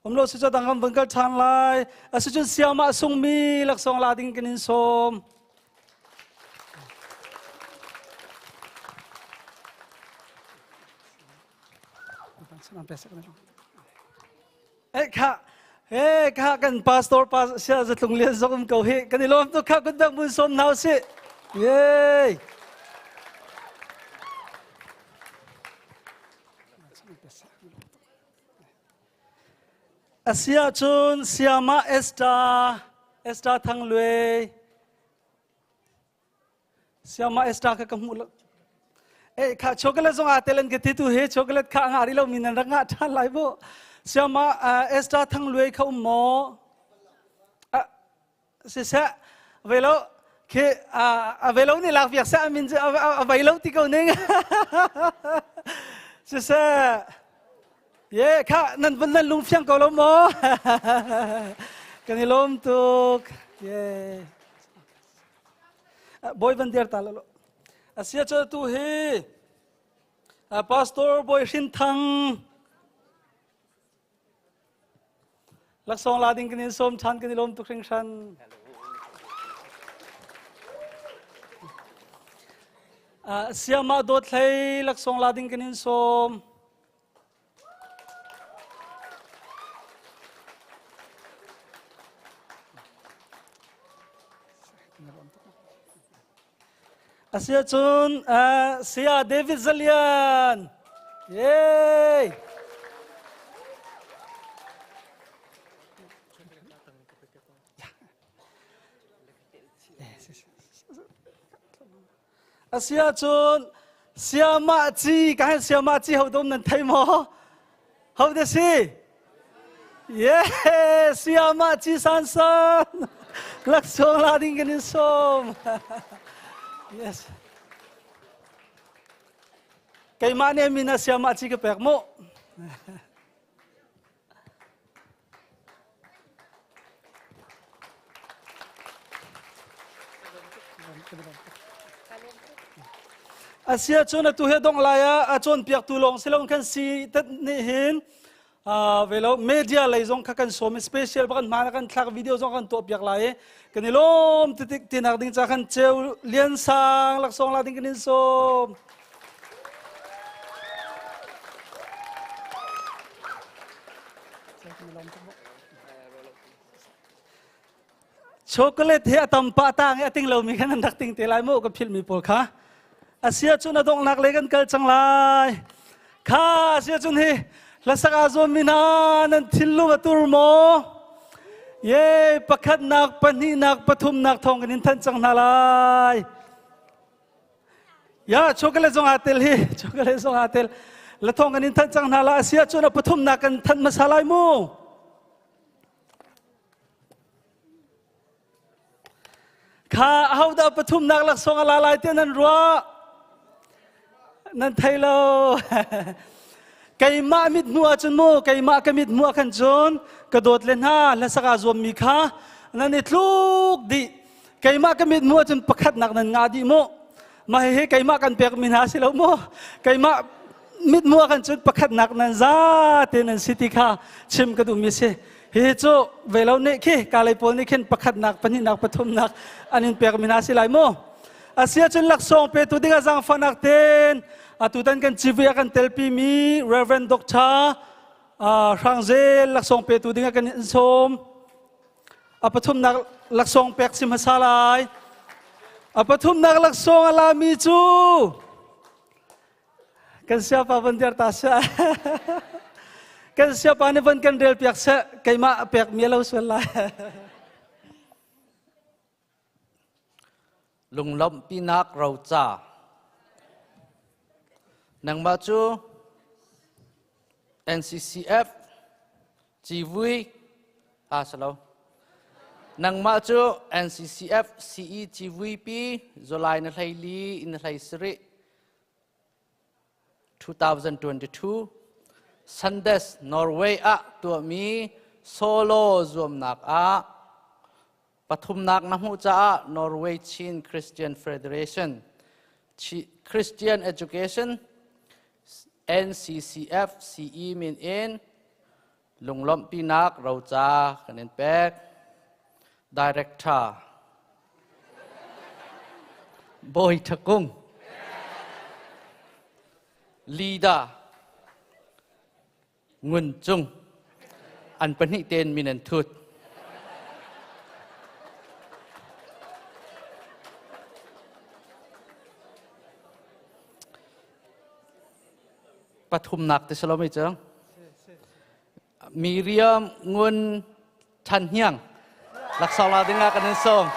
um lo si cu dang kan van kal ṭhan lai. Asicun siamah sungmi laksawng la ding kan in sawm. Eh kha eh kha kan pastor pa sia zatlung lian zong um ko hi kan i lawm tuk kha kun bak mun som nau si yay Asia cun Siama Esther Esther Thang Lue Siama Esther kha ka hmuh lo. Eh kha chocolate zong aa tel an ka ti tu he chocolate kha nga ri lo mi nan rak ngah ṭhan lai bu. Siama Esther Thang Luai kha um maw? Siseh velo khi a velo nih lak piak seh min cu a vei lo ti ko ning. Siseh ye kha nan van nan lung fiang ko lo maw? Kan i lawm tuk. Ye. Bawi van dir ta lo. Asia cu tu hi Pastor Bawi Hrin Thang laksawng la ding kan in sawm ṭhan kan i lawm tuk hringhran. Siamah dawt hlei laksawng la ding kan in sawm. Asiahcun Saya David Zalian. Yay! Asiahcun siamah ci ka hen siamah ci ho dom nan thei maw? Ho de si? Yeah, siamah ci san san. Laksawng la ding kan in sawm. Yes. Keimah nih min ah siamah ci ka pek mu. Asia cun atu he dong lai ah a cawnpiaktu lawng si lo kan si tat nih hin velo media lei zong kha kan sawm special kan hmaan kan thlak video zong kan tuah piak lai i kan i lawm titik tinak ding ca khan ceu lian sang laksawng la ding kan in sawm. Chocolate hi a tam pah tang i a ting lomi khan an rak ting te lai mu ka philhmi pawl kha. Asia cun a donghnak lei kan kal cang lai. Kha asia cun hi hlasak aa zuammi hna nan thinlung a tur maw? Ye pakhatnak, pahnihnak, pathumnak thawng kan in thanh cang hna lai. Ya chocolate zong aa tel hi, chocolate zong aa tel. La thawng kan in thanh cang hna la asia cun a pathumnak kan thanh hmasa lai mu. Kha ahodah pathumnak laksawng a la lai tiah nan ruah? Nan thei lo. Keimah mit hmuh ahcun mu, keimah ka mit hmuh ah khan cun ka dawt le hna hlasak aa zuammi kha nan i tluk dih. Keimah ka mit hmuh ahcun pakhatnak nan ngah dih mu. Mah hihi keimah kan pekmi hna si lo mu. Keimah mit hmuh ah khan cun pakhatnak nan za te nan si ti kha chim ka duhmi si. Hihi cu velo nih khi kalay pawl nih khin pakhatnak, pahnihnak, pathumnak an in pekmi hna si lai mu. Asia cun laksawng petu dingah zaangfahnak ten atutan kan civui ah kan telpimi Reverend Dr. Hrang Zel laksawng petu dingah kan in sawm. A pathumnak laksawng pek si hmasa lai. A pathumnak laksawng a lami cu kan siapa van dir ta seh. Kan siapa nih van kan rel piak seh. Keimah pek mi lo sual lai. Lunglawmhpinak roca. Nangmah cu NCCF civui ah salo. Nangmah cu NCCF CE civui pi July na hlei li in hlei sarih 2022 Sundays Norway ah tuahmi solo zuamnak ah pathumnak na hmuh caah Norway Chin Christian Federation Christian Education NCCF CE min in lunglawmhpinak roca kan in pek. Director Bawi Thakung Leader Ngun Cung an pahnih tein min an thut. Pathumnak te salomi cang. Miriam Ngun Than Hniang laksawng la ding ah kan in sawm.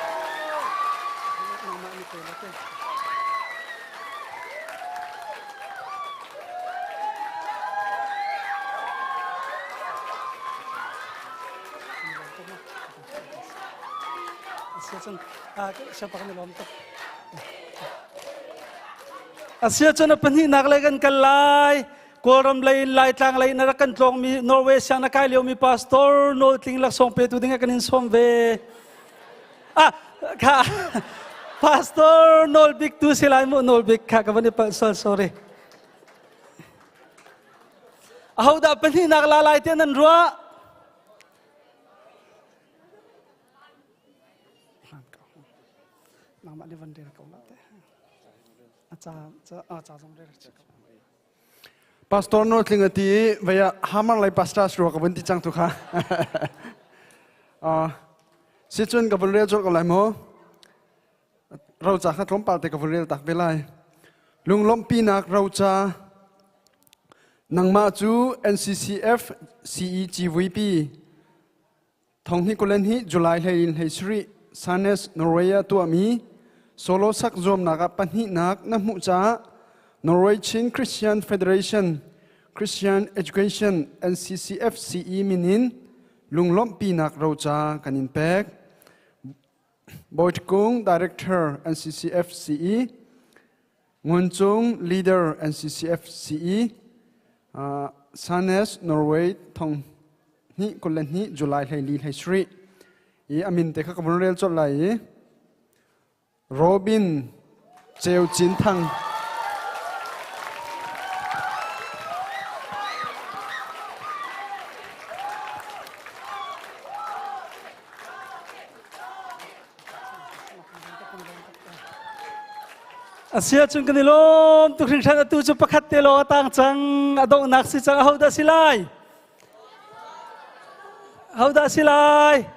Asia cun a pahnihnak lei kan kal lai. Kawlram lei in Laitlang lei in a rak kan tlawngmi Norway siang na kai liomi pastor Nawl Tling laksawng petu ding ah kan in sawm ve. Ah, kha pastor Nawl Bik tu si lai mu Nawl Bik kha ka van i palh sual sorry. Ahodah pahnihnak la lai tiah nan ruah? Nangmah nih van rel ko la te. A ca ca ca zong rel Pastor no tling ati i vaya hamar lai pastor sro ka vun ti cang tu kha. Si cun ka vun rel cawlh ko lai mu. Roca kha tlawmpal te ka vun rel tak ve lai. Lunglawmhpinak roca nangmah cu NCCF CEGVP Thonghni kulen hi July hlei in hlei sarih Sanes Norway ah tuahmi solo sak zuamnak ah pahnihnak na hmuh caah Norway Chin Christian Federation Christian Education NCCFCE min in lunglawmhpinak roca kan in pek. Bawitikung Director NCCFCE Ngun Cung Leader NCCFCE Sanes Norway thong hnih 22 July 12 hlei i amin te kha ka vun rel colh lai i Robin Ceu Cin Thang. Asia cun kan i lawm tuk hringhran atu cu pakhat te lawng a tang cang a donghnak si cang aho dah si lai Ho dah si lai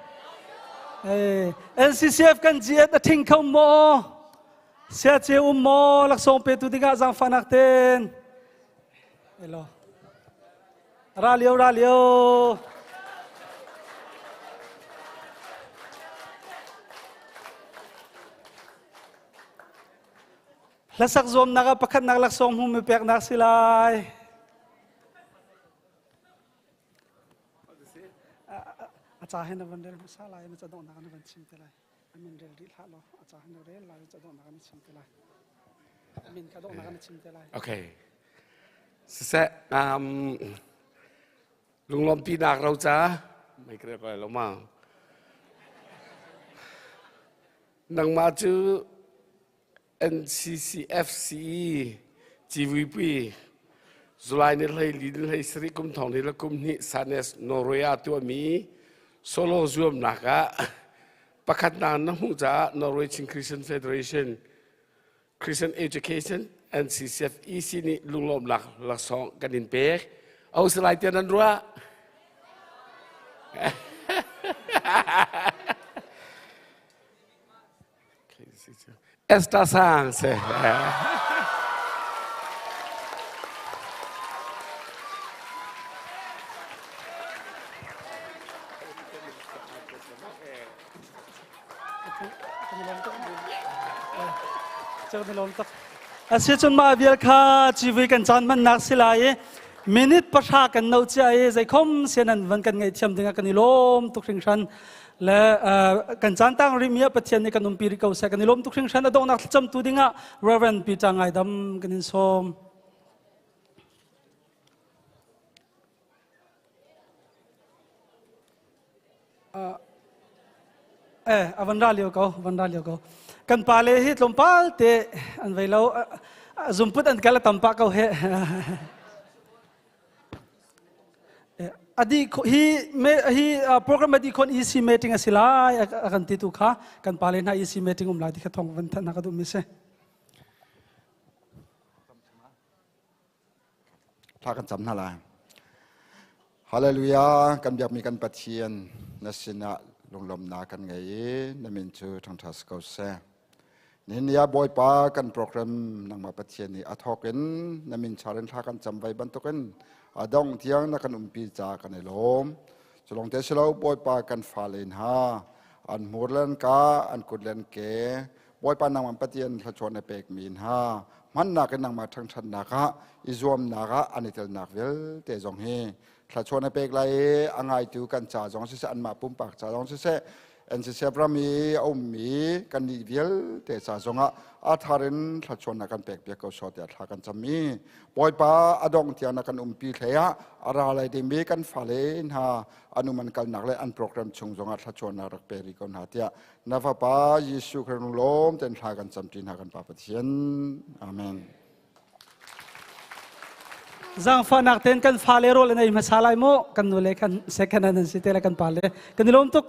NCCF kan GS a thing kho maw sia ce um maw laksawng petu dingah zaangfahnak ten Hello Ra lio, ra lio. Hlasak zuamnak ah pakhatnak laksawng hmu mi peknak si lai. A ca he na van rel hmasa lai, na ca donghnak na van chim te lai. Amin rel rih hlah law, a ca he na rel lai, na ca donghnak na chim te lai. Amin ka donghnak na chim te lai. Okay. Siseh, lunglawmhpinak roca, mei ka rel lo ma. Nangmah cu NCCFCE GVP July ni 14 ni 17 kum thong ni le kum hnih Sanes Norway ah tuahmi solo zuamnak ah pakhatnak na hmuh caah Norway Chin Christian Federation Christian Education NCCF EC nih lunglawmhnak laksawng kan in pek. Au salai tiah nan ruah? Esther Sang se. Asi cun mah vial kha civui kan caan hmannak si lai i minute pahra kan no cia i zeikhom sian an van kan ngaihthiam dingah kan i lawm tuk hringhran le kan caan tang rih mi ah Pathian nih kan umpi rih ko seh kan i lawm tuk hringhran a donghnak thlacamtu dingah Reverend Peter Ngaidam kan in sawm. Eh a van ra lio ko van ra lio ko kan pa le hi tlawmpal te an vei lo zumput an kal a tam pah ko he adi hi me hi program adi khon EC meeting a si lai a kan ti tu kha kan pa le hna EC meeting um lai ti kha thong van than na ka duh mi si Thla kan cam hna lai. Hallelujah, kan biakmi kan Pathian na sinah lunglawmhnak kan ngei i na min cu thangṭhat si ko seh. Nihin ni ah Bawipa kan program nangmah Pathian nih a thawk in na min char in thla kan cam vai bantukin a dong tiang na kan umpi ca kan i lawm. Culong te si lo Bawipa kan fale hna an hmur le an ka an kut le an ke Bawipa nangmah Pathian thluachuah na pekmi hna hmannak in nangmah ṭhangṭhatnak ah i zuamnak ah an i telnak vialte zong hi thluachuah na pek lai i a ngaitu kan ca zong siseh anmah pumpak ca zong siseh NCCF ram i a ummi kan nih vialte ca zongah a thar in thluachuah na kan pek piak ko sawh tiah thla kan cam i Bawipa a dongh tiang na kan umpi hlei ah a ra lai dingmi kan fale hna an um an kalnak le an program chung zongah thluachuahnak rak pe rih ko hna tiah Na Fapa Jesuh Khrih lawm ten thla kan camṭi hna kan Pa Pathian. Amen. Zaangfahnak ten kan fale rawl an ei hmasa lai mu kan nu le kan second an si te le kan pa le kan i lawm tuk.